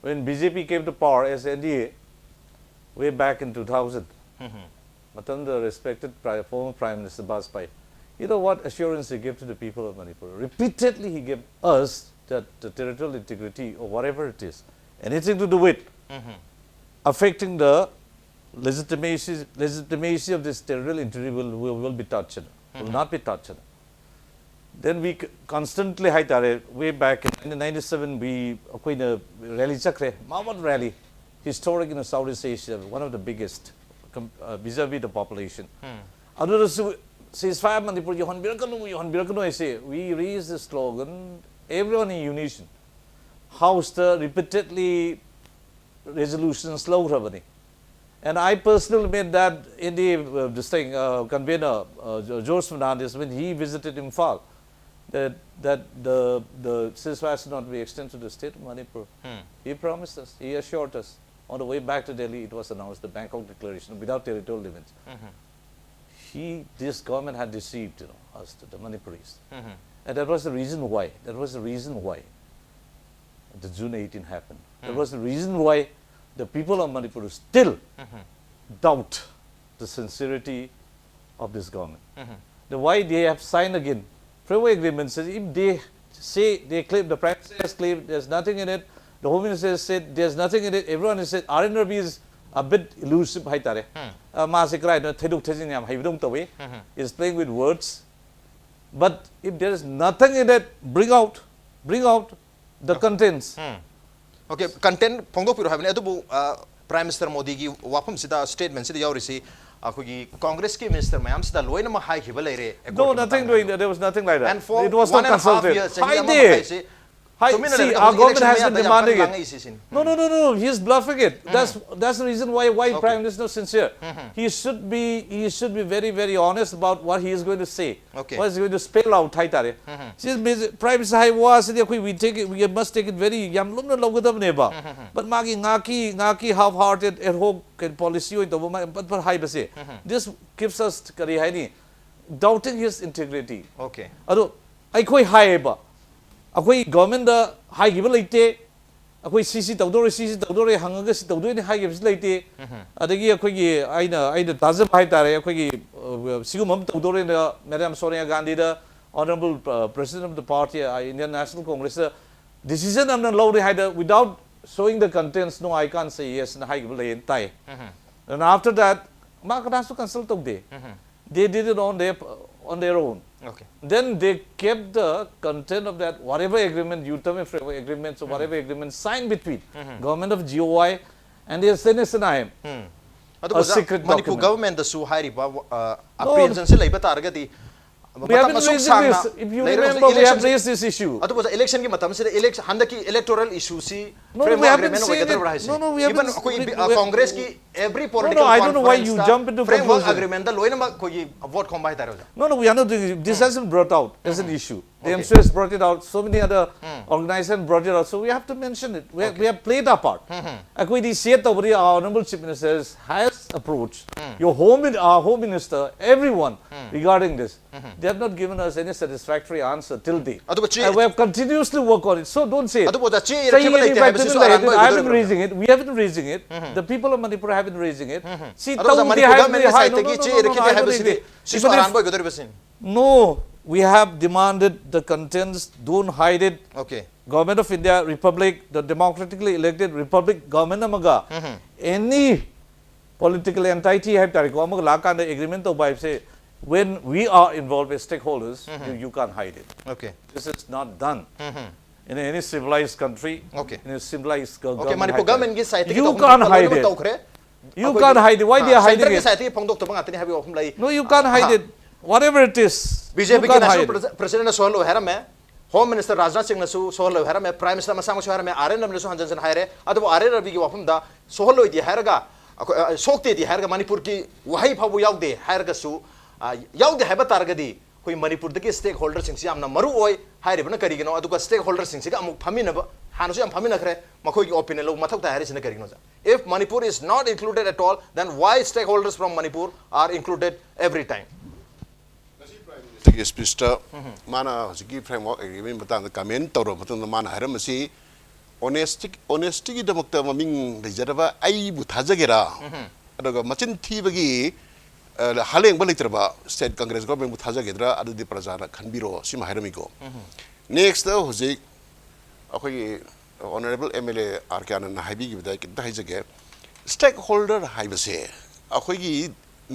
When B J P came to power as N D A way back in two thousand, ꯃꯇꯝꯗ respected Pri-, former Prime Minister Vajpayee, you know what assurance he gave to the people of Manipur? Repeatedly he gave us that the territorial integrity or whatever it is, anything to do with affecting the legitimacy, legitimacy of this territorial integrity will, will, will be touched, will not be touched. Then we c-, constantly ꯍꯥꯏ ꯇꯥꯔꯦ, way back in nineteen ninety-seven, we, ꯑꯩꯈꯣꯏꯅ rally ꯆꯠꯈ꯭ꯔꯦ, Mamad rally, historic in Southeast Asia, one of the biggest, com-, uh, vis-a-vis the population. ꯑꯗꯨꯗꯁꯨ ceasefire Manipur ꯌꯧꯍꯟꯕꯤꯔꯛꯀꯅꯨ, ꯌꯧꯍꯟꯕꯤꯔꯛꯀꯅꯨ ꯍꯥꯏꯁꯦ, we raised the slogan, everyone in unison. Houseꯇ repeatedly resolutions ꯂꯧꯈ꯭ꯔꯕꯅꯤ. And I personally made that in the, uh, this thing, uh, convener, uh, Jo-, George Fernandes, when he visited Imphal, that, that the, the ceasefire should not be extended to the state of Manipur. He promised us, he assured us. On the way back to Delhi, it was announced, the Bangkok Declaration, without territorial limits. He, this government had deceived, you know, us, the Manipuris. And that was the reason why, that was the reason why the June eighteen happened. That was the reason why the people of Manipur still doubt the sincerity of this government. Then why they have signed again? Framework agreement says if they say they claim, the Prime Minister has claimed there's nothing in it, the Home Minister has said there's nothing in it, everyone has said R N R B is a bit elusive ꯍꯥꯏ ꯇꯥꯔꯦ꯫ ꯃꯥꯁꯦ ꯀꯗꯥꯏꯗꯅꯣ ꯊꯩꯗꯣꯛ ꯊꯩꯖꯤꯟ ꯌꯥꯝ ꯍꯩꯕꯗꯧ ꯇꯧꯏ꯫ Is playing with words. But if there is nothing in it, bring out, bring out the contents. Okay, content ꯐꯣꯡꯗꯣꯛꯄꯤꯔꯣ ꯍꯥꯏꯕꯅꯤ꯫ ꯑꯗꯨꯕꯨ Prime Minister ꯃꯣꯗꯤꯒꯤ ꯋꯥꯐꯝꯁꯤꯗ, statement ꯁꯤꯗ ꯌꯥꯎꯔꯤꯁꯤ ꯑꯩꯈꯣꯏꯒꯤ Congress ꯀꯤ minister ꯃꯌꯥꯝꯁꯤꯗ ꯂꯣꯏꯅꯃꯛ ꯍꯥꯏꯈꯤꯕ ꯂꯩꯔꯦ꯫ No, nothing doing that. There was nothing like that. And for It was one not and a half consulted. Years, ꯆꯍꯤ ꯑꯃ ꯍꯥꯏꯗꯦ꯫ ꯃꯈꯥꯏꯁꯤ ꯍꯥꯏ, ꯇꯨꯃꯤꯟꯅ see, ꯂꯩꯔꯒ our ꯍꯧꯖꯤꯛ government election has been ꯃꯌꯥꯗ ꯌꯥꯝ ꯀꯟꯅ demanding it. ꯉꯥꯡꯉꯛꯏꯁꯤ ꯁꯤꯅꯤ꯫ No, no, no, no, no. He's bluffing it. That's that's the reason why why Okay. Prime Minister is not sincere. He should be he should be very very honest about what he is going to say. Okay. What is going to spell out ꯍꯥꯏ ꯇꯥꯔꯦ꯫ ꯁꯤ Prime Minister ꯍꯥꯏꯕ ꯋꯥꯁꯤꯗꯤ ꯑꯩꯈꯣꯏ we take it, we must take it very ꯌꯥꯝ ꯂꯨꯝꯅ ꯂꯧꯒꯗꯕꯅꯦꯕ꯫ But ꯃꯥꯒꯤ ꯉꯥꯀꯤ ꯉꯥꯀꯤ half hearted ad hoc policy ꯑꯣꯏꯅ ꯇꯧꯕ ꯃꯥ ꯄꯠ ꯄꯠ ꯍꯥꯏꯕꯁꯦ, this gives us ꯀꯔꯤ ꯍꯥꯏꯅꯤ, doubting his integrity. Okay. ꯑꯗꯣ ꯑꯩꯈꯣꯏ ꯍꯥꯏꯌꯦꯕ, ꯑꯩꯈꯣꯏ government ꯗ ꯍꯥꯏꯈꯤꯕ ꯂꯩꯇꯦ꯫ ꯑꯩꯈꯣꯏ ꯁꯤ ꯁꯤ ꯇꯧꯗꯧꯔꯦ, ꯁꯤ ꯁꯤ ꯇꯧꯗꯧꯔꯦ ꯍꯪꯉꯒ ꯁꯤ ꯇꯧꯗꯣꯏꯅꯤ ꯍꯥꯏꯈꯤꯕꯁꯨ ꯂꯩꯇꯦ꯫ ꯑꯗꯒꯤ ꯑꯩꯈꯣꯏꯒꯤ ꯑꯩꯅ ꯑꯩꯅ ꯇꯥꯖꯕ ꯍꯥꯏ ꯇꯥꯔꯦ, ꯑꯩꯈꯣꯏꯒꯤ ꯑ, ꯁꯤꯒꯨꯝꯕ ꯑꯃ ꯇꯧꯗꯧꯔꯦꯅ Madam Sonia Gandhi the, Honourable President of the Party, uh, Indian National Congress the decision ꯑꯃ ꯂꯧꯔꯦ ꯍꯥꯏꯗ without showing the contents, no, I can't say yes ꯅ ꯍꯥꯏꯈꯤꯕ ꯂꯩꯌꯦꯅ ꯇꯥꯏ꯫ And after that ꯃꯥ ꯀꯅꯥꯁꯨ consult ꯇꯧꯗꯦ꯫ They did it on their on their own. Okay. Then they kept the content of that whatever agreement, Uttamam framework agreement, so whatever agreement signed between government of G O I and the S N S and I M. ꯑꯗꯨꯕꯨ A secret Manipur document. Government ꯁꯨ ꯍꯥꯏꯔꯤꯕ apprehension ꯁꯤ ꯂꯩꯕ ꯇꯥꯔꯒꯗꯤ We have been raising this. If you remember, we have raised this issue. ꯑꯗꯨꯕꯨ election ꯒꯤ ꯃꯇꯝꯁꯤꯗ election ꯍꯟꯗꯛꯀꯤ electoral issue ꯁꯤ No, no, we framework have been agreement saying it. ꯑꯣꯏꯒꯗꯧꯔꯤꯕ꯭ꯔꯥ ꯍꯥꯏꯁꯦ? No, no, we have Even been- ꯑꯩꯈꯣꯏ we- uh, we- Congress ꯀꯤ every No, political no, I don't know why you conference the jump into framework conclusion. Agreement ꯗ ꯂꯣꯏꯅꯃꯛ ꯑꯩꯈꯣꯏꯒꯤ vote ꯈꯣꯝꯕ ꯍꯥꯏꯇꯥꯔꯦ ꯑꯣꯖꯥ꯫ No, no, we are not doing it. This hasn't brought out as an issue. The M C S brought it out. So many other organizations brought it out. So we have to mention it. We have, we have played our part. ꯑꯩꯈꯣꯏꯗꯤ set ꯇꯧꯕꯗꯤ our honourable chief minister has approach, your home, min- our home minister, everyone regarding this, they have not given us any satisfactory answer till date. ꯑꯗꯨꯕꯨ ꯆꯦ- And we have continuously worked on it. So don't say it. ꯑꯗꯨꯕꯨ ꯑꯣꯖꯥ, ꯆꯦ ꯆꯍꯤ ꯏꯔꯛꯈꯤꯕ ꯑꯅꯤ ꯂꯩꯇꯦ ꯄꯥꯏ ꯍꯥꯏꯕꯁꯤꯁꯨ ꯇꯨꯃꯤꯟꯅ ꯂꯩ꯫ ꯑꯔꯥꯟꯕ I haven't ꯑꯣꯏꯒꯗꯧꯔꯤꯕ꯭ꯔꯥ? raising it. We haven't raising it. The people of Manipur haven't raising it. ꯁꯤ ꯑꯗꯣ ꯑꯣꯖꯥ, ꯇꯧꯗꯦ ꯃꯅꯤꯄꯨꯔ ꯍꯥꯏꯕꯗꯤ ꯒꯚꯔꯟꯃꯦꯟꯒꯤ ꯍꯥꯏ- ꯁꯥꯏꯠꯇꯒꯤ no, no, ꯆꯦ no, no, ꯏꯔꯛꯈꯤꯗꯦ no, ꯍꯥꯏꯕꯁꯤꯗꯤ ꯍꯥꯏꯕꯗꯤ- ꯁꯤꯁꯨ ꯑꯔꯥꯟꯕ ꯑꯣꯏꯒꯗꯧꯔꯤꯕ꯭ꯔꯥ ꯁꯤꯅꯤ? No, we have demanded the contents, don't hide it. Okay. Government of India, Republic, the democratically elected Republic government ꯑꯃꯒ any political entity ꯍꯥꯏꯕ ꯇꯥꯔꯦꯀꯣ, ꯑꯃꯒ ꯂꯥꯛꯀꯥꯟꯗ agreement ꯇꯧꯕ ꯍꯥꯏꯕꯁꯦ, when we are involved as stakeholders, you, you can't hide it. Okay. This is not done in any civilized country, Okay. in a civilized go- Okay, government Manipur ꯍꯥꯏꯇꯥꯔꯦ. ꯒꯚꯔꯟꯃꯦꯟꯒꯤ ꯁꯥꯏꯠꯇꯒꯤ You ꯇꯧꯐꯝ can't ꯊꯣꯛꯄ hide ꯂꯣꯏꯅꯃꯛ it. ꯇꯧꯈ꯭ꯔꯦ꯫ You can't hide it. Why they are hiding ꯁꯦꯟꯇꯔꯒꯤ it? ꯁꯥꯏꯠꯇꯒꯤ ꯐꯣꯡꯗꯣꯛꯇꯕ ꯉꯥꯛꯇꯅꯤ ꯍꯥꯏꯕꯒꯤ ꯋꯥꯐꯝ ꯂꯩ꯫ No, you can't hide it. Whatever it is, you ꯕꯤꯖꯦꯄꯤꯒꯤ can't ꯅꯦꯁꯅꯦꯜ hide it. ꯄ꯭ꯔꯁꯤ- ꯄ꯭ꯔꯁꯤꯗꯦꯟꯅ ꯁꯣꯍꯜꯂꯣꯏ ꯍꯥꯏꯔꯝꯃꯦ꯫ ꯍꯣꯝ ꯃꯤꯅꯤꯁꯇꯔ ꯔꯥꯖꯅꯥꯊ ꯁꯤꯡꯅꯁꯨ ꯁꯣꯍꯜꯂꯣꯏ ꯍꯥꯏꯔꯝꯃꯦ꯫ ꯄ꯭ꯔꯥꯏꯝ ꯃꯤꯅꯤꯁꯇꯔ ꯃꯁꯥꯃꯛꯁꯨ ꯍꯥꯏꯔꯝꯃꯦ꯫ ꯑꯥꯔ ꯑꯦꯟ ꯔꯕꯤꯅꯁꯨ ꯍꯟꯖꯟ ꯍꯟꯖꯟ ꯍꯥꯏꯔꯦ꯫ ꯑꯗꯨꯕꯨ ꯑꯥꯔ ꯑꯦꯟ ꯔꯕꯤꯒꯤ ꯋꯥꯐꯝꯗ ꯁꯣꯍꯜꯂꯣꯏꯗꯤ ꯍꯥꯏꯔꯒ, ꯑꯩꯈꯣꯏ, ꯑ, ꯁꯣꯛꯇꯦꯗꯤ ꯍꯥꯏꯔꯒ ꯃꯅꯤꯄꯨꯔꯒꯤ ꯋꯥꯍꯩ ꯐꯥꯎꯕ ꯌꯥꯎꯗꯦ ꯍꯥꯏꯔꯒꯁꯨ, ꯑ, ꯌꯥꯎꯗꯦ ꯍꯥꯏꯕ ꯇꯥꯔꯒꯗꯤ ꯑꯩꯈꯣꯏ ꯃꯅꯤꯄꯨꯔꯗꯒꯤ ꯁ꯭ꯇꯦꯛ ꯍꯣꯜꯗꯔꯁꯤꯡꯁꯤ ꯌꯥꯝꯅ ꯃꯔꯨ ꯑꯣꯏ ꯍꯥꯏꯔꯤꯕꯅ ꯀꯔꯤꯒꯤꯅꯣ? ꯑꯗꯨꯒ ꯁ꯭ꯇꯦꯛ ꯍꯣꯜꯗꯔꯁꯤꯡꯁꯤꯒ ꯑꯃꯨꯛ ꯐꯝꯃꯤꯟꯅꯕ, ꯍꯥꯟꯅꯁꯨ ꯌꯥꯝ ꯐꯝꯃꯤꯟꯅꯈ꯭ꯔꯦ, ꯃꯈꯣꯏꯒꯤ ꯑꯣꯄꯤꯅꯤꯌꯟ ꯂꯧꯕ ꯃꯊꯧ ꯇꯥꯏ ꯍꯥꯏꯔꯤꯁꯤꯅ ꯀꯔꯤꯒꯤꯅꯣ, ꯁꯥꯔ? If Manipur is not included at all, then why stakeholders from Manipur are included every time? ꯒꯤ ꯁ꯭ꯄꯤꯁꯇ ꯃꯥꯅ ꯍꯧꯖꯤꯛꯀꯤ ꯐ꯭ꯔꯦꯝꯋꯥꯔꯛ ꯑꯦꯒ꯭ꯔꯤꯃꯦꯟ ꯃꯇꯥꯡꯗ ꯀꯃꯦꯟ ꯇꯧꯔꯕ ꯃꯇꯨꯡꯗ ꯃꯥꯅ ꯍꯥꯏꯔꯝꯕꯁꯤ, ꯑꯣꯅꯦꯁꯇꯤ ꯑꯣꯅꯦꯁꯇꯤꯒꯤꯗꯃꯛꯇ ꯃꯃꯤꯡ ꯂꯩꯖꯔꯕ ꯑꯩꯕꯨ ꯊꯥꯖꯒꯦꯔꯥ? ꯑꯗꯨꯒ ꯃꯆꯤꯟ ꯊꯤꯕꯒꯤ, ꯑ, ꯍꯂꯦꯡꯕ ꯂꯩꯇ꯭ꯔꯕ ꯁ꯭ꯇꯦꯠ ꯀꯪꯒ꯭ꯔꯦꯁ ꯒꯣꯔꯃꯦꯟꯕꯨ ꯊꯥꯖꯒꯗ꯭ꯔꯥ? ꯑꯗꯨꯗꯤ ꯄ꯭ꯔꯖꯥꯅ ꯈꯟꯕꯤꯔꯣ, ꯁꯤꯃ ꯍꯥꯏꯔꯝꯃꯤꯀꯣ꯫ ꯅꯦꯛꯁꯇ ꯍꯧꯖꯤꯛ ꯑꯩꯈꯣꯏꯒꯤ honourable M L A R K ꯑꯥꯅꯟꯗꯅ ꯍꯥꯏꯕꯤꯈꯤꯕꯗ ꯑꯩ ꯈꯤꯇ ꯍꯥꯏꯖꯒꯦ꯫ ꯁ꯭ꯇꯦꯛ ꯍꯣꯜꯗꯔ ꯍꯥꯏꯕꯁꯦ ꯑꯩꯈꯣꯏꯒꯤ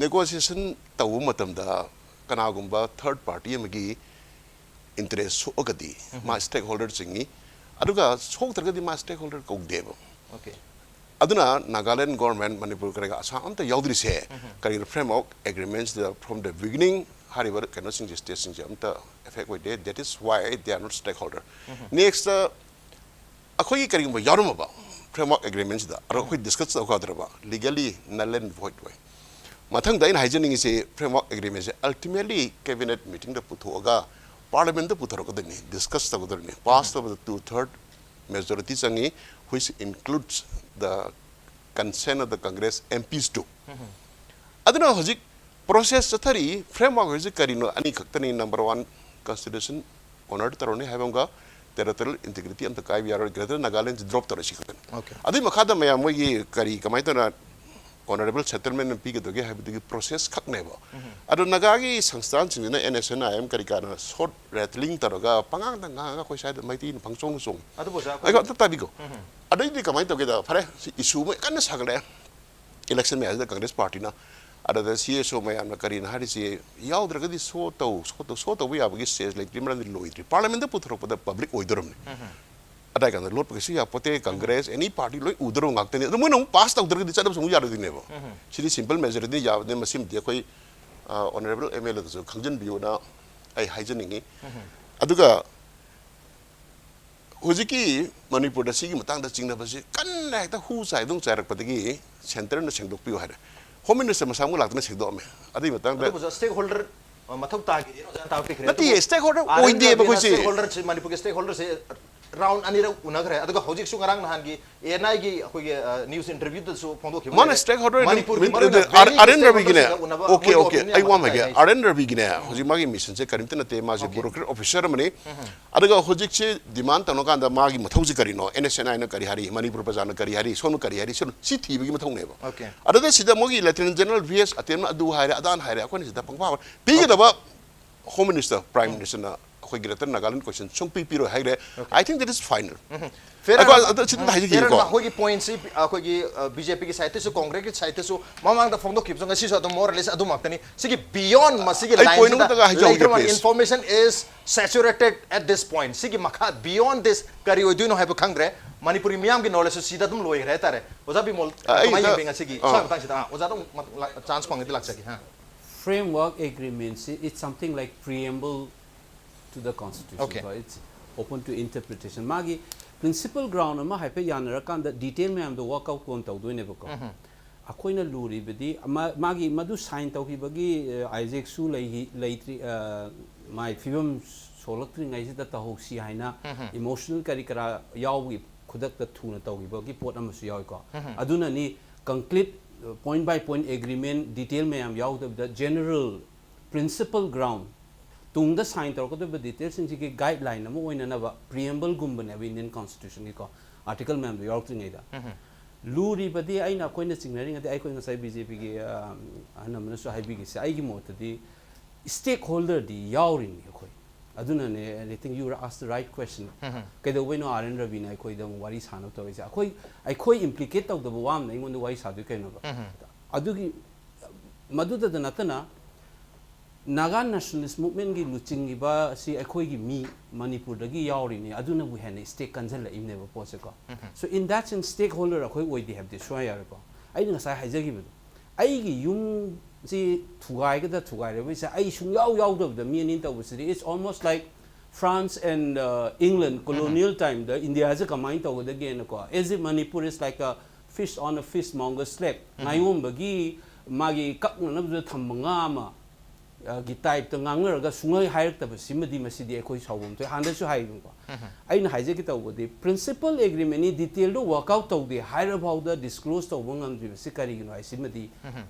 ꯅꯦꯒꯣꯁꯤꯌꯦꯁꯟ ꯇꯧꯕ ꯃꯇꯝꯗ ꯀꯅꯥꯒꯨꯝꯕ ꯊꯔꯗ ꯄꯥꯔꯇꯤ ꯑꯃꯒꯤ ꯏꯟꯇꯔꯦꯁ ꯁꯣꯛꯑꯒꯗꯤ ꯃꯥ ꯁ꯭ꯇꯦꯛ ꯍꯣꯜꯗꯔ ꯆꯤꯡꯉꯤ, ꯑꯗꯨꯒ ꯁꯣꯛꯇ꯭ꯔꯒꯗꯤ ꯃꯥ ꯁ꯭ꯇꯦꯛ ꯍꯣꯜꯗꯔ ꯀꯧꯗꯦꯕ꯫ Okay. ꯑꯗꯨꯅ ꯅꯥꯒꯥꯂꯦꯟ ꯒꯣꯔꯃꯦꯟ, ꯃꯅꯤꯄꯨꯔ ꯀꯔꯤꯒ ꯑꯁꯥꯝ ꯑꯝꯇ ꯌꯥꯎꯗ꯭ꯔꯤꯁꯦ ꯀꯔꯤꯒꯤꯅꯣ? ꯐ꯭ꯔꯦꯝꯋꯥꯔꯛ ꯑꯦꯒ꯭ꯔꯤꯃꯦꯟꯁꯤꯗ from the beginning ꯍꯥꯏꯔꯤꯕ ꯀꯩꯅꯣꯁꯤꯡꯁꯦ, ꯁ꯭ꯇꯦꯠꯁꯤꯡꯁꯦ ꯑꯝꯇ ꯑꯦꯐꯦꯛ ꯑꯣꯏꯗꯦ꯫ That is why they are not stakeholder. Next ꯑꯩꯈꯣꯏꯒꯤ ꯀꯔꯤꯒꯨꯝꯕ ꯌꯥꯎꯔꯝꯃꯕ ꯐ꯭ꯔꯦꯝꯋꯥꯔꯛ ꯑꯦꯒ꯭ꯔꯤꯃꯦꯟꯁꯤꯗ, ꯑꯗꯣ ꯑꯩꯈꯣꯏ ꯗꯤꯁꯀꯁ ꯇꯧꯒꯗ꯭ꯔꯕ? ꯂꯤꯒꯦꯂꯤ ꯅꯜ ꯑꯦꯟ ꯚꯣꯏꯗ ꯑꯣꯏ꯫ ꯃꯊꯪꯗ ꯑꯩꯅ ꯍꯥꯏꯖꯅꯤꯡꯉꯤꯁꯤ, ꯐ꯭ꯔꯦꯝꯋꯥꯔꯛ ꯑꯦꯒ꯭ꯔꯤꯃꯦꯟꯁꯦ ꯑꯜꯇꯤꯃꯦꯠꯂꯤ ꯀꯦꯕꯤꯅꯦꯠ ꯃꯤꯇꯤꯡꯗ ꯄꯨꯊꯣꯛꯑꯒ ꯄꯥꯔꯂꯤꯌꯥꯃꯦꯟꯗ ꯄꯨꯊꯣꯔꯛꯀꯗꯣꯏꯅꯤ, ꯗꯤꯁꯀꯁ ꯇꯧꯒꯗꯣꯏꯅꯤ꯫ ꯄꯥꯁ ꯇꯧꯕꯗ two third majority ꯆꯪꯉꯤ, which includes the consent of the Congress M Ps too. ꯑꯗꯨꯅ ꯍꯧꯖꯤꯛ ꯄ꯭ꯔꯣꯁꯦꯁ ꯆꯠꯊꯔꯤ꯫ ꯐ꯭ꯔꯦꯝꯋꯥꯔꯛ ꯍꯥꯏꯁꯦ ꯀꯔꯤꯅꯣ? ꯑꯅꯤ ꯈꯛꯇꯅꯤ꯫ ꯅꯝꯕꯔ ꯋꯥꯟ, ꯀꯟꯁꯇꯤꯇ꯭ꯌꯨꯁꯟ ꯑꯣꯅꯔ ꯇꯧꯔꯅꯤ ꯍꯥꯏꯕ ꯑꯃꯒ, ꯇꯦꯔꯤꯇꯣꯔꯤꯌꯦꯜ ꯏꯟꯇꯤꯒ꯭ꯔꯤꯇꯤ ꯑꯝꯇ ꯀꯥꯏꯕ ꯌꯥꯔꯣꯏ, ꯒ꯭ꯔꯦꯇꯔ ꯅꯥꯒꯥꯂꯦꯟꯁꯦ ꯗ꯭ꯔꯣꯞ ꯇꯧꯔꯁꯤ ꯈꯛꯇꯅꯤ꯫ Okay. ꯑꯗꯨꯒꯤ ꯃꯈꯥꯗ ꯃꯌꯥꯝ ꯃꯣꯏꯒꯤ ꯀꯔꯤ, ꯀꯃꯥꯏꯅ ꯇꯧꯅ ꯑꯣꯅꯔꯦꯕꯜ ꯁꯦꯇꯜꯃꯦꯟ ꯑꯃ ꯄꯤꯒꯗꯒꯦ ꯍꯥꯏꯕꯗꯨꯒꯤ ꯄ꯭ꯔꯣꯁꯦꯁ ꯈꯛꯅꯦꯕ꯫ ꯑꯗꯣ ꯅꯥꯒꯥꯒꯤ ꯁꯪꯁꯊꯥꯟꯁꯤꯡꯁꯤꯅ, N S N I M ꯀꯔꯤ ꯀꯥꯅ ꯁꯣꯔꯠ ꯔꯦꯇꯂꯤꯡ ꯇꯧꯔꯒ ꯄꯉꯥꯡꯗ ꯉꯥꯡꯉꯒ ꯑꯩꯈꯣꯏ ꯁ꯭ꯋꯥꯏꯗ ꯃꯩꯇꯩꯅ ꯄꯪꯆꯣꯡꯗ ꯆꯣꯡꯉꯤ꯫ ꯑꯗꯨꯕꯨ ꯑꯣꯖꯥ, ꯑꯩꯈꯣꯏ ꯑꯝꯇ ꯇꯥꯕꯤꯀꯣ꯫ ꯑꯗꯩꯗꯤ ꯀꯃꯥꯏꯅ ꯇꯧꯒꯦꯗ, ꯐꯔꯦ, ꯁꯤ ꯏꯁꯨ ꯑꯃ ꯀꯟꯅ ꯁꯥꯒꯠꯂꯛꯑꯦ꯫ ꯏꯂꯦꯛꯁꯟ ꯃꯌꯥꯁꯤꯗ ꯀꯪꯒ꯭ꯔꯦꯁ ꯄꯥꯔꯇꯤꯅ, ꯑꯗꯨꯗ ꯁꯤ ꯑꯦꯁ ꯑꯣ ꯃꯌꯥꯝꯅ ꯀꯔꯤꯅ ꯍꯥꯏꯔꯤꯁꯤ, ꯌꯥꯎꯗ꯭ꯔꯒꯗꯤ ꯁꯣ ꯇꯧ, ꯁꯣ ꯇꯧ, ꯁꯣ ꯇꯧꯕ ꯌꯥꯕꯒꯤ ꯁ꯭ꯇꯦꯖ ꯂꯩꯇ꯭ꯔꯤ, ꯃꯔꯝꯗꯤ ꯂꯣꯏꯗ꯭ꯔꯤ꯫ ꯄꯥꯔꯂꯤꯌꯥꯃꯦꯟꯗ ꯄꯨꯊꯣꯔꯛꯄꯗ ꯄꯕ꯭ꯂꯤꯛ ꯑꯣꯏꯗꯣꯔꯝꯅꯤ꯫ ꯑꯗꯥꯏ ꯀꯥꯟꯗ ꯂꯣꯠꯄ ꯀꯩꯁꯨ ꯌꯥꯄꯣꯠꯇꯦ꯫ ꯀꯪꯒ꯭ꯔꯦꯁ, ꯑꯦꯅꯤ ꯄꯥꯔꯇꯤ ꯂꯣꯏ ꯎꯗꯣꯔꯕ ꯉꯥꯛꯇꯅꯤ꯫ ꯑꯗꯣ ꯃꯣꯏꯅ ꯑꯃꯨꯛ ꯄꯥꯁ ꯇꯧꯗ꯭ꯔꯒꯗꯤ ꯆꯠꯅꯕꯁꯨ ꯑꯃꯨꯛ ꯌꯥꯔꯣꯏꯗꯣꯏꯅꯦꯕ꯫ ꯁꯤꯗꯤ ꯁꯤꯝꯄꯜ ꯃꯦꯖꯣꯔꯤꯇꯤꯅ ꯌꯥꯕꯅꯤ꯫ ꯃꯁꯤꯃꯗꯤ ꯑꯩꯈꯣꯏ, ꯑ, ꯑꯣꯅꯔꯦꯕꯜ ꯑꯦꯝ ꯑꯦꯜ ꯑꯦꯗꯁꯨ ꯈꯪꯖꯤꯟꯕꯤꯌꯨꯅ ꯑꯩ ꯍꯥꯏꯖꯅꯤꯡꯉꯤ꯫ ꯑꯗꯨꯒ ꯍꯧꯖꯤꯛꯀꯤ ꯃꯅꯤꯄꯨꯔꯗ ꯁꯤꯒꯤ ꯃꯇꯥꯡꯗ ꯆꯤꯡꯅꯕꯁꯤ ꯀꯟꯅ ꯍꯦꯛꯇ ꯍꯨ ꯆꯥꯏꯗꯧ ꯆꯥꯏꯔꯛꯄꯗꯒꯤ ꯁꯦꯟꯇꯔꯅ ꯁꯦꯡꯗꯣꯛꯄꯤꯌꯨ ꯍꯥꯏꯔꯦ꯫ ꯍꯣꯝ ꯃꯤꯅꯤꯁꯇꯔ ꯃꯁꯥꯃꯛ ꯂꯥꯛꯇꯅ ꯁꯦꯡꯗꯣꯛꯑꯝꯃꯦ꯫ ꯑꯗꯨꯒꯤ ꯃꯇꯥꯡꯗ ꯑꯗꯨꯕꯨ ꯁ꯭ꯇꯦꯛ ꯍꯣꯜꯗꯔ ꯃꯊꯧ ꯇꯥꯈꯤꯗꯦꯅ ꯑꯣꯖꯥꯅ ꯇꯥꯛꯄꯤꯈ꯭ꯔꯦ꯫ ꯅꯠꯇꯤꯌꯦ, ꯑꯗꯨꯕꯨ ꯁ꯭ꯇꯦꯛ ꯍꯣꯜꯗꯔ ꯑꯥꯔ ꯑꯦꯟ ꯑꯣꯏꯗꯦꯕ ꯔꯕꯤꯅ ꯑꯩꯈꯣꯏꯁꯦ꯫ ꯁ꯭ꯇꯦꯛ ꯍꯣꯜꯗꯔꯁꯤ, ꯃꯅꯤꯄꯨꯔꯒꯤ ꯁ꯭ꯇꯦꯛ ꯍꯣꯜꯗꯔꯁꯤ ꯔꯥꯎꯟ ꯑꯅꯤꯔꯛ ꯎꯅꯈ꯭ꯔꯦ꯫ ꯑꯗꯨꯒ ꯍꯧꯖꯤꯛꯁꯨ ꯉꯔꯥꯡ ꯅꯍꯥꯟꯒꯤ ꯑꯦ ꯑꯦꯟ ꯑꯥꯏꯒꯤ ꯑꯩꯈꯣꯏꯒꯤ, ꯑ, ꯅ꯭ꯌꯨꯁ ꯏꯟꯇꯔꯚ꯭ꯌꯨꯗꯁꯨ ꯐꯣꯡꯗꯣꯛꯈꯤꯕ ꯃꯥꯅ ꯂꯩꯔꯦ꯫ ꯁ꯭ꯇꯦꯛ ꯍꯣꯜꯗꯔ ꯃꯅꯤꯄꯨꯔꯒꯤ ꯃꯔꯨ ꯑꯣꯏꯅ ꯑꯥꯔ ꯑꯦꯟ ꯔꯕꯤꯒꯤꯅꯦ꯫ ꯁ꯭ꯇꯦꯛ ꯍꯣꯜꯗꯔꯁꯤꯡꯒ ꯎꯅꯕ ꯑꯣꯀꯦ, ꯃꯣꯏꯒꯤ ꯑꯣꯀꯦ, ꯑꯣꯄꯤꯅꯤꯌꯟ ꯑꯩ ꯋꯥ ꯑꯃ ꯍꯥꯏꯒꯦ꯫ ꯍꯥꯏꯖꯩ꯫ ꯑꯥꯔ ꯑꯦꯟ ꯔꯕꯤꯒꯤꯅꯦ, ꯍꯧꯖꯤꯛ ꯃꯥꯒꯤ ꯃꯤꯁꯟꯁꯦ ꯀꯔꯤꯝꯇ ꯅꯠꯇꯦ, ꯃꯥꯁꯦ ꯑꯣꯀꯦ꯫ ꯕ꯭ꯌꯨꯔꯣꯀ꯭ꯔꯦꯠ ꯑꯣꯐꯤꯁꯔ ꯑꯃꯅꯤ꯫ ꯑꯗꯨꯒ ꯍꯧꯖꯤꯛꯁꯦ ꯗꯤꯃꯥꯟ ꯇꯧꯅ ꯀꯥꯟꯗ ꯃꯥꯒꯤ ꯃꯊꯧꯁꯦ ꯀꯔꯤꯅꯣ, ꯑꯦꯟ ꯑꯦꯁ ꯑꯦꯟ ꯑꯥꯏꯅ ꯀꯔꯤ ꯍꯥꯏꯔꯤ, ꯃꯅꯤꯄꯨꯔ ꯄ꯭ꯔꯖꯥꯅ ꯀꯔꯤ ꯍꯥꯏꯔꯤ, ꯁꯣꯝꯅ ꯀꯔꯤ ꯍꯥꯏꯔꯤ, ꯁꯤ ꯁꯤ ꯊꯤꯕꯒꯤ ꯃꯊꯧꯅꯦꯕ꯫ ꯑꯣꯀꯦ꯫ ꯑꯗꯨꯗ ꯁꯤꯗ ꯃꯣꯏꯒꯤ ꯂꯦꯐꯇꯤꯅꯦꯟ ꯖꯦꯅꯔꯦꯜ ꯚꯤ ꯑꯦꯁ ꯑꯇꯦꯝꯅ ꯑꯗꯨ ꯍꯥꯏꯔꯦ, ꯑꯗꯥꯅ ꯍꯥꯏꯔꯦ, ꯑꯩꯈꯣꯏꯅ ꯁꯤꯗ ꯄꯪꯐꯥ ꯐꯥ-, ꯄꯤꯒꯗꯕ ꯍꯣꯝ ꯃꯤꯅꯤꯁꯇꯔ, ꯄ꯭ꯔꯥꯏꯝ ꯃꯤꯅꯤꯁꯇꯔꯅ ꯑꯩꯈꯣꯏ ꯒ꯭ꯔꯦꯇꯔ ꯅꯥꯒꯥꯂꯦꯟ ꯀꯣꯏꯁꯟ ꯁꯨꯡꯄꯤ ꯄꯤꯔꯣꯏ ꯍꯥꯏꯈ꯭ꯔꯦ꯫ Okay. I think that is final. ꯐꯦꯔ ꯑꯩꯈꯣꯏ ꯑꯗ ꯁꯤꯗ ꯍꯥꯏꯖꯈꯤꯒꯦꯀꯣ꯫ ꯑꯩꯈꯣꯏꯒꯤ ꯄꯣꯏꯟꯠꯁꯤ ꯑꯩꯈꯣꯏꯒꯤ, ꯑ, ꯕꯤ ꯖꯦ ꯄꯤꯒꯤ ꯁꯥꯏꯠꯇꯁꯨ, ꯀꯣꯡꯒ꯭ꯔꯦꯁꯀꯤ ꯁꯥꯏꯠꯇꯁꯨ ꯃꯃꯥꯡꯗ ꯐꯣꯡꯗꯣꯛꯈꯤꯕꯁꯨ ꯉꯁꯤꯁꯨ ꯑꯗꯨꯝ more or less ꯑꯗꯨꯃꯛꯇꯅꯤ꯫ ꯁꯤꯒꯤ ꯕꯤꯌꯣꯟ ꯃꯁꯤꯒꯤ ꯑꯩ ꯄꯣꯏꯟꯠ ꯂꯥꯏꯟꯁꯤꯗ ꯑꯃꯇꯒ ꯍꯥꯏꯖꯍꯧꯒꯦ, ꯂꯩꯇ꯭ꯔꯕ please. Information is saturated at this point. ꯁꯤꯒꯤ ꯃꯈꯥ beyond this ꯀꯔꯤ ꯑꯣꯏꯗꯣꯏꯅꯣ ꯍꯥꯏꯕ ꯈꯪꯗ꯭ꯔꯦ꯫ ꯃꯅꯤꯄꯨꯔꯤ ꯃꯤꯌꯥꯝꯒꯤ ꯅꯣꯂꯦꯖꯁꯨ ꯁꯤꯗ ꯑꯗꯨꯝ ꯂꯣꯏꯈ꯭ꯔꯦ ꯍꯥꯏꯇꯥꯔꯦ꯫ ꯑꯣꯖꯥ ꯕꯤꯃꯣꯜ, ꯑ, ꯑꯩ ꯀꯃꯥꯏꯅ ꯑꯝꯇ, ꯌꯦꯡꯕꯤ ꯉꯁꯤꯒꯤ ꯑ꯫ ꯁ꯭ꯋꯥꯏ ꯃꯇꯥꯡꯁꯤꯗ? ꯑꯥ, ꯑꯣꯖꯥꯗ ꯑꯃꯨꯛ ꯃ-, ꯂꯥ-, ꯆꯥꯟꯁ ꯐꯪꯉꯗꯤ ꯂꯥꯛꯆꯒꯦ꯫ ꯍꯥ꯫ Framework agreement ꯁꯤ, it's something like preamble to the constitution. Okay. ꯀꯣ, it's open to interpretation. ꯃꯥꯒꯤ principle ground ꯑꯃ ꯍꯥꯏꯐꯦꯠ ꯌꯥꯅꯔꯀꯥꯟꯗ detail ꯃꯌꯥꯝꯗꯣ work out ꯀꯣꯟ ꯇꯧꯗꯣꯏꯅꯦꯕꯀꯣ꯫ ꯑꯩꯈꯣꯏꯅ ꯂꯨꯔꯤꯕꯗꯤ ꯑꯃ-, ꯃꯥꯒꯤ ꯃꯗꯨ sign ꯇꯧꯈꯤꯕꯒꯤ, ꯑ, ꯑꯥꯏꯖꯦꯛꯁꯨ ꯂꯩꯈꯤ-, ꯂꯩꯇ꯭ꯔꯤ, ꯑ, ꯃꯥꯏ ꯐꯤꯕꯝ ꯁꯣꯛꯂꯛꯇ꯭ꯔꯤꯉꯩꯁꯤꯗ ꯇꯧꯍꯧꯁꯤ ꯍꯥꯏꯅ emotional ꯀꯔꯤ ꯀꯔꯥ ꯌꯥꯎꯕꯒꯤ ꯈꯨꯗꯛꯇ ꯊꯨꯅ ꯇꯧꯈꯤꯕꯒꯤ ꯄꯣꯠ ꯑꯃꯁꯨ ꯌꯥꯎꯏꯀꯣ꯫ ꯑꯗꯨꯅꯅꯤ concrete point by point agreement detail ꯃꯌꯥꯝ ꯌꯥꯎꯗꯕꯤꯗ general principle ground, ꯇꯨꯡꯗ sign ꯇꯧꯔꯛꯀꯗꯧꯔꯤꯕ detailꯁꯤꯡꯁꯤꯒꯤ guideline ꯑꯃ ꯑꯣꯏꯅꯅꯕ preambleꯒꯨꯝꯕꯅꯦꯕ Indian Constitutionꯒꯤꯀꯣ, article ꯃꯌꯥꯝꯗꯣ ꯌꯥꯎꯔꯛꯇ꯭ꯔꯤꯉꯩꯗ꯫ ꯂꯨꯔꯤꯕꯗꯤ ꯑꯩꯅ, ꯑꯩꯈꯣꯏꯅ ꯆꯤꯡꯅꯔꯤꯉꯩꯗꯤ, ꯑꯩꯈꯣꯏ ꯉꯁꯥꯏ BJPꯒꯤ ꯑꯍꯟ ꯑꯃꯅꯁꯨ ꯍꯥꯏꯕꯤꯈꯤꯁꯦ, ꯑꯩꯒꯤ ꯃꯣꯠꯇꯗꯤ stakeholderꯗꯤ ꯌꯥꯎꯔꯤꯅꯤ ꯑꯩꯈꯣꯏ꯫ ꯑꯗꯨꯅꯅꯦ, I think you asked the right question. ꯀꯩꯗꯧꯕꯩꯅꯣ R N Raviꯅ ꯑꯩꯈꯣꯏꯗ ꯑꯃꯨꯛ ꯋꯥꯔꯤ ꯁꯥꯟꯅꯕ ꯇꯧꯔꯤꯁꯦ? ꯑꯩꯈꯣꯏ, ꯑꯩꯈꯣꯏ implicate ꯇꯧꯗꯕ ꯋꯥ ꯑꯃꯅ ꯑꯩꯉꯣꯟꯗ ꯋꯥꯔꯤ ꯁꯥꯗꯣꯏ ꯀꯩꯅꯣꯕ? ꯑꯗꯨꯒꯤ, ꯃꯗꯨꯗꯇ ꯅꯠꯇꯅ Naga Nationalist Movementꯀꯤ ꯂꯨꯆꯤꯡꯉꯤꯕ ꯑꯁꯤ ꯑꯩꯈꯣꯏꯒꯤ ꯃꯤ, ꯃꯅꯤꯄꯨꯔꯗꯒꯤ ꯌꯥꯎꯔꯤꯅꯤ, ꯑꯗꯨꯅꯕꯨ ꯍꯦꯟꯅ stake ꯀꯟꯁꯤꯜꯂꯛꯏꯕꯅꯦꯕ ꯄꯣꯠꯁꯦꯀꯣ꯫ So in that sense stakeholder ꯑꯩꯈꯣꯏ ꯑꯣꯏꯗꯦ ꯍꯥꯏꯕꯗꯤ ꯁꯨꯡꯌꯥ ꯌꯥꯔꯣꯏꯀꯣ꯫ ꯑꯩꯅ ꯉꯁꯥꯏ ꯍꯥꯏꯖꯈꯤꯕꯗꯣ, ꯑꯩꯒꯤ ꯌꯨꯝꯁꯤ ꯊꯨꯒꯥꯏꯒꯗ ꯊꯨꯒꯥꯏꯔꯕꯩꯁꯦ ꯑꯩ ꯁꯨꯡꯌꯥꯎ ꯌꯥꯎꯗꯕꯗ ꯃꯤ ꯑꯅꯤ ꯇꯧꯕꯁꯤꯗꯤ, it's almost like France and, uh, England colonial timeꯗ Indiaꯁꯦ ꯀꯃꯥꯏꯅ ꯇꯧꯒꯗꯒꯦꯅꯀꯣ, as if Manipur is like a fish on a fishmonger slab, ꯉꯥꯌꯣꯟꯕꯒꯤ ꯃꯥꯒꯤ ꯀꯛꯅꯅꯕꯗ ꯊꯝꯕ ꯉꯥ ꯑꯃ, ꯑ, ꯒꯤ typeꯇ ꯉꯥꯡꯅꯔꯒ ꯁꯨꯡꯍꯥꯏ ꯍꯥꯏꯔꯛꯇꯕꯁꯤꯃꯗꯤ, ꯃꯁꯤꯗꯤ ꯑꯩꯈꯣꯏ ꯁꯥꯎꯐꯝ ꯊꯣꯛꯑꯦ꯫ ꯍꯥꯟꯅꯁꯨ ꯍꯥꯏꯕꯀꯣ, ꯑꯩꯅ ꯍꯥꯏꯖꯒꯦ ꯇꯧꯕꯗꯤ, principle agreementꯅꯤ, detailꯗꯣ work out ꯇꯧꯗꯦ ꯍꯥꯏꯔꯐꯥꯎꯗ disclose ꯇꯧꯕ ꯉꯝꯗ꯭ꯔꯤꯕꯁꯤ ꯀꯔꯤꯒꯤꯅꯣ ꯍꯥꯏꯁꯤꯃꯗꯤ,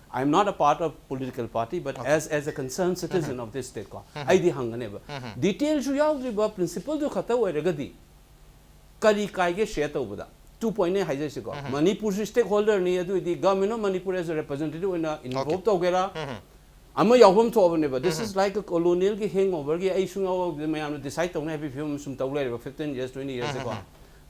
I am not a part of political party, but as, as a concerned citizen of this stateꯀꯣ, ꯑꯩꯗꯤ ꯍꯪꯒꯅꯦꯕ꯫ Detailꯁꯨ ꯌꯥꯎꯗ꯭ꯔꯤꯕ principleꯗꯨ ꯈꯛꯇ ꯑꯣꯏꯔꯒꯗꯤ ꯀꯔꯤ ꯀꯥꯏꯒꯦ share ꯇꯧꯕꯗ? Two pointꯅꯦ ꯍꯥꯏꯖꯔꯤꯁꯤꯀꯣ꯫ ꯃꯅꯤꯄꯨꯔꯁꯨ stakeholderꯅꯤ, ꯑꯗꯨ ꯑꯣꯏꯗꯤ Government of Manipur as a representative ꯑꯣꯏꯅ involve ꯇꯧꯒꯦꯔꯥ? ꯑꯃ ꯌꯥꯎꯐꯝ ꯊꯣꯛꯑꯕꯅꯦꯕ꯫ This is like a colonialꯒꯤ hangoverꯒꯤ, ꯑꯩ ꯁꯨꯡꯌꯥꯎ ꯌꯥꯎꯗꯦ, ꯃꯌꯥꯝꯅ decide ꯇꯧꯅꯤ ꯍꯥꯏꯕꯒꯤ ꯐꯤꯕꯝ ꯁꯨꯝ ꯇꯧ ꯂꯩꯔꯦꯕ fifteen years, twenty yearsꯁꯦꯀꯣ꯫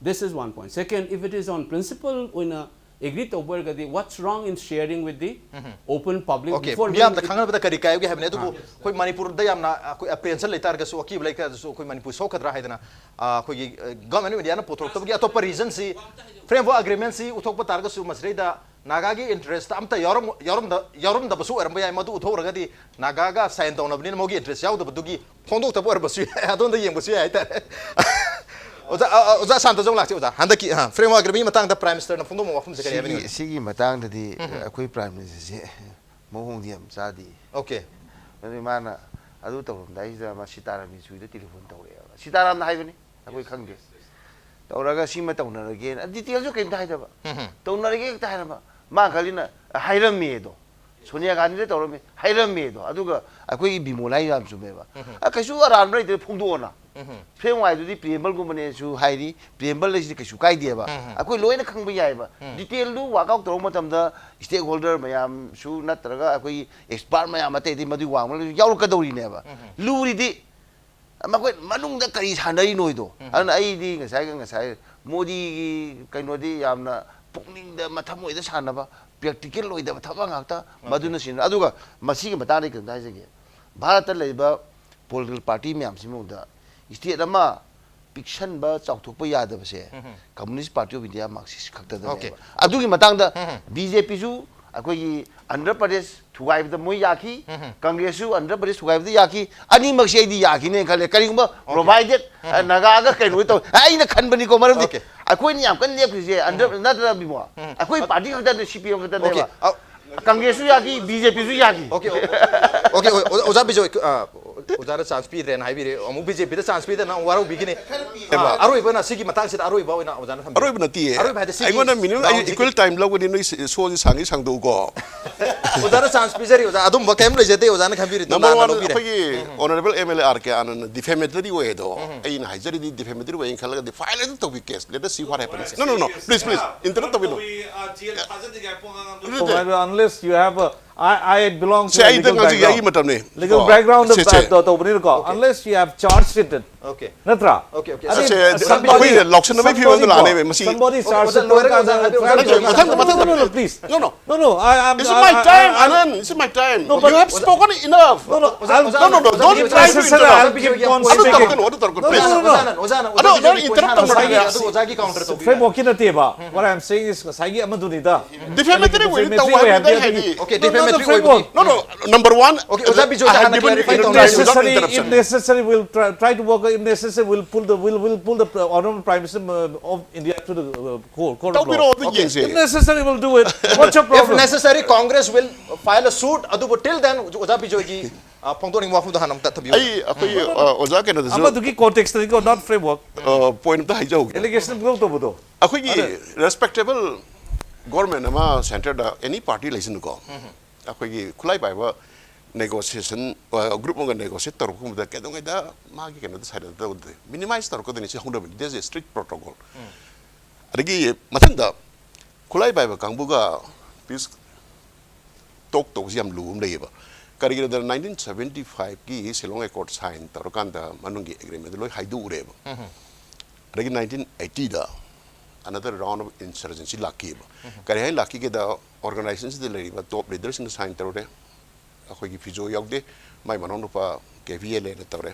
This is one point. Second, if it is on principle ꯑꯣꯏꯅ agree ꯇꯧꯕ ꯑꯣꯏꯔꯒꯗꯤ, what's wrong in sharing with the open public before we ꯃꯤꯌꯥꯝꯗ ꯈꯪꯍꯟꯕꯗ ꯀꯔꯤ ꯀꯥꯏꯒꯦ ꯍꯥꯏꯕꯅꯦ꯫ ꯑꯗꯨꯕꯨ ꯑꯩꯈꯣꯏ ꯃꯅꯤꯄꯨꯔꯗ ꯌꯥꯝꯅ ꯑꯩꯈꯣꯏ apprehension ꯂꯩꯇꯥꯔꯒꯁꯨ, ꯑꯀꯤꯕ ꯂꯩꯇꯥꯔꯒꯁꯨ, ꯑꯩꯈꯣꯏ ꯃꯅꯤꯄꯨꯔ ꯁꯣꯛꯀꯗ꯭ꯔꯥ ꯍꯥꯏꯗꯅ, ꯑ, ꯑꯩꯈꯣꯏꯒꯤ, ꯑ, Government of Indiaꯅ ꯄꯨꯊꯣꯔꯛꯇꯕꯒꯤ ꯑꯇꯣꯞꯄ reasonꯁꯤ, framework agreementꯁꯤ ꯎꯊꯣꯛꯄ ꯇꯥꯔꯒꯁꯨ, ꯃꯁꯤꯗꯩꯗ Nagaꯒꯤ interest ꯑꯝꯇ ꯌꯥꯎꯔꯝ-, ꯌꯥꯎꯔꯝꯗ-, ꯌꯥꯎꯔꯝꯗꯕꯁꯨ ꯑꯣꯏꯔꯝꯕ ꯌꯥꯏ꯫ ꯃꯗꯨ ꯎꯊꯣꯛꯎꯔꯒꯗꯤ Nagaꯒ sign ꯇꯧꯅꯕꯅꯤꯅ ꯃꯣꯏꯒꯤ interest ꯌꯥꯎꯗꯕꯗꯨꯒꯤ ꯐꯣꯡꯗꯣꯛꯇꯕ ꯑꯣꯏꯔꯝꯕꯁꯨ ꯌꯥꯏ꯫ ꯑꯗꯣꯝꯗ ꯌꯦꯡꯕꯁꯨ ꯌꯥꯏ ꯍꯥꯏꯇꯥꯔꯦ꯫ ꯑꯣꯖꯥ, ꯑ, ꯑ, ꯑꯣꯖꯥ ꯁꯥꯟꯇꯣꯁ ꯑꯃꯨꯛ ꯂꯥꯛꯁꯤ, ꯑꯣꯖꯥ꯫ ꯍꯟꯗꯛꯀꯤ, ꯑ, framework agreementꯒꯤ ꯃꯇꯥꯡꯗ Prime Ministerꯅ ꯐꯣꯡꯗꯣꯛꯄ ꯋꯥꯐꯝꯁꯦ ꯀꯔꯤ ꯍꯥꯏꯕꯅꯣ? ꯁꯤꯒꯤ, ꯁꯤꯒꯤ ꯃꯇꯥꯡꯗꯗꯤ ꯑꯩꯈꯣꯏ Prime Ministerꯁꯦ ꯃꯑꯣꯡꯗꯤ ꯌꯥꯝ ꯆꯥꯗꯦ꯫ Okay꯫ ꯑꯗꯨ ꯃꯥꯅ ꯑꯗꯨ ꯇꯧꯔꯝꯗꯥꯏꯁꯤꯗ ꯃꯥ ꯁꯤꯇꯥꯔꯥꯝ ꯌꯦꯆꯨꯔꯤꯗ telephone ꯇꯧꯔꯛꯑꯦꯕ꯫ ꯁꯤꯇꯥꯔꯥꯝꯅ ꯍꯥꯏꯕꯅꯤ, ꯑꯩꯈꯣꯏ ꯈꯪꯗꯦ꯫ ꯇꯧꯔꯒ ꯁꯤꯃ ꯇꯧꯅꯔꯒꯦꯅ, detailꯁꯨ ꯀꯩꯝꯇ ꯍꯥꯏꯗꯕ꯫ ꯇꯧꯅꯔꯒꯦ ꯍꯦꯛꯇ ꯍꯥꯏꯔꯕ꯫ ꯃꯥ ꯈꯜꯂꯤꯅ ꯍꯥꯏꯔꯝꯃꯦꯗꯣ, ꯁꯣꯅꯤꯌꯥ ꯒꯥꯟꯙꯤꯗ ꯇꯧꯔꯝꯃꯤ, ꯍꯥꯏꯔꯝꯃꯦꯗꯣ꯫ ꯑꯗꯨꯒ ꯑꯩꯈꯣꯏꯒꯤ ꯕꯤꯃꯣꯜ ꯍꯥꯏ ꯌꯥꯝ ꯆꯨꯝꯃꯦꯕ꯫ ꯑ, ꯀꯩꯁꯨ ꯑꯔꯥꯟꯕ ꯂꯩꯇ꯭ꯔꯦ, ꯐꯣꯡꯗꯣꯛꯑꯣꯅ꯫ ꯐ꯭ꯔꯦꯝ ꯋꯥꯔꯛꯇꯨꯗꯤ ꯄ꯭ꯔꯤꯑꯦꯝꯕꯜꯒꯨꯝꯕꯅꯦꯁꯨ ꯍꯥꯏꯔꯤ, ꯄ꯭ꯔꯤꯑꯦꯝꯕꯜ ꯍꯥꯏꯁꯤꯗꯤ ꯀꯩꯁꯨ ꯀꯥꯏꯗꯦꯕ꯫ ꯑꯩꯈꯣꯏ ꯂꯣꯏꯅ ꯈꯪꯕ ꯌꯥꯏꯕ꯫ ꯗꯤꯇꯦꯜꯗꯨ ꯋꯥꯔꯛ ꯑꯥꯎꯠ ꯇꯧꯔꯛꯄ ꯃꯇꯝꯗ ꯁ꯭ꯇꯦꯛ ꯍꯣꯜꯗꯔ ꯃꯌꯥꯝꯁꯨ ꯅꯠꯇ꯭ꯔꯒ ꯑꯩꯈꯣꯏꯒꯤ ꯑꯦꯛꯁꯄꯥꯔꯠ ꯃꯌꯥꯝ ꯑꯇꯩ ꯑꯇꯩ ꯃꯗꯨꯒꯤ ꯋꯥꯡꯃ ꯂꯣꯏꯅ ꯌꯥꯎꯔꯛꯀꯗꯧꯔꯤꯅꯦꯕ꯫ ꯂꯨꯔꯤꯗꯤ ꯃꯈꯣꯏ ꯃꯅꯨꯡꯗ ꯀꯔꯤ ꯁꯥꯟꯅꯔꯤꯅꯣꯗꯣ꯫ ꯑꯗꯨꯅ ꯑꯩꯗꯤ ꯉꯁꯥꯏꯒ ꯉꯁꯥꯏ ꯃꯣꯗꯤꯒꯤ ꯀꯩꯅꯣꯗꯤ ꯌꯥꯝꯅ ꯄꯨꯛꯅꯤꯡꯗ ꯃꯊꯃꯣꯏꯗ ꯁꯥꯟꯅꯕ, ꯄ꯭ꯔꯦꯛꯇꯤꯀꯦꯜ ꯑꯣꯏꯗꯕ ꯊꯕꯛ ꯉꯥꯛꯇ꯫ ꯃꯗꯨꯅ ꯁꯤꯟꯅ꯫ ꯑꯗꯨꯒ ꯃꯁꯤꯒꯤ ꯃꯇꯥꯡꯗ ꯑꯩ ꯀꯩꯅꯣꯝꯇ ꯍꯥꯏꯖꯒꯦ꯫ ꯚꯥꯔꯠꯇ ꯂꯩꯔꯤꯕ ꯄꯣꯂꯤꯇꯤꯀꯦꯜ ꯄꯥꯔꯇꯤ ꯃꯌꯥꯝꯁꯤꯃꯗ ꯁ꯭ꯇꯦꯠ ꯑꯃ ꯄꯤꯛꯁꯟꯕ, ꯆꯥꯎꯊꯣꯛꯄ ꯌꯥꯗꯕꯁꯦ ꯀꯝꯃꯨꯅꯤꯁ ꯄꯥꯔꯇꯤ ꯑꯣꯐ ꯏꯟꯗꯤꯌꯥ, ꯃꯥꯔꯛꯁꯤꯁ ꯈꯛꯇꯗꯅꯦꯕ꯫ ꯑꯗꯨꯒꯤ ꯃꯇꯥꯡꯗ ꯕꯤ ꯖꯦ ꯄꯤꯁꯨ ꯑꯩꯈꯣꯏꯒꯤ ꯑꯟꯙ꯭ꯔ ꯄ꯭ꯔꯗꯦꯁ ꯊꯨꯒꯥꯏꯕꯗ ꯃꯣꯏ ꯌꯥꯈꯤ, ꯀꯪꯒ꯭ꯔꯦꯁꯁꯨ ꯑꯟꯙ꯭ꯔ ꯄ꯭ꯔꯗꯦꯁ ꯊꯨꯒꯥꯏꯕꯗ ꯌꯥꯈꯤ꯫ ꯑꯅꯤꯃꯛꯁꯦ ꯑꯩꯗꯤ ꯌꯥꯈꯤꯅꯦꯅ ꯈꯜꯂꯦ꯫ ꯀꯔꯤꯒꯨꯝꯕ ꯄ꯭ꯔꯣꯚꯥꯏꯗꯦꯠ ꯅꯥꯒꯥꯒ ꯀꯩꯅꯣ ꯇꯧ, ꯑꯩꯅ ꯈꯟꯕꯅꯤꯀꯣ꯫ ꯃꯔꯝꯗꯤ ꯑꯩꯈꯣꯏꯅ ꯌꯥꯝ ꯀꯟꯅ ꯂꯦꯞꯈ꯭ꯔꯤꯁꯦ ꯑꯟꯙ꯭ꯔ ꯅꯠꯇ꯭ꯔ ꯕꯤꯃꯣ? ꯑꯩꯈꯣꯏ ꯄꯥꯔꯇꯤ ꯈꯛꯇꯅꯦ, ꯁꯤ ꯄꯤ ꯑꯦꯝ ꯈꯛꯇꯅꯦꯕ꯫ ꯀꯪꯒ꯭ꯔꯦꯁꯁꯨ ꯌꯥꯈꯤ, ꯕꯤ ꯖꯦ ꯄꯤꯁꯨ ꯌꯥꯈꯤ꯫ ꯑꯣꯀꯦ, ꯑꯣꯀꯦ, ꯑꯣꯖꯥ ꯕꯤꯖꯣꯏ, ꯑ, ꯑꯣꯖꯥꯗ ꯆꯥꯟꯁ ꯄꯤꯗ꯭ꯔꯦꯅ ꯍꯥꯏꯕꯤꯔꯦ, ꯑꯃꯨꯛ ꯕꯤ ꯖꯦ ꯄꯤꯗ ꯆꯥꯟꯁ ꯄꯤꯗꯅ ꯑꯃꯨꯛ ꯋꯥꯔꯧꯕꯤꯒꯅꯤ꯫ ꯑ, ꯑꯔꯣꯏꯕꯅ ꯁꯤꯒꯤ ꯃꯇꯥꯡꯁꯤꯗ ꯑꯔꯣꯏꯕ ꯑꯣꯏꯅ ꯑꯣꯖꯥꯅ ꯊꯝꯕꯤꯌꯨ꯫ ꯑꯔꯣꯏꯕ ꯅꯠꯇꯤꯌꯦ꯫ ꯑꯔꯣꯏꯕ ꯍꯥꯏꯗꯤ ꯁꯤꯒꯤ ꯑꯩꯉꯣꯟꯗ ꯃꯤꯅꯤꯃꯝ ꯑꯩ ꯔꯥꯎꯟꯁꯤꯒꯤ ꯏꯀ꯭ꯋꯦꯜ ꯇꯥꯏꯝ ꯂꯧꯒꯅꯤ, ꯅꯣꯏ ꯁꯤ-, ꯁꯣꯁꯤ ꯁꯥꯡꯉꯤ ꯁꯥꯡꯗꯣꯛꯎꯀꯣ꯫ ꯑꯣꯖꯥꯅ ꯆꯥꯟꯁ ꯄꯤꯖꯔꯤ, ꯑꯣꯖꯥ꯫ ꯑꯗꯨꯝꯕ ꯀꯩꯝ ꯂꯩꯖꯗꯦ, ꯑꯣꯖꯥꯅ ꯈꯟꯕꯤꯔꯤꯗꯣ ꯅꯝꯕꯔ ꯂꯥꯟꯅ ꯋꯥꯟ, ꯂꯧꯕꯤꯔꯦ꯫ ꯑꯩꯈꯣꯏꯒꯤ honourable M L A R K Ananda defamatory ꯑꯣꯏ ꯑꯗꯣ, ꯑꯩꯅ ꯍꯥꯏꯖꯔꯤꯗꯤ ꯗꯤꯐꯦꯃꯦꯇꯔꯤ ꯑꯣꯏꯅ ꯈꯜꯂꯒꯗꯤ ꯐꯥꯏꯜ ꯑꯗꯨꯝ ꯇꯧꯕꯤ case. Let us see what happens. No, no, no. Please, please. Interrupt ꯇꯧꯕꯤꯅꯨ꯫ Unless you have a, I, I belong to say, a ꯑꯩ legal ꯍꯧꯖꯤꯛ ꯑꯩꯒꯤ background. ꯃꯇꯝꯅꯤ꯫ Legal ꯀꯣ꯫ Background ꯁꯦ, ꯁꯦ꯫ ꯇꯧꯕꯅꯤꯅꯀꯣ, unless you have charge sheeted. Okay. ꯅꯠꯇ꯭ꯔꯥ? Okay, okay. ꯑꯗꯩ ꯁꯦ, ꯑꯗꯩ somebody, ꯑꯩꯈꯣꯏ ꯂꯥꯎꯁꯟꯅꯕꯒꯤ ꯐꯤꯕꯝꯗ ꯂꯥꯛꯑꯅꯦꯕ ꯃꯁꯤ꯫ Somebody ꯑꯣꯀꯦ, starts ꯑꯣꯖꯥ, to ꯂꯣꯏꯔꯒ talk ꯑꯣꯖꯥ, and ꯍꯥꯏꯕꯤꯌꯨ, try ꯑꯣꯖꯥ, to ꯂꯣꯏꯔꯒ ꯃꯊꯪꯗ, ꯃꯊꯪꯗ, ꯃꯊꯪꯗ꯫ No, no, no, please. No, no. I, I'm, This is I, my I, time, I, Anand. This is my time. No, but you have spoken enough. No, no, I'll, No, no, no, don't try to necessarily, I'll interrupt. Keep on ꯑꯗꯨ speaking. ꯇꯧꯔꯛꯀꯅꯨ, ꯑꯗꯨ ꯇꯧꯔꯛꯀꯅꯨ, No, please. No, no, no. ꯑꯗꯨ, ꯑꯗꯨ, ꯑꯗꯨ, ꯑꯗꯨ, ꯑꯗꯨ, ꯑꯗꯨ, ꯑꯗꯨ, ꯑꯗꯨ, ꯑꯗꯨ, ꯑꯗꯨ, ꯑꯗꯨ, ꯑꯣꯖꯥꯅ, ꯑꯣꯖꯥꯅ, ꯑꯗꯨ, ꯑꯣꯖꯥꯒꯤ ꯀꯥꯎꯟꯇꯔ ꯇꯧꯕꯤꯌꯨ꯫ Framework ꯀꯤ ꯅꯠꯇꯦꯕ꯫ What I'm saying is ꯉꯁꯥꯏꯒꯤ ꯑꯃꯗꯨꯅꯤꯗ꯫ Defamatory ꯑꯣꯏꯅ ꯇꯧ ꯍꯥꯏꯕꯅꯤꯗ ꯑꯩ ꯍꯥꯏꯗꯤ꯫ Okay, no, no, defamatory framework. ꯑꯣꯏꯕꯗꯤ꯫ No, no, number one, Okay, ꯑꯣꯖꯥ ꯕꯤꯖꯣꯏꯗ I have ꯍꯥꯟꯅ given clarify interruption ꯇꯧꯔꯁꯤ꯫ If without necessary, if interruption. Necessary, we'll try, try to work. If necessary, we'll pull the, we'll, we'll pull the, uh, Honorable Prime Minister, uh, of India to the, uh, court, court of law. ꯇꯧꯕꯤꯔꯛꯑꯣ, ꯑꯗꯨ Okay. ꯌꯦꯡꯁꯦ꯫ If necessary, we'll do it. What's your If problem? Necessary, Congress will file a suit. ꯑꯗꯨꯕꯨ till then, ꯑꯣꯖꯥ ꯕꯤꯖꯣꯏꯒꯤ, ꯑ, ꯐꯣꯡꯗꯣꯛꯅꯤꯡꯕ ꯋꯥꯐꯝꯗꯣ ꯍꯥꯟꯅ ꯑꯃꯨꯛ ꯇꯠꯊꯕꯤꯌꯨ꯫ ꯑꯩ, ꯑꯩꯈꯣꯏ, ꯑ, ꯑꯣꯖꯥ ꯀꯩꯅꯣꯗꯁꯨ, ꯑꯃꯗꯨꯒꯤ context ꯇꯗꯤꯀꯣ, not framework. ꯑ, point ꯑꯝꯇ ꯍꯥꯏꯖꯍꯧꯒꯦ꯫ Allegation ꯄꯨꯡꯇꯧ ꯇꯧꯕꯗꯣ꯫ ꯑꯩꯈꯣꯏꯒꯤ ꯑꯗ respectable ꯒꯣꯔꯃꯦꯟ ꯑꯃ ꯁꯦꯟꯇꯔꯗ ꯑꯦꯅꯤ ꯄꯥꯔꯇꯤ ꯂꯩꯁꯅꯨꯀꯣ, ꯑꯩꯈꯣꯏꯒꯤ ꯈꯨꯠꯂꯥꯏ ꯄꯥꯏꯕ ꯅꯦꯒꯣꯁꯤꯌꯦꯁꯟ ꯒ꯭ꯔꯨꯞ ꯑꯃꯒ ꯅꯦꯒꯣꯁꯤꯌꯦꯠ ꯇꯧꯔꯛꯄ ꯃꯇꯝꯗ ꯀꯩꯗꯧꯉꯩꯗ ꯃꯥꯒꯤ ꯀꯩꯅꯣꯗ ꯁꯥꯏꯂꯦꯟ ꯇꯧꯗꯦ, ꯃꯤꯅꯤꯃꯥꯏꯁ ꯇꯧꯔꯛꯀꯗꯣꯏꯅꯤ꯫ ꯁꯤ ꯍꯧꯅꯕꯅꯤ, ꯗꯦꯠ ꯏꯁ ꯁ꯭ꯇ꯭ꯔꯤꯛ ꯄ꯭ꯔꯣꯇꯣꯀꯣꯜ꯫ ꯑꯗꯒꯤ ꯃꯊꯪꯗ ꯈꯨꯠꯂꯥꯏ ꯄꯥꯏꯕ ꯀꯥꯡꯕꯨꯒ ꯄꯤꯁ ꯇꯣꯛ ꯇꯧꯕꯁꯤ ꯌꯥꯝ ꯂꯨꯕ ꯑꯃ ꯂꯩꯌꯦꯕ꯫ ꯀꯔꯤꯒꯤꯅꯣꯗ ꯅꯥꯏꯟꯇꯤꯟ ꯁꯕꯦꯟꯇꯤ ꯐꯥꯏꯚꯀꯤ ꯁꯤꯂꯣꯡ ꯑꯦꯀꯣꯔꯗ ꯁꯥꯏꯟ ꯇꯧꯔꯀꯥꯟꯗ ꯃꯅꯨꯡꯒꯤ ꯑꯦꯒ꯭ꯔꯤꯃꯦꯟꯗꯨ ꯂꯣꯏ ꯍꯥꯏꯗꯣꯛꯎꯔꯦꯕ꯫ ꯑꯗꯒꯤ nineteen ꯑꯩꯠꯇꯤꯗ another round of insurgency ꯂꯥꯛꯈꯤꯕ꯫ ꯀꯔꯤ ꯍꯥꯏꯅ ꯂꯥꯛꯈꯤꯒꯦꯗ, ꯑꯣꯔꯒꯅꯥꯏꯖꯦꯁꯟꯁꯤꯗ ꯂꯩꯔꯤꯕ ꯇꯣꯞ ꯂꯤꯗꯔꯁꯤꯡꯅ ꯁꯥꯏꯟ ꯇꯧꯔꯦ, ꯑꯩꯈꯣꯏꯒꯤ ꯐꯤꯖꯣ ꯌꯥꯎꯗꯦ, ꯃꯥꯏ ꯃꯅꯥꯎꯅꯨꯄꯥ ꯀꯦ ꯚꯤ ꯑꯦꯜ ꯑꯦꯅ ꯇꯧꯔꯦ꯫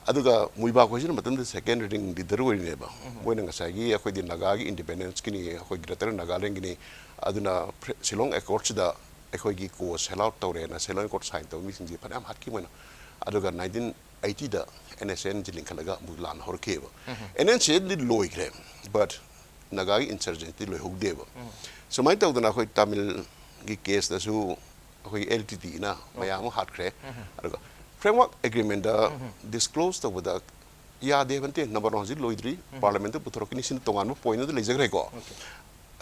ꯑꯗꯨꯒ ꯃꯨꯏꯕꯥꯛ ꯍꯣꯏꯁꯤꯅ ꯃꯇꯝꯗꯨꯗ ꯁꯦꯀꯦꯟ ꯔꯤꯡ ꯂꯤꯗꯔ ꯑꯣꯏꯔꯤꯅꯦꯕ꯫ ꯃꯣꯏꯅ ꯉꯁꯥꯏꯒꯤ ꯑꯩꯈꯣꯏꯗꯤ ꯅꯥꯒꯥꯒꯤ ꯏꯟꯗꯤꯄꯦꯟꯗꯦꯟꯁꯀꯤꯅꯤ, ꯑꯩꯈꯣꯏ ꯒ꯭ꯔꯦꯇꯔ ꯅꯥꯒꯥꯂꯦꯟꯒꯤꯅꯤ, ꯑꯗꯨꯅ ꯐ꯭ꯔꯦ-, ꯁꯤꯂꯣꯡ ꯑꯦꯀꯣꯔꯗꯁꯤꯗ ꯑꯩꯈꯣꯏꯒꯤ ꯀꯣ ꯁꯦꯜ ꯑꯥꯎꯠ ꯇꯧꯔꯦꯅ ꯁꯤꯂꯣꯡ ꯑꯦꯀꯣꯔꯗ ꯁꯥꯏꯟ ꯇꯧꯕ ꯃꯤꯁꯤꯡꯁꯦ ꯐꯅꯌꯥꯝ ꯍꯥꯠꯈꯤ ꯃꯣꯏꯅ꯫ ꯑꯗꯨꯒ ꯅꯥꯏꯟꯇꯤꯟ ꯑꯩꯠꯇꯤꯗ ꯑꯦꯟ ꯑꯦꯁ ꯑꯦꯟꯁꯤ ꯂꯤꯡꯈꯠꯂꯒ ꯑꯃꯨꯛ ꯂꯥꯟ ꯍꯧꯔꯛꯈꯤꯕ꯫ ꯑꯦꯟ ꯑꯦꯟ ꯁꯤꯗꯤ ꯂꯣꯏꯈ꯭ꯔꯦ, ꯕꯠ ꯅꯥꯒꯥꯒꯤ ꯏꯟꯁꯔꯖꯦꯟꯁꯤ ꯂꯣꯏꯍꯧꯗꯦꯕ꯫ ꯁꯨꯃꯥꯏꯅ ꯇꯧꯗꯅ ꯑꯩꯈꯣꯏ ꯇꯥꯃꯤꯜꯒꯤ ꯀꯦꯁꯇꯁꯨ ꯑꯩꯈꯣꯏ ꯑꯦꯜ ꯇꯤ ꯇꯤꯅ ꯃꯌꯥꯝ ꯑꯃ ꯍꯥꯠꯈ꯭ꯔꯦ꯫ ꯑꯗꯨꯒ ꯐ꯭ꯔꯦꯝꯋꯥꯔꯛ ꯑꯦꯒ꯭ꯔꯤꯃꯦꯟꯗ ꯗꯤꯁꯀ꯭ꯂꯣꯖ ꯇꯧꯕꯗ ꯌꯥꯗꯦ ꯍꯥꯏꯕ ꯅꯠꯇꯦ, ꯅꯝꯕꯔ ꯋꯥꯟ ꯍꯧꯖꯤꯛ ꯂꯣꯏꯗ꯭ꯔꯤ, ꯄꯥꯔꯂꯤꯌꯥꯃꯦꯟꯠꯇ ꯄꯨꯊꯣꯔꯛꯈꯤꯅꯤ, ꯁꯤꯅ ꯇꯣꯉꯥꯟꯕ ꯄꯣꯏꯟꯠ ꯑꯃꯗ ꯂꯩꯖꯈ꯭ꯔꯦꯀꯣ꯫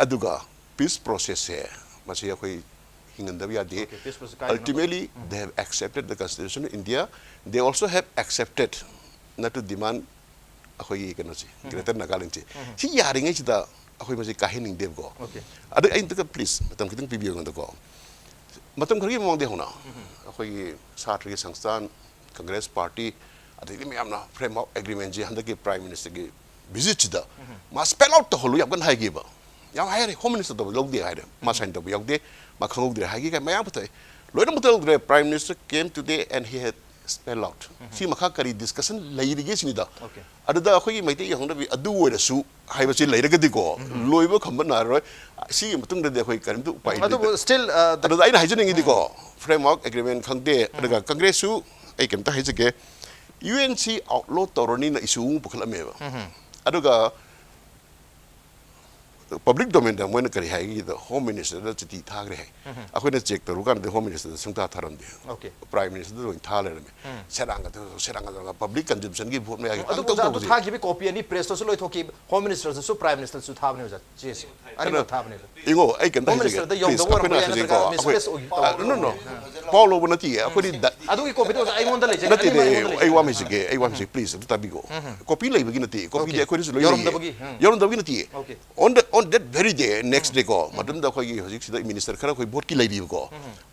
ꯑꯗꯨꯒ ꯄꯤꯁ ꯄ꯭ꯔꯣꯁꯦꯁꯁꯦ ꯃꯁꯤ ꯑꯩꯈꯣꯏ ꯍꯤꯡꯍꯟꯗꯕ ꯌꯥꯗꯦ꯫ Okay, peace process ꯀꯥꯏꯗꯅꯣ? Ultimately, they have accepted the Constitution of India. They also have accepted not to demand ꯑꯩꯈꯣꯏꯒꯤ ꯀꯩꯅꯣꯁꯦ, ꯒ꯭ꯔꯦꯇꯔ ꯅꯥꯒꯥꯂꯦꯟꯁꯦ꯫ ꯁꯤ ꯌꯥꯔꯤꯉꯩꯁꯤꯗ ꯑꯩꯈꯣꯏ ꯃꯁꯤ ꯀꯥꯏꯍꯟꯅꯤꯡꯗꯦꯕꯀꯣ꯫ Okay. ꯑꯗꯩ ꯑꯩ ꯑꯝꯇ ꯄ꯭ꯂꯤꯁ ꯃꯇꯝ ꯈꯤꯇꯪ ꯄꯤꯕꯤꯌꯨ ꯑꯩꯉꯣꯟꯗꯀꯣ꯫ ꯃꯇꯝ ꯈꯔꯒꯤ ꯃꯃꯥꯡꯗꯒꯤ ꯍꯧꯅ ꯑꯩꯈꯣꯏꯒꯤ ꯁꯥꯇ꯭ꯔꯒꯤ ꯁꯪꯁꯊꯥꯟ, ꯀꯪꯒ꯭ꯔꯦꯁ ꯄꯥꯔꯇꯤ, ꯑꯗꯩꯗꯤ ꯃꯌꯥꯝꯅ ꯐ꯭ꯔꯦꯝꯋꯥꯔꯛ ꯑꯦꯒ꯭ꯔꯤꯃꯦꯟꯁꯦ ꯍꯟꯗꯛꯀꯤ ꯄ꯭ꯔꯥꯏꯝ ꯃꯤꯅꯤꯁꯇꯔꯒꯤ ꯚꯤꯖꯤꯠꯁꯤꯗ ꯃꯥ ꯁ꯭ꯄꯦꯜ ꯑꯥꯎꯠ ꯇꯧꯍꯜꯂꯨ ꯌꯥꯝ ꯀꯟꯅ ꯍꯥꯏꯈꯤꯕ꯫ ꯌꯥꯝ ꯍꯥꯏꯔꯦ, ꯍꯣꯝ ꯃꯤꯅꯤꯁꯇꯔ ꯇꯧꯕ ꯂꯧꯗꯦ ꯍꯥꯏꯔꯦ, ꯃꯥ ꯁꯥꯏꯟ ꯇꯧꯕ ꯌꯥꯎꯗꯦ, ꯃꯥ ꯈꯪꯍꯧꯗ꯭ꯔꯦ ꯍꯥꯏꯈꯤ ꯀꯥꯏ ꯃꯌꯥꯝ ꯄꯨꯊꯣꯛꯑꯦ꯫ ꯂꯣꯏꯅꯃꯛ ꯇꯧꯗ꯭ꯔꯦ, Prime Minister came today and he had spell out꯫ ꯁꯤ ꯃꯈꯥ ꯀꯔꯤ ꯗꯤꯁꯀꯁꯟ ꯂꯩꯔꯤꯒꯦ ꯁꯤꯅꯤꯗ꯫ Okay. ꯑꯗꯨꯗ ꯑꯩꯈꯣꯏꯒꯤ ꯃꯩꯇꯩꯒꯤ ꯍꯧꯅꯕꯤ ꯑꯗꯨ ꯑꯣꯏꯔꯁꯨ ꯍꯥꯏꯕꯁꯤ ꯂꯩꯔꯒꯗꯤꯀꯣ, ꯂꯣꯏꯕ ꯈꯝꯕ ꯅꯥꯏꯔꯔꯣꯏ꯫ ꯁꯤꯒꯤ ꯃꯇꯨꯡꯗꯗꯤ ꯑꯩꯈꯣꯏ ꯀꯔꯤꯝꯇ ꯎꯄꯥꯏ ꯑꯗꯨꯕꯨ ꯂꯩꯇꯦ꯫ Still, uh, the ꯑꯗꯨꯗ ꯑꯩꯅ ꯍꯥꯏꯖꯅꯤꯡꯉꯤꯗꯤꯀꯣ, ꯐ꯭ꯔꯦꯝꯋꯥꯔꯛ ꯑꯦꯒ꯭ꯔꯤꯃꯦꯟ ꯈꯪꯗꯦ, ꯑꯗꯨꯒ ꯀꯪꯒ꯭ꯔꯦꯁꯁꯨ ꯑꯩ ꯀꯩꯝꯇ ꯍꯥꯏꯖꯒꯦ, ꯌꯨ ꯑꯦꯟ ꯁꯤ ꯑꯥꯎꯠꯂꯣ ꯇꯧꯔꯅꯤꯅ ꯏꯁꯨ ꯑꯃ ꯄꯨꯈꯠꯂꯝꯃꯦꯕ꯫ ꯑꯗꯨꯒ ꯄꯕ꯭ꯂꯤꯛ ꯗꯣꯃꯦꯟꯗ ꯃꯣꯏꯅ ꯀꯔꯤ ꯍꯥꯏꯒꯦꯗ, ꯍꯣꯝ ꯃꯤꯅꯤꯁꯇꯔꯗ ꯆꯤꯊꯤ ꯊꯥꯈ꯭ꯔꯦ ꯍꯥꯏ꯫ ꯑꯩꯈꯣꯏꯅ ꯆꯦꯛ ꯇꯧꯔꯨꯀꯥꯟꯗꯗꯤ ꯍꯣꯝ ꯃꯤꯅꯤꯁꯇꯔꯗ ꯁꯨꯡꯊꯥ ꯊꯥꯔꯝꯗꯦ꯫ Okay. ꯄ꯭ꯔꯥꯏꯝ ꯃꯤꯅꯤꯁꯇꯔꯗ ꯑꯣꯏꯅ ꯊꯥ ꯂꯩꯔꯝꯃꯦ꯫ ꯁꯦꯔꯥꯡꯒ ꯁꯦꯔꯥꯡꯒ ꯇꯧꯔꯒ ꯄꯕ꯭ꯂꯤꯛ ꯀꯟꯖꯝꯁꯟꯒꯤ ꯚꯣꯠ ꯃꯌꯥꯒꯤ ꯑꯗꯨ ꯄꯪꯇꯧ ꯑꯣꯖꯥ ꯑꯗꯨ ꯇꯧꯕꯁꯦ꯫ ꯊꯥꯈꯤꯕ ꯀꯣꯄꯤ ꯑꯅꯤ ꯄ꯭ꯔꯦꯁꯇꯁꯨ ꯂꯣꯏꯊꯣꯛꯈꯤ, ꯍꯣꯝ ꯃꯤꯅꯤꯁꯇꯔꯗꯁꯨ ꯄ꯭ꯔꯥꯏꯝ ꯃꯤꯅꯤꯁꯇꯔꯗꯁꯨ ꯊꯥꯕꯅꯦ ꯑꯣꯖꯥ꯫ ꯆꯦꯁꯦ ꯑꯅꯤꯃꯛ ꯊꯥꯕꯅꯦꯕ꯫ ꯏꯉꯣ, ꯑꯩ ꯀꯩꯝꯇ ꯍꯣꯝ ꯍꯥꯏꯖꯒꯦ, ꯃꯤꯅꯤꯁꯇꯔꯗ please, ꯌꯧꯗꯕ ꯑꯩꯈꯣꯏꯅ ꯑꯣꯏꯔꯝꯕ ꯌꯥꯏ, ꯍꯥꯏꯖꯒꯦꯀꯣ, ꯅꯠꯇ꯭ꯔꯒ ꯑꯩꯈꯣꯏ ꯃꯤꯁꯄ꯭ꯂꯦꯁ ꯑꯣꯏ- ꯑ, no, no, no. ꯄꯥꯎ ꯂꯧꯕ ꯅꯠꯇꯤꯌꯦ, ꯑꯩꯈꯣꯏꯗꯤ ꯗ- ꯑꯗꯨꯒꯤ ꯀꯣꯄꯤꯗꯣ ꯑꯣꯖꯥ ꯑꯩꯉꯣꯟꯗ ꯂꯩꯖꯩ, ꯅꯠꯇꯦ, ꯑꯅꯤꯃꯛ ꯑꯩꯉꯣꯟꯗ ꯑꯩ ꯋꯥ ꯑꯃ ꯂꯩꯖꯩ꯫ ꯍꯥꯏꯖꯒꯦ, ꯑꯩ ꯋꯥ ꯑꯃ ꯍꯥꯏꯖꯒꯦ, please, ꯑꯝꯇ ꯇꯥꯕꯤꯀꯣ꯫ ꯀꯣꯄꯤ ꯂꯩꯕꯒꯤ ꯅꯠꯇꯦ, ꯀꯣꯄꯤꯗꯤ Okay. ꯑꯩꯈꯣꯏꯗꯁꯨ ꯂꯣꯏ ꯌꯧꯔꯝꯗꯕꯒꯤ, ꯂꯩꯌꯦ꯫ ꯎꯝ꯫ ꯌꯧꯔꯝꯗꯕꯒꯤ ꯅꯠꯇꯦ꯫ Okay. On the, on that very day, next day ꯀꯣ, ꯃꯇꯝꯗ ꯑꯩꯈꯣꯏꯒꯤ ꯍꯧꯖꯤꯛꯁꯤꯗ ꯃꯤꯅꯤꯁꯇꯔ ꯈꯔ ꯑꯩꯈꯣꯏ ꯚꯣꯠꯀꯤ ꯂꯩꯕꯤꯕꯀꯣ,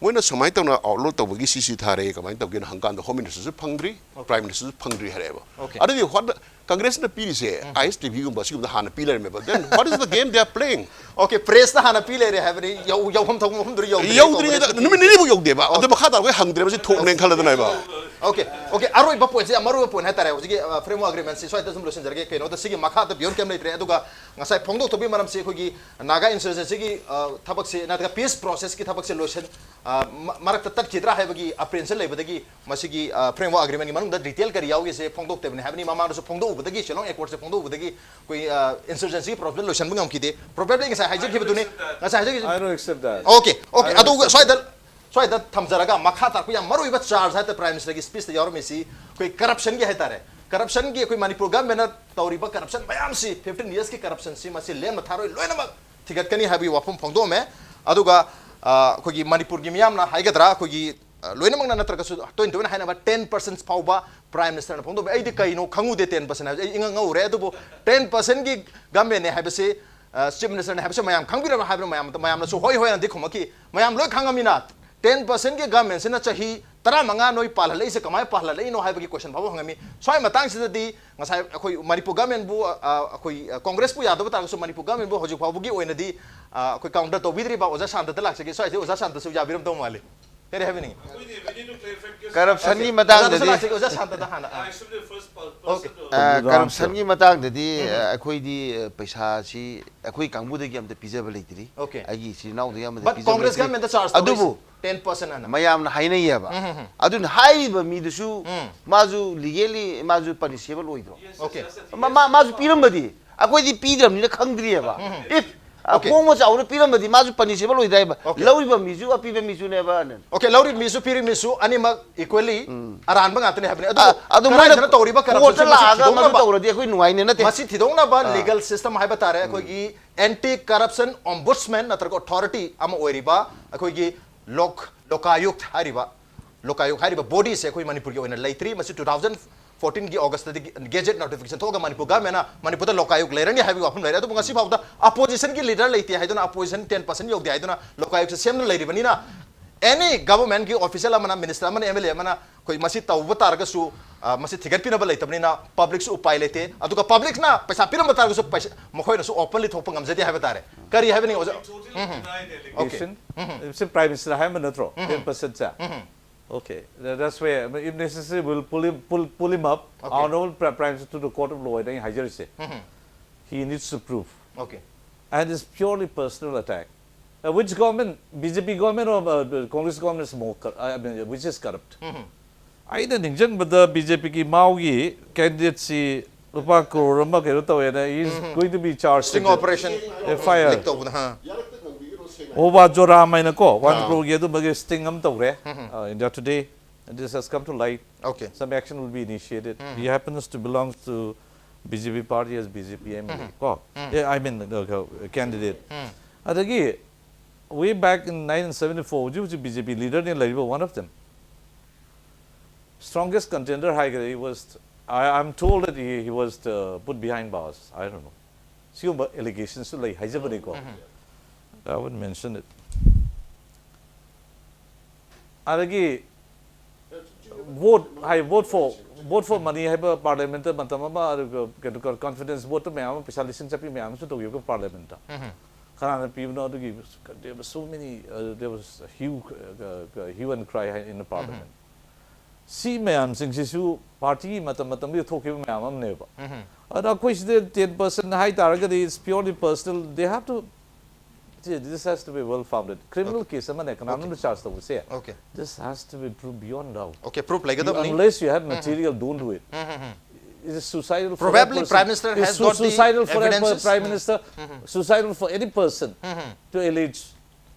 ꯃꯣꯏꯅ ꯁꯨꯃꯥꯏꯅ ꯇꯧꯅ ꯑꯥꯎꯠꯂꯣꯗ ꯇꯧꯕꯒꯤ ꯁꯤ ꯁꯤ ꯊꯥꯔꯦ, ꯀꯃꯥꯏꯅ ꯇꯧꯒꯦꯅ ꯍꯪꯀꯥꯟꯗ ꯍꯣꯝ ꯃꯤꯅꯤꯁꯇꯔꯁꯨ ꯐꯪꯗ꯭ꯔꯤ, ꯄ꯭ꯔꯥꯏꯝ ꯃꯤꯅꯤꯁꯇꯔꯁꯨ ꯐꯪꯗ꯭ꯔꯤ ꯍꯥꯏꯔꯦꯕ꯫ Okay. ꯑꯗꯨꯗꯤ what the, ꯀꯪꯒ꯭ꯔꯦꯁꯅ ꯄꯤꯔꯤꯁꯦ ꯑꯥꯏ ꯑꯦꯁ ꯇꯤ ꯚꯤꯒꯨꯝꯕ ꯁꯤꯒꯨꯝꯕꯗ ꯍꯥꯟꯅ ꯄꯤ ꯂꯩꯔꯝꯃꯦꯕ꯫ Then what is the game they are playing? Okay, ꯄ꯭ꯔꯦꯁꯇ ꯍꯥꯟꯅ ꯄꯤ ꯂꯩꯔꯦ ꯍꯥꯏꯕꯅꯤ, ꯌꯧ- ꯌꯧꯐꯝ ꯊꯣꯛꯄ ꯃꯐꯝꯗꯨꯗ ꯌꯧꯗ꯭ꯔꯤ꯫ ꯌꯧꯗ꯭ꯔꯤꯉꯩꯗ ꯅꯨꯃꯤꯠ ꯅꯤꯅꯤꯐꯥꯎ ꯌꯧꯗꯦꯕ꯫ ꯑꯗꯨ ꯃꯈꯥ ꯇꯥꯔꯒ ꯍꯪꯗ꯭ꯔꯦꯕ, ꯁꯤ ꯊꯣꯛꯅꯦꯅ ꯈꯜꯂꯗꯅ ꯍꯥꯏꯕ꯫ Okay, okay, ꯑꯔꯣꯏꯕ ꯄꯣꯏꯟꯠꯁꯦ ꯌꯥꯝ ꯃꯔꯨꯑꯣꯏꯕ ꯄꯣꯏꯟꯠ ꯍꯥꯏꯇꯥꯔꯦ꯫ ꯍꯧꯖꯤꯛꯀꯤ ꯐ꯭ꯔꯦꯝꯋꯥꯔꯛ ꯑꯦꯒ꯭ꯔꯤꯃꯦꯟꯠꯁꯤ ꯁ꯭ꯋꯥꯏꯗ ꯁꯨꯝ ꯂꯣꯏꯁꯤꯟꯖꯔꯒꯦ꯫ ꯀꯩꯅꯣꯗ ꯁꯤꯒꯤ ꯃꯈꯥꯗ ꯕꯤꯌꯣꯟ ꯀꯩꯝ ꯂꯩꯇ꯭ꯔꯦ꯫ ꯑꯗꯨꯒ ꯉꯁꯥꯏ ꯐꯣꯡꯗꯣꯛꯇꯧꯕꯒꯤ ꯃꯔꯝꯁꯤ ꯑꯩꯈꯣꯏꯒꯤ ꯅꯥꯒꯥ ꯏꯟꯁꯔꯖꯦꯟꯁꯤꯒꯤ ꯊꯕꯛꯁꯦ ꯅꯠꯇ꯭ꯔꯒ ꯄꯤꯁ ꯄ꯭ꯔꯣꯁꯦꯁꯀꯤ ꯊꯕꯛꯁꯦ ꯂꯣꯏꯁꯤꯟ ꯑ, ꯃ- ꯃꯔꯛꯇ ꯇꯠꯈꯤꯗ꯭ꯔꯥ ꯍꯥꯏꯕꯒꯤ ꯑꯦꯄ꯭ꯔꯤꯍꯦꯟꯁꯟ ꯂꯩꯕꯗꯒꯤ ꯃꯁꯤꯒꯤ ꯐ꯭ꯔꯦꯝꯋꯥꯔꯛ ꯑꯦꯒ꯭ꯔꯤꯃꯦꯟꯠꯀꯤ ꯃꯅꯨꯡꯗ ꯗꯤꯇꯦꯜ ꯀꯔꯤ ꯌꯥꯎꯒꯦꯁꯦ ꯐꯣꯡꯗꯣꯛꯇꯕꯅꯤ ꯍꯥꯏꯕꯅꯤ꯫ ꯃꯃꯥꯡꯗꯁꯨ ꯐꯣꯡꯗꯣꯛꯎꯕꯗꯒꯤ, ꯁꯤꯂꯣꯡ ꯑꯦꯀꯣꯔꯗꯁꯦ ꯐꯣꯡꯗꯣꯛꯎꯕꯗꯒꯤ ꯑꯩꯈꯣꯏ ꯏꯟꯁꯔꯖꯦꯟꯁꯤꯒꯤ ꯄ꯭ꯔꯣꯕ꯭ꯂꯦꯝ ꯂꯣꯏꯁꯤꯟꯕ ꯉꯝꯈꯤꯗꯦ꯫ ꯄ꯭ꯔꯣꯕ꯭ꯂꯦꯝꯗꯤ ꯉꯁꯥꯏ ꯍꯥꯏꯖꯈꯤꯕꯗꯨꯅꯤ꯫ ꯉꯁꯥꯏ ꯍꯥꯏꯖꯈꯤꯕ I don't accept that. Okay, okay. ꯑꯗꯨꯒ ꯁ꯭ꯋꯥꯏꯗ ꯁ꯭ꯋꯥꯏꯗ ꯊꯝꯖꯔꯒ ꯃꯈꯥ ꯇꯥꯔꯛꯄ ꯌꯥꯝ ꯃꯔꯨꯑꯣꯏꯕ ꯆꯥꯔꯖ ꯍꯥꯏꯇꯥꯔꯦ ꯄ꯭ꯔꯥꯏꯝ ꯃꯤꯅꯤꯁꯇꯔꯒꯤ ꯁ꯭ꯄꯤꯆꯇ ꯌꯥꯎꯔꯝꯃꯤꯁꯤ ꯑꯩꯈꯣꯏ ꯀꯔꯞꯁꯟꯒꯤ ꯍꯥꯏꯇꯥꯔꯦ꯫ ꯀꯔꯞꯁꯟꯒꯤ ꯑꯩꯈꯣꯏ ꯃꯅꯤꯄꯨꯔ ꯒꯚꯔꯟꯃꯦꯟꯠꯅ ꯇꯧꯔꯤꯕ ꯀꯔꯞꯁꯟ ꯃꯌꯥꯝꯁꯤ, ꯐꯤꯐꯇꯤꯟ ꯌꯔꯁꯀꯤ ꯀꯔꯞꯁꯟꯁꯤ ꯃꯁꯤ ꯂꯦꯝꯅ ꯊꯥꯔꯣꯏ, ꯂꯣꯏꯅꯃꯛ ꯊꯤꯒꯠꯀꯅꯤ ꯍꯥꯏꯕꯒꯤ ꯋꯥꯐꯝ ꯐꯣꯡꯗꯣꯛꯑꯝꯃꯦ꯫ ꯑꯗꯨꯒ ꯑ, ꯑꯩꯈꯣꯏꯒꯤ ꯃꯅꯤꯄꯨꯔꯒꯤ ꯃꯤꯌꯥꯝꯅ ꯍꯥꯏꯒꯗ꯭ꯔꯥ, ꯑꯩꯈꯣꯏꯒꯤ ꯑ, ꯂꯣꯏꯅꯃꯛꯅ ꯅꯠꯇ꯭ꯔꯒꯁꯨ ꯇꯣꯏꯅ ꯇꯣꯏꯅ ꯍꯥꯏꯅꯕ ꯇꯦꯟ ꯄꯥꯔꯁꯦꯟꯠ ꯐꯥꯎꯕ ꯄ꯭ꯔꯥꯏꯝ ꯃꯤꯅꯤꯁꯇꯔꯅ ꯐꯣꯡꯗꯣꯛꯄ ꯑꯩꯗꯤ ꯀꯩꯅꯣ ꯈꯪꯉꯨꯗꯦ꯫ ꯇꯦꯟ ꯄꯥꯔꯁꯦꯟꯠ ꯍꯥꯏꯕꯁꯦ ꯑꯩ ꯏꯉꯛ ꯉꯛꯎꯔꯦ꯫ ꯑꯗꯨꯕꯨ ꯇꯦꯟ ꯄꯥꯔꯁꯦꯟꯠꯀꯤ ꯒꯚꯔꯟꯃꯦꯟꯠꯅꯦ ꯍꯥꯏꯕꯁꯤ ꯆꯤꯐ ꯃꯤꯅꯤꯁꯇꯔꯅꯦ ꯍꯥꯏꯕꯁꯤ ꯃꯌꯥꯝ ꯈꯪꯕꯤꯔꯕ ꯍꯥꯏꯕꯅ ꯃꯌꯥꯝ, ꯃꯌꯥꯝꯅꯁꯨ ꯍꯣꯏ ꯍꯣꯏ ꯑꯅꯗꯤ ꯈꯨꯝꯃꯛꯈꯤ꯫ ꯃꯌꯥꯝ ꯂꯣꯏ ꯈꯪꯉꯃꯤꯅ ꯇꯦꯟ ꯄꯥꯔꯁꯦꯟꯠꯀꯤ ꯒꯚꯔꯟꯃꯦꯟꯠꯁꯤꯅ ꯆꯍꯤ ꯇꯔꯥꯃꯉꯥ ꯅꯣꯏ ꯄꯥꯜꯍꯜꯂꯛꯏꯁꯦ ꯀꯃꯥꯏꯅ ꯄꯥꯜꯍꯜꯂꯛꯏꯅꯣ ꯍꯥꯏꯕꯒꯤ ꯀꯣꯏꯁꯟ ꯐꯥꯎꯕ ꯍꯪꯉꯝꯃꯤ꯫ ꯁ꯭ꯋꯥꯏ ꯃꯇꯥꯡꯁꯤꯗꯗꯤ ꯉꯁꯥꯏ ꯑꯩꯈꯣꯏ ꯃꯅꯤꯄꯨꯔ ꯒꯚꯔꯟꯃꯦꯟꯠꯕꯨ, ꯑ, ꯑꯩꯈꯣꯏ, ꯑ, ꯀꯣꯡꯒ꯭ꯔꯦꯁꯄꯨ ꯌꯥꯗꯕ ꯇꯥꯔꯒꯁꯨ ꯃꯅꯤꯄꯨꯔ ꯒꯚꯔꯟꯃꯦꯟꯠꯕꯨ ꯍꯧꯖꯤꯛ ꯐꯥꯎꯕꯒꯤ ꯑꯣꯏꯅꯗꯤ, ꯑ, ꯑꯩꯈꯣꯏ ꯀꯥꯎꯟꯇꯔ ꯇꯧꯕꯤꯗ꯭ꯔꯤꯕ꯫ ꯑꯣꯖꯥ ꯁꯥꯟꯇꯗ ꯂꯥꯛꯆꯒꯦ꯫ ꯁ꯭ꯋꯥꯏꯁꯦ ꯑꯣꯖꯥ ꯁꯥꯟꯇꯁꯨ ꯌꯥꯕꯤꯔꯝꯗꯧ ꯃꯥꯜꯂꯤ꯫ ꯀꯔꯤ ꯍꯥꯏꯕꯤꯅꯤꯡꯉꯤ? ꯀꯔꯞꯁꯟꯒꯤ ꯑꯣꯖꯥꯗꯁꯨ ꯃꯇꯥꯡꯗꯗꯤ ꯂꯥꯛꯆꯒꯦ, ꯑꯣꯖꯥ ꯁꯥꯟꯇꯗ ꯍꯥꯟꯅ꯫ ꯑ, Okay. ꯑ, ꯀꯔꯞꯁꯟꯒꯤ ꯃꯇꯥꯡꯗꯗꯤ, ꯑ, ꯑꯩꯈꯣꯏꯗꯤ, ꯑ, ꯄꯩꯁꯥꯁꯤ ꯑꯩꯈꯣꯏ ꯀꯥꯡꯕꯨꯗꯒꯤ ꯑꯝꯇ ꯄꯤꯖꯕ ꯂꯩꯇ꯭ꯔꯤ꯫ Okay. ꯑꯩꯒꯤ ꯏꯆꯤꯜ ꯏꯅꯥꯎꯗꯒꯤ ꯑꯃꯗ But Congress ꯄꯤꯖꯕ ꯂꯩꯇ꯭ꯔꯤ꯫ ꯒꯚꯔꯟꯃꯦꯟꯠꯇ ꯆꯥꯔꯖ ꯑꯗꯨꯕꯨ ꯇꯦꯟ ꯄꯥꯔꯁꯦꯟꯠ ꯍꯥꯏꯅ꯫ ꯃꯌꯥꯝꯅ ꯍꯥꯏꯅꯩꯌꯦꯕ꯫ ꯑꯗꯨꯅ ꯍꯥꯏꯔꯤꯕ ꯃꯤꯗꯨꯁꯨ ꯎꯝ꯫ ꯃꯥꯁꯨ ꯂꯤꯒꯦꯜꯂꯤ ꯃꯥꯁꯨ ꯄꯅꯤꯁꯦꯕꯜ ꯑꯣꯏꯗ꯭ꯔꯣ? Okay. ꯃꯥ-, ꯃꯥ-, ꯃꯥꯁꯨ ꯄꯤꯔꯝꯕꯗꯤ ꯑꯩꯈꯣꯏꯗꯤ ꯄꯤꯗ꯭ꯔꯕꯅꯤꯅ ꯈꯪꯗ꯭ꯔꯤꯑꯕ꯫ If Okay. ꯑꯍꯣꯡꯕ ꯆꯥꯎꯅ ꯄꯤꯔꯝꯕꯗꯤ ꯃꯥꯁꯨ punishable ꯑꯣꯏꯗ꯭ꯔꯥ ꯍꯥꯏꯕ꯫ Okay. ꯂꯧꯔꯤꯕ ꯃꯤꯁꯨ ꯑꯄꯤꯕ ꯃꯤꯁꯨꯅꯦꯕ꯫ Okay, ꯂꯧꯔꯤꯕ ꯃꯤꯁꯨ ꯄꯤꯔꯤꯕ ꯃꯤꯁꯨ ꯑꯅꯤꯃꯛ equally ꯑꯔꯥꯟꯕ ꯉꯥꯛꯇꯅꯤ ꯍꯥꯏꯕꯅꯤ꯫ ꯑꯗꯨꯕꯨ ꯑ, ꯑꯗꯨ ꯃꯣꯏꯅ ꯀꯗꯥꯏꯗꯅ ꯇꯧꯔꯤꯕ court ꯇ corruption ꯁꯤ ꯃꯁꯤ ꯂꯥꯛꯑꯒ ꯃꯗꯨ ꯊꯤꯗꯣꯛꯅꯕ ꯇꯧꯔꯗꯤ ꯑꯩꯈꯣꯏ ꯅꯨꯡꯉꯥꯏꯅꯦ ꯅꯠꯇꯦ꯫ ꯃꯁꯤ ꯊꯤꯗꯣꯛꯅꯕ legal system ꯍꯥꯏꯕ ꯇꯥꯔꯦ, ꯑꯩꯈꯣꯏꯒꯤ anti corruption ombudsman ꯅꯠꯇ꯭ꯔꯒ authority ꯑꯃ ꯑꯣꯏꯔꯤꯕ ꯑꯩꯈꯣꯏꯒꯤ ꯂꯣꯛ ꯂꯣꯀꯥꯌꯨꯛ ꯍꯥꯏꯔꯤꯕ ꯂꯣꯀꯥꯌꯨꯛ ꯍꯥꯏꯔꯤꯕ body ꯁꯦ ꯑꯩꯈꯣꯏ ꯃꯅꯤꯄꯨꯔꯒꯤ ꯑꯣꯏꯅ ꯂꯩꯇ꯭ꯔꯤ꯫ ꯃꯁꯤ two thousand fourteen ꯒꯤ August ꯇꯗꯤ gazette notification ꯊꯣꯛꯑꯒ ꯃꯅꯤꯄꯨꯔ government ꯅ ꯃꯅꯤꯄꯨꯔꯗ ꯂꯣꯀꯥꯌꯨꯛ ꯂꯩꯔꯅꯤ ꯍꯥꯏꯕꯒꯤ ꯋꯥꯐꯝ ꯂꯩꯔꯦ꯫ ꯑꯗꯨꯕꯨ ꯉꯁꯤ ꯐꯥꯎꯗ opposition ꯒꯤ leader ꯂꯩꯇꯦ ꯍꯥꯏꯗꯨꯅ, opposition ten percent ꯌꯧꯗꯦ ꯍꯥꯏꯗꯨꯅ ꯂꯣꯀꯥꯌꯨꯛꯁꯦ ꯁꯦꯝꯗꯨꯅ ꯂꯩꯔꯤꯕꯅꯤꯅ, any government ꯒꯤ official ꯑꯃꯅ, minister ꯑꯃꯅ, M L A ꯑꯃꯅ ꯑꯩꯈꯣꯏ ꯃꯁꯤ ꯇꯧꯕ ꯇꯥꯔꯒꯁꯨ, ꯑ, ꯃꯁꯤ ꯊꯤꯒꯠꯄꯤꯅꯕ ꯂꯩꯇꯕꯅꯤꯅ public ꯁꯨ ꯎꯄꯥꯏ ꯂꯩꯇꯦ꯫ ꯑꯗꯨꯒ public ꯅ ꯄꯩꯁꯥ ꯄꯤꯔꯝꯕ ꯇꯥꯔꯒꯁꯨ ꯄꯩꯁꯥ, ꯃꯈꯣꯏꯅꯁꯨ openly ꯊꯣꯛꯄ ꯉꯝꯖꯗꯦ ꯍꯥꯏꯕ ꯇꯥꯔꯦ꯫ ꯀꯔꯤ ꯍꯥꯏꯕꯅꯤ ꯑꯣꯖꯥ? ꯎꯝ, ꯎꯝ꯫ Okay. Allegation? ꯁꯤ Prime Minister ꯍꯥꯏꯔꯝꯕ ꯅꯠꯇ꯭ꯔꯣ? Ten percent say? Okay, tha- that's where, I mean, if necessary, we'll pull him, pull, pull him up. Okay. Honorable Pri- Prime Minister to the court of law ꯍꯥꯏꯅ ꯑꯩ ꯍꯥꯏꯖꯔꯤꯁꯦ. He needs to prove. Okay. And it's purely personal attack. Uh, which government, B J P government or uh, Congress government is more, cor- I mean, which is corrupt? ꯑꯩꯅ ꯅꯤꯡꯁꯤꯡꯕꯗ B J P ꯒꯤ ꯃꯥꯎꯒꯤ candidate ꯁꯤ ꯂꯨꯄꯥ ꯀ꯭ꯔꯣꯔ ꯑꯃ ꯀꯩꯅꯣ ꯇꯧꯋꯦꯅ, he is going to be charged Sting with operation F I R. Leak ꯇꯧꯕꯗ, ꯍꯥ. ꯑꯣꯕꯥ ꯖꯣꯔꯥꯝ ꯍꯥꯏꯅꯀꯣ, one crore ꯒꯤ ꯑꯗꯨꯝꯕꯒꯤ sting ꯑꯃ ꯇꯧꯔꯦ. Uh, India Today, and this has come to light. Okay. Some action will be initiated. He happens to belong to B J P party as B J P M L A ꯀꯣ. Yeah, I mean, uh, uh, candidate. ꯑꯗꯒꯤ way back in nineteen seventy-four, ꯍꯧꯖꯤꯛ ꯍꯧꯖꯤꯛ B J P leader ꯅꯦ ꯂꯩꯔꯤꯕ, one of them. Strongest contender ꯍꯥꯏꯒꯗꯤ, he was, I, I'm told that he, he was uh, put behind bars. I don't know. ꯁꯤꯒꯨꯝꯕ allegation ꯁꯨ ꯂꯩ ꯍꯥꯏꯖꯕꯅꯤꯀꯣ. I wouldn't mention it. ꯑꯗꯒꯤ vote high, vote for, vote for money ꯍꯥꯏꯕ parliament ꯇ ꯃꯇꯝ ꯑꯃ, ꯑꯗꯨꯒ ꯀꯩꯅꯣ, confidence vote ꯇ ꯃꯌꯥꯝ ꯑꯃ, ꯄꯩꯁꯥ ꯂꯤꯁꯤꯡ ꯆꯠꯄꯤ ꯃꯌꯥꯝ ꯑꯃꯁꯨ ꯇꯧꯈꯤꯕ parliament ꯇ꯫ ꯀꯅꯥꯅ ꯄꯤꯕꯅꯣ ꯑꯗꯨꯒꯤ, there was so many, uh, there was a hue, uh, uh, hue and cry in the parliament. ꯁꯤ ꯃꯌꯥꯝꯁꯤꯡꯁꯤꯁꯨ party ꯒꯤ ꯃꯇꯝ ꯃꯇꯝꯒꯤ ꯊꯣꯛꯈꯤꯕ ꯃꯌꯥꯝ ꯑꯃꯅꯦꯕ꯫ ꯑꯗ ꯑꯩꯈꯣꯏ ꯁꯤꯗ ten percent ꯍꯥꯏ ꯇꯥꯔꯒꯗꯤ, it's purely personal. They have to, see, this has to be well founded. Criminal case ꯑꯃꯅꯦ, ꯀꯅꯥꯅꯣꯝꯗ charge ꯇꯧꯕꯁꯦ. Okay. This has to be proved beyond doubt. Okay, proof ꯂꯩꯒꯗꯕꯅꯤ꯫ Unless you have material, don't do it. Is suicidal for Probably a person. Prime Minister Is has su- got the suicidal for a per- evidences. Prime Minister. Suicidal for any person. To allege.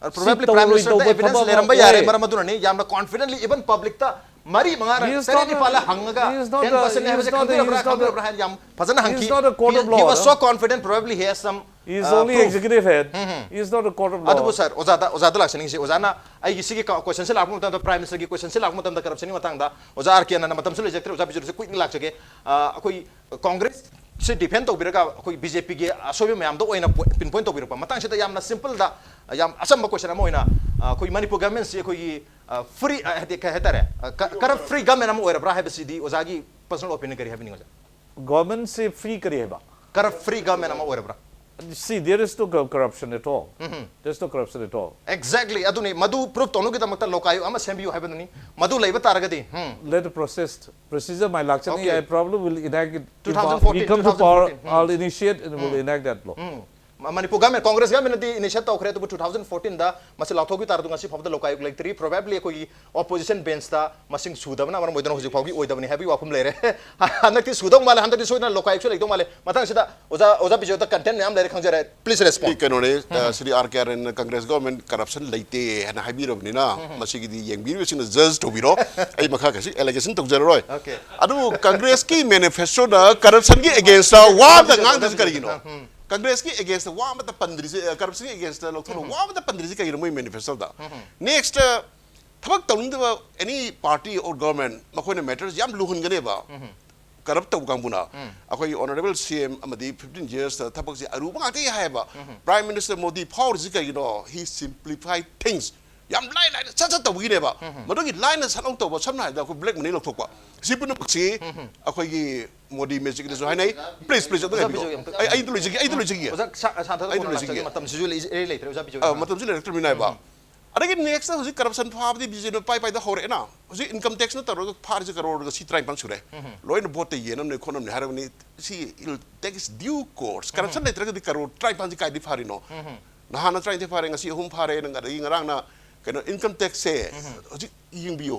Probably ꯁꯤ Prime Minister ꯗ ꯇꯧꯔꯣꯏꯗꯧꯕ evidence ꯊꯕꯛ ꯑꯃ ꯂꯩꯔꯝꯕ ꯌꯥꯔꯦ, ꯑꯣꯏ꯫ ꯃꯔꯝ ꯑꯗꯨꯅꯅꯤ ꯌꯥꯝꯅ confidently even public ꯇ ꯃꯔꯤ ꯃꯉꯥ He is ꯇꯔꯦꯠ not a- ꯅꯤꯄꯥꯜ ꯍꯪꯉꯒ he is not ten percent a- he is ꯍꯥꯏꯕꯁꯦ not a- ꯈꯪꯕꯤꯔꯕ꯭ꯔꯥ he is not a- ꯈꯪꯕꯤꯔꯕ꯭ꯔꯥ ꯍꯥꯏꯅ ꯌꯥꯝ ꯐꯖꯅ he ꯍꯪꯈꯤ. is not a court of He- law, he was no? so confident, probably he has some He is uh, only proof. Executive head. He is not a court of law. ꯑꯗꯨꯕꯨ ꯁꯥꯔ, ꯑꯣꯖꯥꯗ ꯑꯣꯖꯥꯗ ꯂꯥꯛꯆꯅꯤꯡꯉꯤꯁꯦ, ꯑꯣꯖꯥꯅ ꯑꯩꯒꯤ ꯁꯤꯒꯤ question ꯁꯦ ꯂꯥꯛꯄ ꯃꯇꯝꯗ, Prime Minister ꯒꯤ question ꯁꯦ ꯂꯥꯛꯄ ꯃꯇꯝꯗ corruption ꯒꯤ ꯃꯇꯥꯡꯗ ꯑꯣꯖꯥ ꯑꯥꯔ ꯀꯦ ꯑꯅꯟꯗ, ꯃꯇꯝꯁꯨ ꯂꯩꯖꯔꯛꯇ꯭ꯔꯦ, ꯑꯣꯖꯥ ꯕꯤꯖꯨꯗꯁꯨ quick ꯂꯥꯛꯆꯒꯦ. ꯑ, ꯑꯩꯈꯣꯏ Congress ꯁꯤ defend ꯇꯧꯕꯤꯔꯒ ꯑꯩꯈꯣꯏ ꯕꯤ ꯖꯦ ꯄꯤꯒꯤ ꯑꯁꯣꯏꯕ ꯃꯌꯥꯝꯗꯣ ꯑꯣꯏꯅ pinpoint ꯇꯧꯕꯤꯔꯛꯄ ꯃꯇꯥꯡꯁꯤꯗ ꯌꯥꯝꯅ simple ꯗ, ꯌꯥꯝ ꯑꯆꯝꯕ question ꯑꯃ ꯑꯣꯏꯅ, ꯑ, ꯑꯩꯈꯣꯏ ꯃꯅꯤꯄꯨꯔ government ꯁꯤ ꯑꯩꯈꯣꯏꯒꯤ free, ꯍꯥꯏꯗꯤ ꯀꯩ ꯍꯥꯏꯇꯥꯔꯦ, corrupt free government ꯑꯃ ꯑꯣꯏꯔꯕ꯭ꯔꯥ ꯍꯥꯏꯕꯁꯤꯗꯤ ꯑꯣꯖꯥꯒꯤ personal opinion ꯀꯔꯤ ꯍꯥꯏꯕꯤꯅꯤꯡꯉꯤ ꯑꯣꯖꯥ? Government ꯁꯤ free ꯀꯔꯤ ꯍꯥꯏꯕ? Corrupt free government ꯑꯃ ꯑꯣꯏꯔꯕ꯭ꯔꯥ? See, there is no co- corruption at all. There is no corruption at all. Exactly, ꯑꯗꯨꯅꯤ, ꯃꯗꯨ proof ꯇꯧꯅꯕꯒꯤꯗꯃꯛꯇ ꯂꯣꯀꯥꯌꯨꯛ ꯑꯃ ꯁꯦꯝꯕꯤꯌꯨ ꯍꯥꯏꯕꯗꯨꯅꯤ. ꯃꯗꯨ ꯂꯩꯕ ꯇꯥꯔꯒꯗꯤ, ꯎꯝ, Let the process, procedure my ꯂꯥꯛꯆꯅꯤ. Okay. I probably will enact it. If I- two thousand fourteen, we come to power, two thousand fourteen. I'll initiate and we'll enact that law. ꯎꯝ, ꯃ- Manipur government, Congress government ꯅꯗꯤ initiate ꯇꯧꯈ꯭ꯔꯦ, ꯑꯗꯨꯕꯨ two thousand fourteen ꯗ ꯃꯁꯤ ꯂꯥꯎꯊꯣꯛꯈꯤ ꯇꯥꯔꯗꯤ ꯉꯁꯤ ꯐꯥꯎꯕꯗ ꯂꯣꯀꯥꯌꯨꯛ ꯂꯩꯇ꯭ꯔꯤ. Probably ꯑꯩꯈꯣꯏꯒꯤ opposition bench ꯇ ꯃꯁꯤꯡ ꯁꯨꯗꯕꯅ ꯃꯔꯝ ꯑꯣꯏꯗꯨꯅ ꯍꯧꯖꯤꯛ ꯐꯥꯎꯒꯤ ꯑꯣꯏꯗꯕꯅꯤ ꯍꯥꯏꯕꯒꯤ ꯋꯥꯐꯝ ꯂꯩꯔꯦ. ꯍꯟꯗꯛꯇꯤ ꯁꯨꯗꯧ ꯃꯥꯜꯂꯦ, ꯍꯟꯗꯛꯇꯤ ꯁꯣꯏꯗꯅ ꯂꯣꯀꯥꯌꯨꯛꯁꯨ ꯂꯩꯗꯧ ꯃꯥꯜꯂꯦ. ꯃꯊꯪꯁꯤꯗ ꯑꯣꯖꯥ, ꯑꯣꯖꯥ ꯕꯤꯖꯣꯏꯗ content ꯃꯌꯥꯝ ꯂꯩꯔꯦ, ꯈꯪꯖꯔꯦ. Please respond. ꯁꯤ ꯀꯩꯅꯣꯅꯦ, ꯑ, ꯁꯤꯗꯤ ꯑꯥꯔ ꯀꯦ ꯑꯥꯔ ꯑꯦꯟꯅ Congress government corruption ꯂꯩꯇꯦ ꯍꯥꯏꯅ ꯍꯥꯏꯕꯤꯔꯕꯅꯤꯅ, ꯃꯁꯤꯒꯤꯗꯤ ꯌꯦꯡꯕꯤꯔꯤꯕꯁꯤꯡꯅ judge ꯇꯧꯕꯤꯔꯣ. ꯑꯩ ꯃꯈꯥ ꯀꯩꯁꯨ allegation ꯇꯧꯖꯔꯔꯣꯏ. Okay. ꯑꯗꯨꯕꯨ Congress ꯀꯤ manifesto ꯗ corruption ꯒꯤ against ꯇ ꯋꯥ ꯑꯝꯇ ꯉꯥꯡꯗ꯭ꯔꯤꯁꯤ ꯀꯔꯤꯒꯤꯅꯣ? Congress ꯀꯤ against ꯇ ꯋꯥ ꯑꯃꯇ ꯄꯟꯗ꯭ꯔꯤꯁꯤ, ꯑ, corruption ꯒꯤ against ꯇ ꯂꯧꯊꯣꯛꯑꯒ ꯋꯥ ꯑꯃꯇ ꯄꯟꯗ꯭ꯔꯤꯁꯤ ꯀꯩꯒꯤꯅꯣ ꯃꯣꯏ manifesto ꯗ? Next, ꯑ, ꯊꯕꯛ ꯇꯧꯅꯤꯡꯗꯕ any party or government ꯃꯈꯣꯏꯅ matters ꯌꯥꯝ ꯂꯨꯍꯟꯒꯅꯦꯕ. Corrupt ꯇꯧꯕ ꯀꯥꯡꯕꯨꯅ꯫ ꯑꯩꯈꯣꯏꯒꯤ honourable C M ꯑꯃꯗꯤ fifteen years ꯇ ꯊꯕꯛꯁꯦ ꯑꯔꯨꯕ ꯉꯥꯛꯇ ꯍꯥꯏꯌꯦꯕ. Prime Minister ꯃꯣꯗꯤ ꯐꯥꯎꯔꯤꯁꯤ ꯀꯩꯒꯤꯅꯣ? He simplify things. ꯌꯥꯝ ꯂꯥꯏ ꯂꯥꯏꯅ ꯁꯠ ꯁꯠ ꯇꯧꯕꯒꯤꯅꯦꯕ꯫ ꯃꯗꯨꯒꯤ ꯂꯥꯏꯅ ꯁꯠ ꯂꯥꯎ ꯇꯧꯕ, ꯁꯝꯅ ꯍꯥꯏꯔꯕꯗ ꯑꯩꯈꯣꯏ black money ꯂꯧꯊꯣꯛꯄ꯫ ꯁꯤ ꯄꯨꯝꯅꯃꯛꯁꯤ ꯑꯩꯈꯣꯏꯒꯤ ꯃꯣꯗꯤ magic ꯅꯁꯨ ꯍꯥꯏꯅꯩ꯫ Please, please, ꯑꯗꯨ ꯑꯣꯖꯥ ꯍꯥꯏꯕꯤꯔꯛꯑꯣ꯫ ꯕꯤꯖꯣꯏ ꯑꯝꯇ- ꯑꯩ, ꯑꯩ ꯑꯗꯨ ꯂꯣꯏꯖꯒꯦ, ꯑꯩ ꯑꯗꯨ ꯑꯣꯖꯥ ꯂꯣꯏꯖꯒꯦ꯫ ꯁꯥ-, ꯁꯥꯟꯊꯗ ꯑꯩ ꯑꯗꯨ ꯀꯣꯟꯅ ꯂꯣꯏꯖꯒꯦ꯫ ꯂꯥꯛꯆꯒꯦ, ꯃꯇꯝꯁꯤꯁꯨ ꯂꯩ-, ꯏꯔꯩ ꯂꯩꯇ꯭ꯔꯦ, ꯑꯣꯖꯥ ꯕꯤꯖꯣꯏ ꯑ, ꯑꯝꯇ꯫ ꯃꯇꯝꯁꯨ ꯂꯩꯔꯛꯇ꯭ꯔꯕꯅꯤꯅ ꯍꯥꯏꯕ꯫ ꯑꯗꯒꯤ next ꯍꯧꯖꯤꯛ corruption ꯐꯥꯕꯗꯤ ꯕꯤ ꯖꯦ ꯄꯤꯅ ꯄꯥꯏ ꯄꯥꯏꯗ ꯍꯧꯔꯛꯑꯦꯅ꯫ ꯍꯧꯖꯤꯛ income tax ꯅ ꯇꯧꯔꯒ ꯐꯥꯔꯤꯁꯦ ꯀꯔꯣꯔꯒ ꯁꯤ ꯇꯔꯥꯅꯤꯄꯥꯟ ꯁꯨꯔꯦ꯫ ꯂꯣꯏꯅ vote ꯇ ꯌꯦꯟꯅꯕꯅꯦ ꯈꯣꯠꯅꯕꯅꯦ ꯍꯥꯏꯔꯕꯅꯤ꯫ ꯁꯤ it'll take its due course꯫ Corruption ꯂꯩꯇ꯭ꯔꯒꯗꯤ ꯀꯔꯣꯔ ꯇꯔꯥꯅꯤꯄꯥꯟꯁꯤ ꯀꯥꯏꯗꯤ ꯐꯥꯔꯤꯅꯣ? ꯅꯍꯥꯟꯅ ꯇꯔꯥꯅꯤꯊꯣꯏ ꯐꯥꯔꯦ, ꯉꯁꯤ ꯑꯍꯨꯝ ꯐꯥꯔꯦ, ꯅꯪ ꯑꯗꯒꯤ ꯉꯔꯥꯡꯅ ꯀꯩꯅꯣ income tax ꯁꯦ ꯍꯧꯖꯤꯛ ꯌꯦꯡꯕꯤꯌꯨ꯫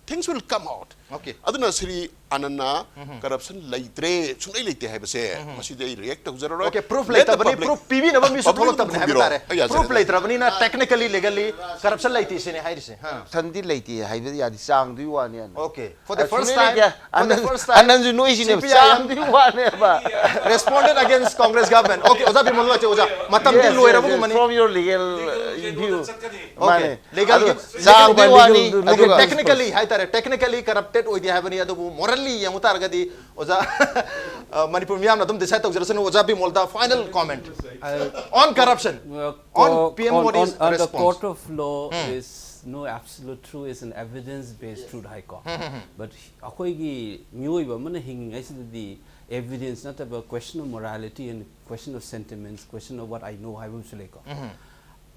things will come out. Okay. ꯑꯗꯨꯅ ꯁ꯭ꯔꯤ ꯑꯅꯟꯅ ꯀꯔꯞꯁꯟ ꯂꯩꯇ꯭ꯔꯦ, ꯁꯨꯡꯂꯩ ꯂꯩꯇꯦ ꯍꯥꯏꯕꯁꯦ ꯃꯁꯤꯗꯤ ꯑꯩ ꯔꯤꯌꯦꯛ ꯇꯧꯖꯔꯔꯣꯏ. Okay, proof Let the ꯂꯩꯇꯕꯅꯤ, public- proof ꯄꯤꯕꯤꯅꯕ ꯃꯤꯁꯨ public ꯊꯣꯛꯂꯛꯇꯕꯅꯤ ꯍꯥꯏꯕ ꯈꯨꯝꯕꯤꯔꯣ. ꯇꯥꯔꯦ. ꯑꯩ ꯌꯥꯖꯔꯦ. Proof ꯂꯩꯇ꯭ꯔꯕꯅꯤꯅ technically, legally corruption ꯂꯩꯇꯦ ꯁꯤꯅꯤ ꯍꯥꯏꯔꯤꯁꯦ. ꯍꯥ. ꯁꯟꯗꯤ ꯂꯩꯇꯦ ꯍꯥꯏꯕꯗꯤ ꯌꯥꯗꯤ, ꯆꯥꯡꯗꯨꯒꯤ ꯋꯥꯅꯤ ꯑꯅꯟ. Okay, for the ꯑ, first ꯁꯨꯡꯂꯩ time, ꯂꯩꯇꯦ. for the ꯑꯅꯟ- first time, ꯑꯅꯟꯁꯨ ꯅꯣꯏꯁꯤꯅꯦꯕ, C P I M. ꯆꯥꯡꯗꯨꯒꯤ ꯋꯥꯅꯦꯕ. Responded against Congress government. Okay, ꯑꯣꯖꯥ ꯕꯤꯃꯣꯜ ꯂꯥꯛꯆꯦ, ꯑꯣꯖꯥ. ꯃꯇꯝꯗꯤ Yes, yes, ꯂꯣꯏꯔꯕꯒꯨꯝꯕꯅꯤ. yes, from your legal view. Okay. ꯃꯥꯅꯦ. Legal ꯑꯗꯣ ꯒꯤ- ꯆꯥꯡꯗꯨꯒꯤ legal- ꯋꯥꯅꯤ, legal- ꯑꯗꯨꯒ technically ꯍꯥꯏꯇꯥꯔꯦ, technically corrupted ꯑꯣꯏꯗꯦ ꯍꯥꯏꯕꯅꯤ, ꯑꯗꯨꯕꯨ morally ꯌꯦꯡꯉꯨ ꯇꯥꯔꯒꯗꯤ ꯑꯣꯖꯥ, ꯑ, ꯃꯅꯤꯄꯨꯔ ꯃꯤꯌꯥꯝꯅ ꯑꯗꯨꯝ decide ꯇꯧꯖꯔꯁꯅꯨ. ꯑꯣꯖꯥ ꯕꯤꯃꯣꯜꯗ final comment on corruption, Uh, on co- P M on- Modi's on- on the response. Court of law is no absolute truth, is an evidence based truth, High Court. But ꯑꯩꯈꯣꯏꯒꯤ ꯃꯤꯑꯣꯏꯕ ꯑꯃꯅ ꯍꯤꯡꯉꯤꯉꯩꯁꯤꯗꯗꯤ evidence ꯅꯠꯇꯕ question of morality and question of sentiments, question of what I know ꯍꯥꯏꯕ ꯑꯃꯁꯨ ꯂꯩꯀꯣ.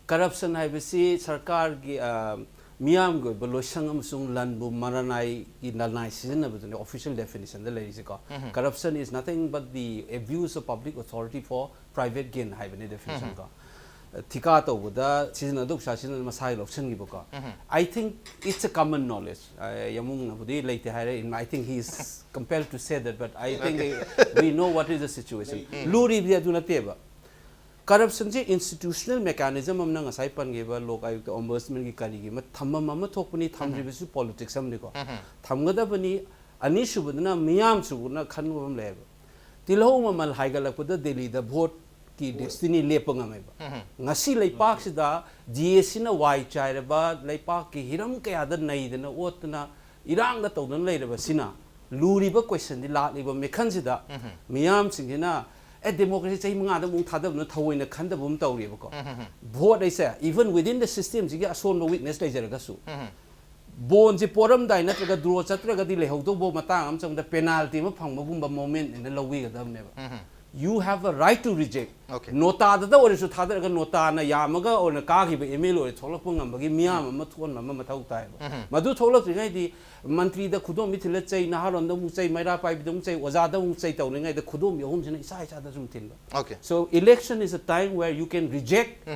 Corruption ꯍꯥꯏꯕꯁꯤ ꯁꯔꯀꯥꯔꯒꯤ, ꯑ, ꯃꯤꯌꯥꯝꯒꯤ ꯑꯣꯏꯕ ꯂꯣꯏꯁꯪ ꯑꯃꯁꯨꯡ ꯂꯟꯕꯨ ꯃꯔꯅꯥꯏꯒꯤ ꯂꯅꯥꯏ ꯁꯤꯖꯤꯟꯅꯕꯗꯨꯅꯤ official definition the ꯂꯩꯔꯤꯁꯦꯀꯣ. Corruption is nothing but the abuse of public authority for private gain ꯍꯥꯏꯕꯅꯤ definition ꯀꯣ. ꯊꯤꯀꯥ ꯇꯧꯕꯗ ꯁꯤꯖꯤꯟꯅꯗꯧ ꯄꯩꯁꯥ ꯁꯤꯖꯤꯟꯅ ꯃꯁꯥꯒꯤ ꯂꯧꯁꯤꯟꯈꯤꯕꯀꯣ. I think it's a common knowledge. ꯑ, ꯌꯥꯝꯕꯨꯡꯅꯕꯨꯗꯤ ꯂꯩꯇꯦ ꯍꯥꯏꯔꯦ. I think he is compelled to say that, but I think we know what is the situation. ꯂꯨꯔꯤꯕꯗꯤ ꯑꯗꯨ ꯅꯠꯇꯦꯕ. Corruption ꯁꯦ institutional mechanism ꯑꯃꯅ ꯉꯁꯥꯏ ꯄꯟꯈꯤꯕ ꯂꯣꯛ ꯑꯌꯨꯛꯇ ombudsman ꯒꯤ ꯀꯔꯤꯒꯤ ꯑꯃ ꯊꯝꯐꯝ ꯑꯃ ꯊꯣꯛꯄꯅꯤ, ꯊꯝꯗ꯭ꯔꯤꯕꯁꯨ politics ꯑꯃꯅꯤꯀꯣ. ꯊꯝꯒꯗꯕꯅꯤ. ꯑꯅꯤꯁꯨꯕꯗꯅ ꯃꯤꯌꯥꯝꯁꯨꯅ ꯈꯟꯕ ꯑꯃ ꯂꯩꯌꯦꯕ, ꯇꯤꯜꯍꯧ ꯃꯃꯜ ꯍꯥꯏꯒꯠꯂꯛꯄꯗ ꯗꯦꯜꯂꯤꯗ vote ꯀꯤ destiny ꯂꯦꯞꯄ ꯉꯝꯃꯦꯕ. ꯉꯁꯤ ꯂꯩꯄꯥꯛꯁꯤꯗ D A C ꯅ ꯋꯥꯏ ꯆꯥꯏꯔꯕ, ꯂꯩꯄꯥꯛꯀꯤ ꯍꯤꯔꯝ ꯀꯌꯥꯗ ꯅꯩꯗꯅ ꯑꯣꯠꯇꯅ ꯏꯔꯥꯡꯒ ꯇꯧꯗꯅ ꯂꯩꯔꯕꯁꯤꯅ, ꯂꯨꯔꯤꯕ question ꯗꯤ, ꯂꯥꯛꯂꯤꯕ ꯃꯤꯈꯜꯁꯤꯗ ꯃꯤꯌꯥꯝꯁꯤꯡꯁꯤꯅ ꯑꯦ democracy ꯆꯍꯤ ꯃꯉꯥꯗ ꯑꯃꯨꯛ ꯊꯥꯗꯕꯅ ꯊꯑꯣꯏꯅ ꯈꯟꯗꯕ ꯑꯃ ꯇꯧꯔꯤꯕꯀꯣ. Vote ꯍꯥꯏꯁꯦ even within the system ꯁꯤꯒꯤ ꯑꯁꯣꯟꯕ weakness ꯂꯩꯖꯔꯒꯁꯨ, ꯕꯣꯟꯁꯦ ꯄꯣꯔꯝꯗꯥꯏ ꯅꯠꯇ꯭ꯔꯒ draw ꯆꯠꯇ꯭ꯔꯒꯗꯤ ꯂꯩꯍꯧꯗꯧꯕ ꯃꯇꯥꯡ ꯑꯃ ꯆꯪꯕꯗ penalty ꯑꯃ ꯐꯪꯕꯒꯨꯝꯕ moment ꯅ ꯂꯧꯕꯤꯒꯗꯕꯅꯦꯕ. You have a right to reject. Okay. ꯅꯣꯇꯥꯗꯇ ꯑꯣꯏꯔꯁꯨ ꯊꯥꯗꯔꯒ ꯅꯣꯇꯥꯅ ꯌꯥꯝꯃꯒ ꯑꯣꯏꯅ ꯀꯥꯈꯤꯕ M L A ꯑꯣꯏꯅ ꯊꯣꯛꯂꯛꯄ ꯉꯝꯕꯒꯤ ꯃꯤꯌꯥꯝ ꯑꯃ ꯊꯣꯛꯍꯟꯕ ꯑꯃ ꯃꯊꯧ ꯇꯥꯏꯌꯦꯕ. ꯃꯗꯨ ꯊꯣꯛꯂꯛꯇ꯭ꯔꯤꯉꯩꯗꯤ ꯃꯟꯇ꯭ꯔꯤꯗ ꯈꯨꯗꯣꯝꯕꯤ ꯊꯤꯜꯂ ꯆꯩ, ꯅꯍꯥꯔꯣꯟꯗ ꯑꯃꯨꯛ ꯆꯩ, ꯃꯩꯔꯥ ꯄꯥꯏꯕꯤꯗ ꯑꯃꯨꯛ ꯆꯩ, ꯑꯣꯖꯥꯗ ꯑꯃꯨꯛ ꯆꯩ ꯇꯧꯔꯤꯉꯩꯗ ꯈꯨꯗꯣꯝꯕꯤ ꯑꯍꯨꯝꯁꯤꯅ ꯏꯁꯥ ꯏꯁꯥꯗ ꯁꯨꯝ ꯊꯤꯟꯕ. Okay. So election is a time where you can reject.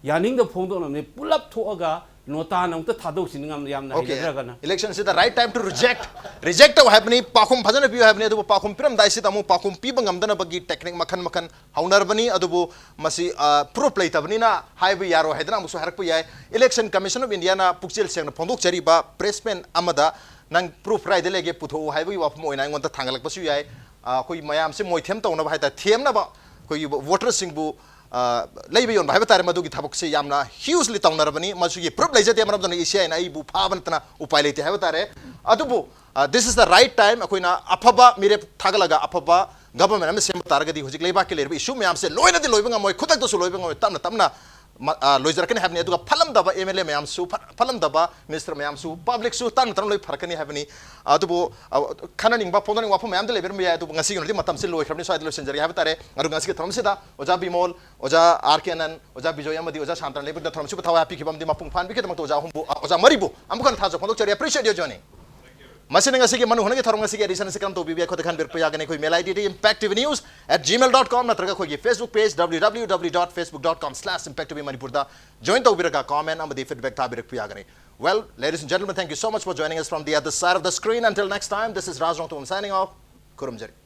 ꯌꯥꯅꯤꯡꯗꯕ ꯐꯣꯡꯗꯣꯛꯅꯕꯅꯤ, ꯄꯨꯂꯞ ꯊꯣꯛꯑꯒ ꯅꯣꯇꯥꯅ ꯑꯃꯨꯛꯇ ꯊꯥꯗꯣꯛꯁꯤꯅꯤ ꯉꯝ-, ꯌꯥꯝꯅ Okay. ꯍꯩꯅꯗ꯭ꯔꯒꯅ꯫ Election ꯁꯤꯗ right time to reject, reject ꯇꯧ ꯍꯥꯏꯕꯅꯤ, ꯄꯥꯎꯈꯨꯝ ꯐꯖꯅ ꯄꯤꯌꯨ ꯍꯥꯏꯕꯅꯤ꯫ ꯑꯗꯨꯕꯨ ꯄꯥꯎꯈꯨꯝ ꯄꯤꯔꯝꯗꯥꯏꯁꯤꯗ ꯑꯃꯨꯛ ꯄꯥꯎꯈꯨꯝ ꯄꯤꯕ ꯉꯝꯗꯅꯕꯒꯤ technique ꯃꯈꯜ ꯃꯈꯜ ꯍꯧꯅꯔꯕꯅꯤ꯫ ꯑꯗꯨꯕꯨ ꯃꯁꯤ proof ꯂꯩꯇꯕꯅꯤꯅ ꯍꯥꯏꯕ ꯌꯥꯔꯣꯏ ꯍꯥꯏꯗꯅ ꯑꯃꯨꯛꯁꯨ ꯍꯥꯏꯔꯛꯄ ꯌꯥꯏ꯫ Election Commission of Indiaꯅ ꯄꯨꯛꯆꯦꯜ ꯁꯦꯡꯅ ꯐꯣꯡꯗꯣꯛꯆꯔꯤꯕ press meet ꯑꯃꯗ ꯅꯪ proof ꯀꯗꯥꯏꯗ ꯂꯩꯒꯦ ꯄꯨꯊꯣꯛꯎ ꯍꯥꯏꯕꯒꯤ ꯋꯥꯐꯝ ꯑꯣꯏꯅ ꯑꯩꯉꯣꯟꯗ ꯊꯥꯡꯒꯠꯂꯛꯄꯁꯨ ꯌꯥꯏ꯫ ꯑꯩꯈꯣꯏ ꯃꯌꯥꯝꯁꯦ ꯃꯣꯏꯊꯦꯝ ꯇꯧꯅꯕ ꯍꯥꯏ ꯇꯥꯔꯦ, ꯊꯦꯝꯅꯕ ꯑꯩꯈꯣꯏꯒꯤ voterꯁꯤꯡꯕꯨ ꯂꯩꯕ ꯌꯣꯟꯕ ꯍꯥꯏꯕ ꯇꯥꯔꯦ, ꯃꯗꯨꯒꯤ ꯊꯕꯛꯁꯦ ꯌꯥꯝꯅ hugely ꯇꯧꯅꯔꯕꯅꯤ꯫ ꯃꯁꯤꯒꯤ proof ꯂꯩꯖꯗꯦ, ꯃꯔꯝ ꯑꯗꯨꯅ ꯏꯁꯤ ꯑꯥꯏꯅ ꯑꯩꯕꯨ ꯐꯥꯕ ꯅꯠꯇꯅ ꯎꯄꯥꯏ ꯂꯩꯇꯦ ꯍꯥꯏꯕ ꯇꯥꯔꯦ꯫ ꯑꯗꯨꯕꯨ this is the right time, ꯑꯩꯈꯣꯏꯅ ꯑꯐꯕ ꯃꯤꯔꯦꯞ ꯊꯥꯒꯠꯂꯒ ꯑꯐꯕ government ꯑꯃ ꯁꯦꯝꯕ ꯇꯥꯔꯒꯗꯤ ꯍꯧꯖꯤꯛ ꯂꯩꯕꯥꯛꯀꯤ ꯂꯩꯔꯤꯕ issue ꯃꯌꯥꯝꯁꯦ ꯂꯣꯏꯅꯗꯤ ꯂꯣꯏꯕ ꯉꯝꯃꯣꯏ, ꯈꯨꯗꯛꯇꯁꯨ ꯂꯣꯏꯕ ꯉꯝꯃꯣꯏ, ꯇꯞꯅ ꯇꯞꯅ ꯂꯣꯏꯖꯔꯛꯀꯅꯤ ꯍꯥꯏꯕꯅꯤ꯫ ꯑꯗꯨꯒ ꯐꯠꯂꯝꯗꯕ MLA ꯃꯌꯥꯝꯁꯨ, ꯐꯠꯂꯝꯗꯕ minister ꯃꯌꯥꯝꯁꯨ, publicꯁꯨ ꯇꯞꯅ ꯇꯞꯅ ꯂꯣꯏ ꯐꯔꯛꯀꯅꯤ ꯍꯥꯏꯕꯅꯤ꯫ ꯑꯗꯨꯕꯨ ꯈꯟꯅꯅꯤꯡꯕ ꯐꯣꯡꯗꯣꯛꯅꯤꯡꯕ ꯋꯥꯐꯝ ꯃꯌꯥꯝꯗꯤ ꯂꯩꯕꯤꯔꯝꯕ ꯌꯥꯏ, ꯑꯗꯨꯕꯨ ꯉꯁꯤꯒꯤ ꯑꯣꯏꯅꯗꯤ ꯃꯇꯝꯁꯤ ꯂꯣꯏꯈ꯭ꯔꯕꯅꯤ, ꯁ꯭ꯋꯥꯏꯗ ꯂꯣꯏꯁꯤꯟꯖꯔꯒꯦ ꯍꯥꯏꯕ ꯇꯥꯔꯦ꯫ ꯑꯗꯨꯒ ꯉꯁꯤꯒꯤ ꯊꯧꯔꯝꯁꯤꯗ ꯑꯣꯖꯥ ꯕꯤꯃꯣꯜ, ꯑꯣꯖꯥ ꯑꯥꯔ ꯀꯦ ꯑꯅꯟ, ꯑꯣꯖꯥ ꯕꯤꯖꯣꯏ ꯑꯃꯗꯤ ꯑꯣꯖꯥ ꯁꯥꯟꯇꯅ ꯂꯩꯕꯗ ꯊꯧꯔꯝꯁꯤꯕꯨ ꯊꯋꯥꯏ ꯍꯥꯞꯄꯤꯈꯤꯕ ꯑꯃꯗꯤ ꯃꯄꯨꯡ ꯐꯥꯍꯟꯕꯤꯈꯤꯕꯗꯃꯛꯇ ꯑꯣꯖꯥ ꯑꯍꯨꯝꯕꯨ, ꯑ, ꯑꯣꯖꯥ ꯃꯔꯤꯕꯨ ꯑꯃꯨꯛ ꯍꯟꯅ ꯊꯥꯖ ꯐꯣꯡꯗꯣꯛꯆꯔꯤ꯫ Appreciate your joining. ꯃꯁꯤꯅ ꯉꯁꯤꯒꯤ ꯃꯅꯨ ꯍꯣꯅꯒꯤ ꯊꯧꯔꯝ ꯉꯁꯤꯒꯤ edition ꯑꯁꯤ ꯀꯔꯝ ꯇꯧꯕꯤꯕ ꯌꯥꯏ? ꯑꯩꯈꯣꯏꯗ ꯈꯟꯕꯤꯔꯛꯄ ꯌꯥꯒꯅꯤ꯫ ꯑꯩꯈꯣꯏ mail ID D impact T V news at gmail dot com ꯅꯠꯇ꯭ꯔꯒ ꯑꯩꯈꯣꯏꯒꯤ Facebook page W W W dot facebook dot com slash impact T V ꯃꯅꯤꯄꯨꯔꯗ join ꯇꯧꯕꯤꯔꯒ comment ꯑꯃꯗꯤ feedback ꯊꯥꯕꯤꯔꯛꯄ ꯌꯥꯒꯅꯤ꯫ Well, ladies and gentlemen, thank you so much for joining us from the other side of the screen. Until next time, this is Raj Rongthabam signing off. ꯈꯨꯔꯨꯝꯖꯔꯤ꯫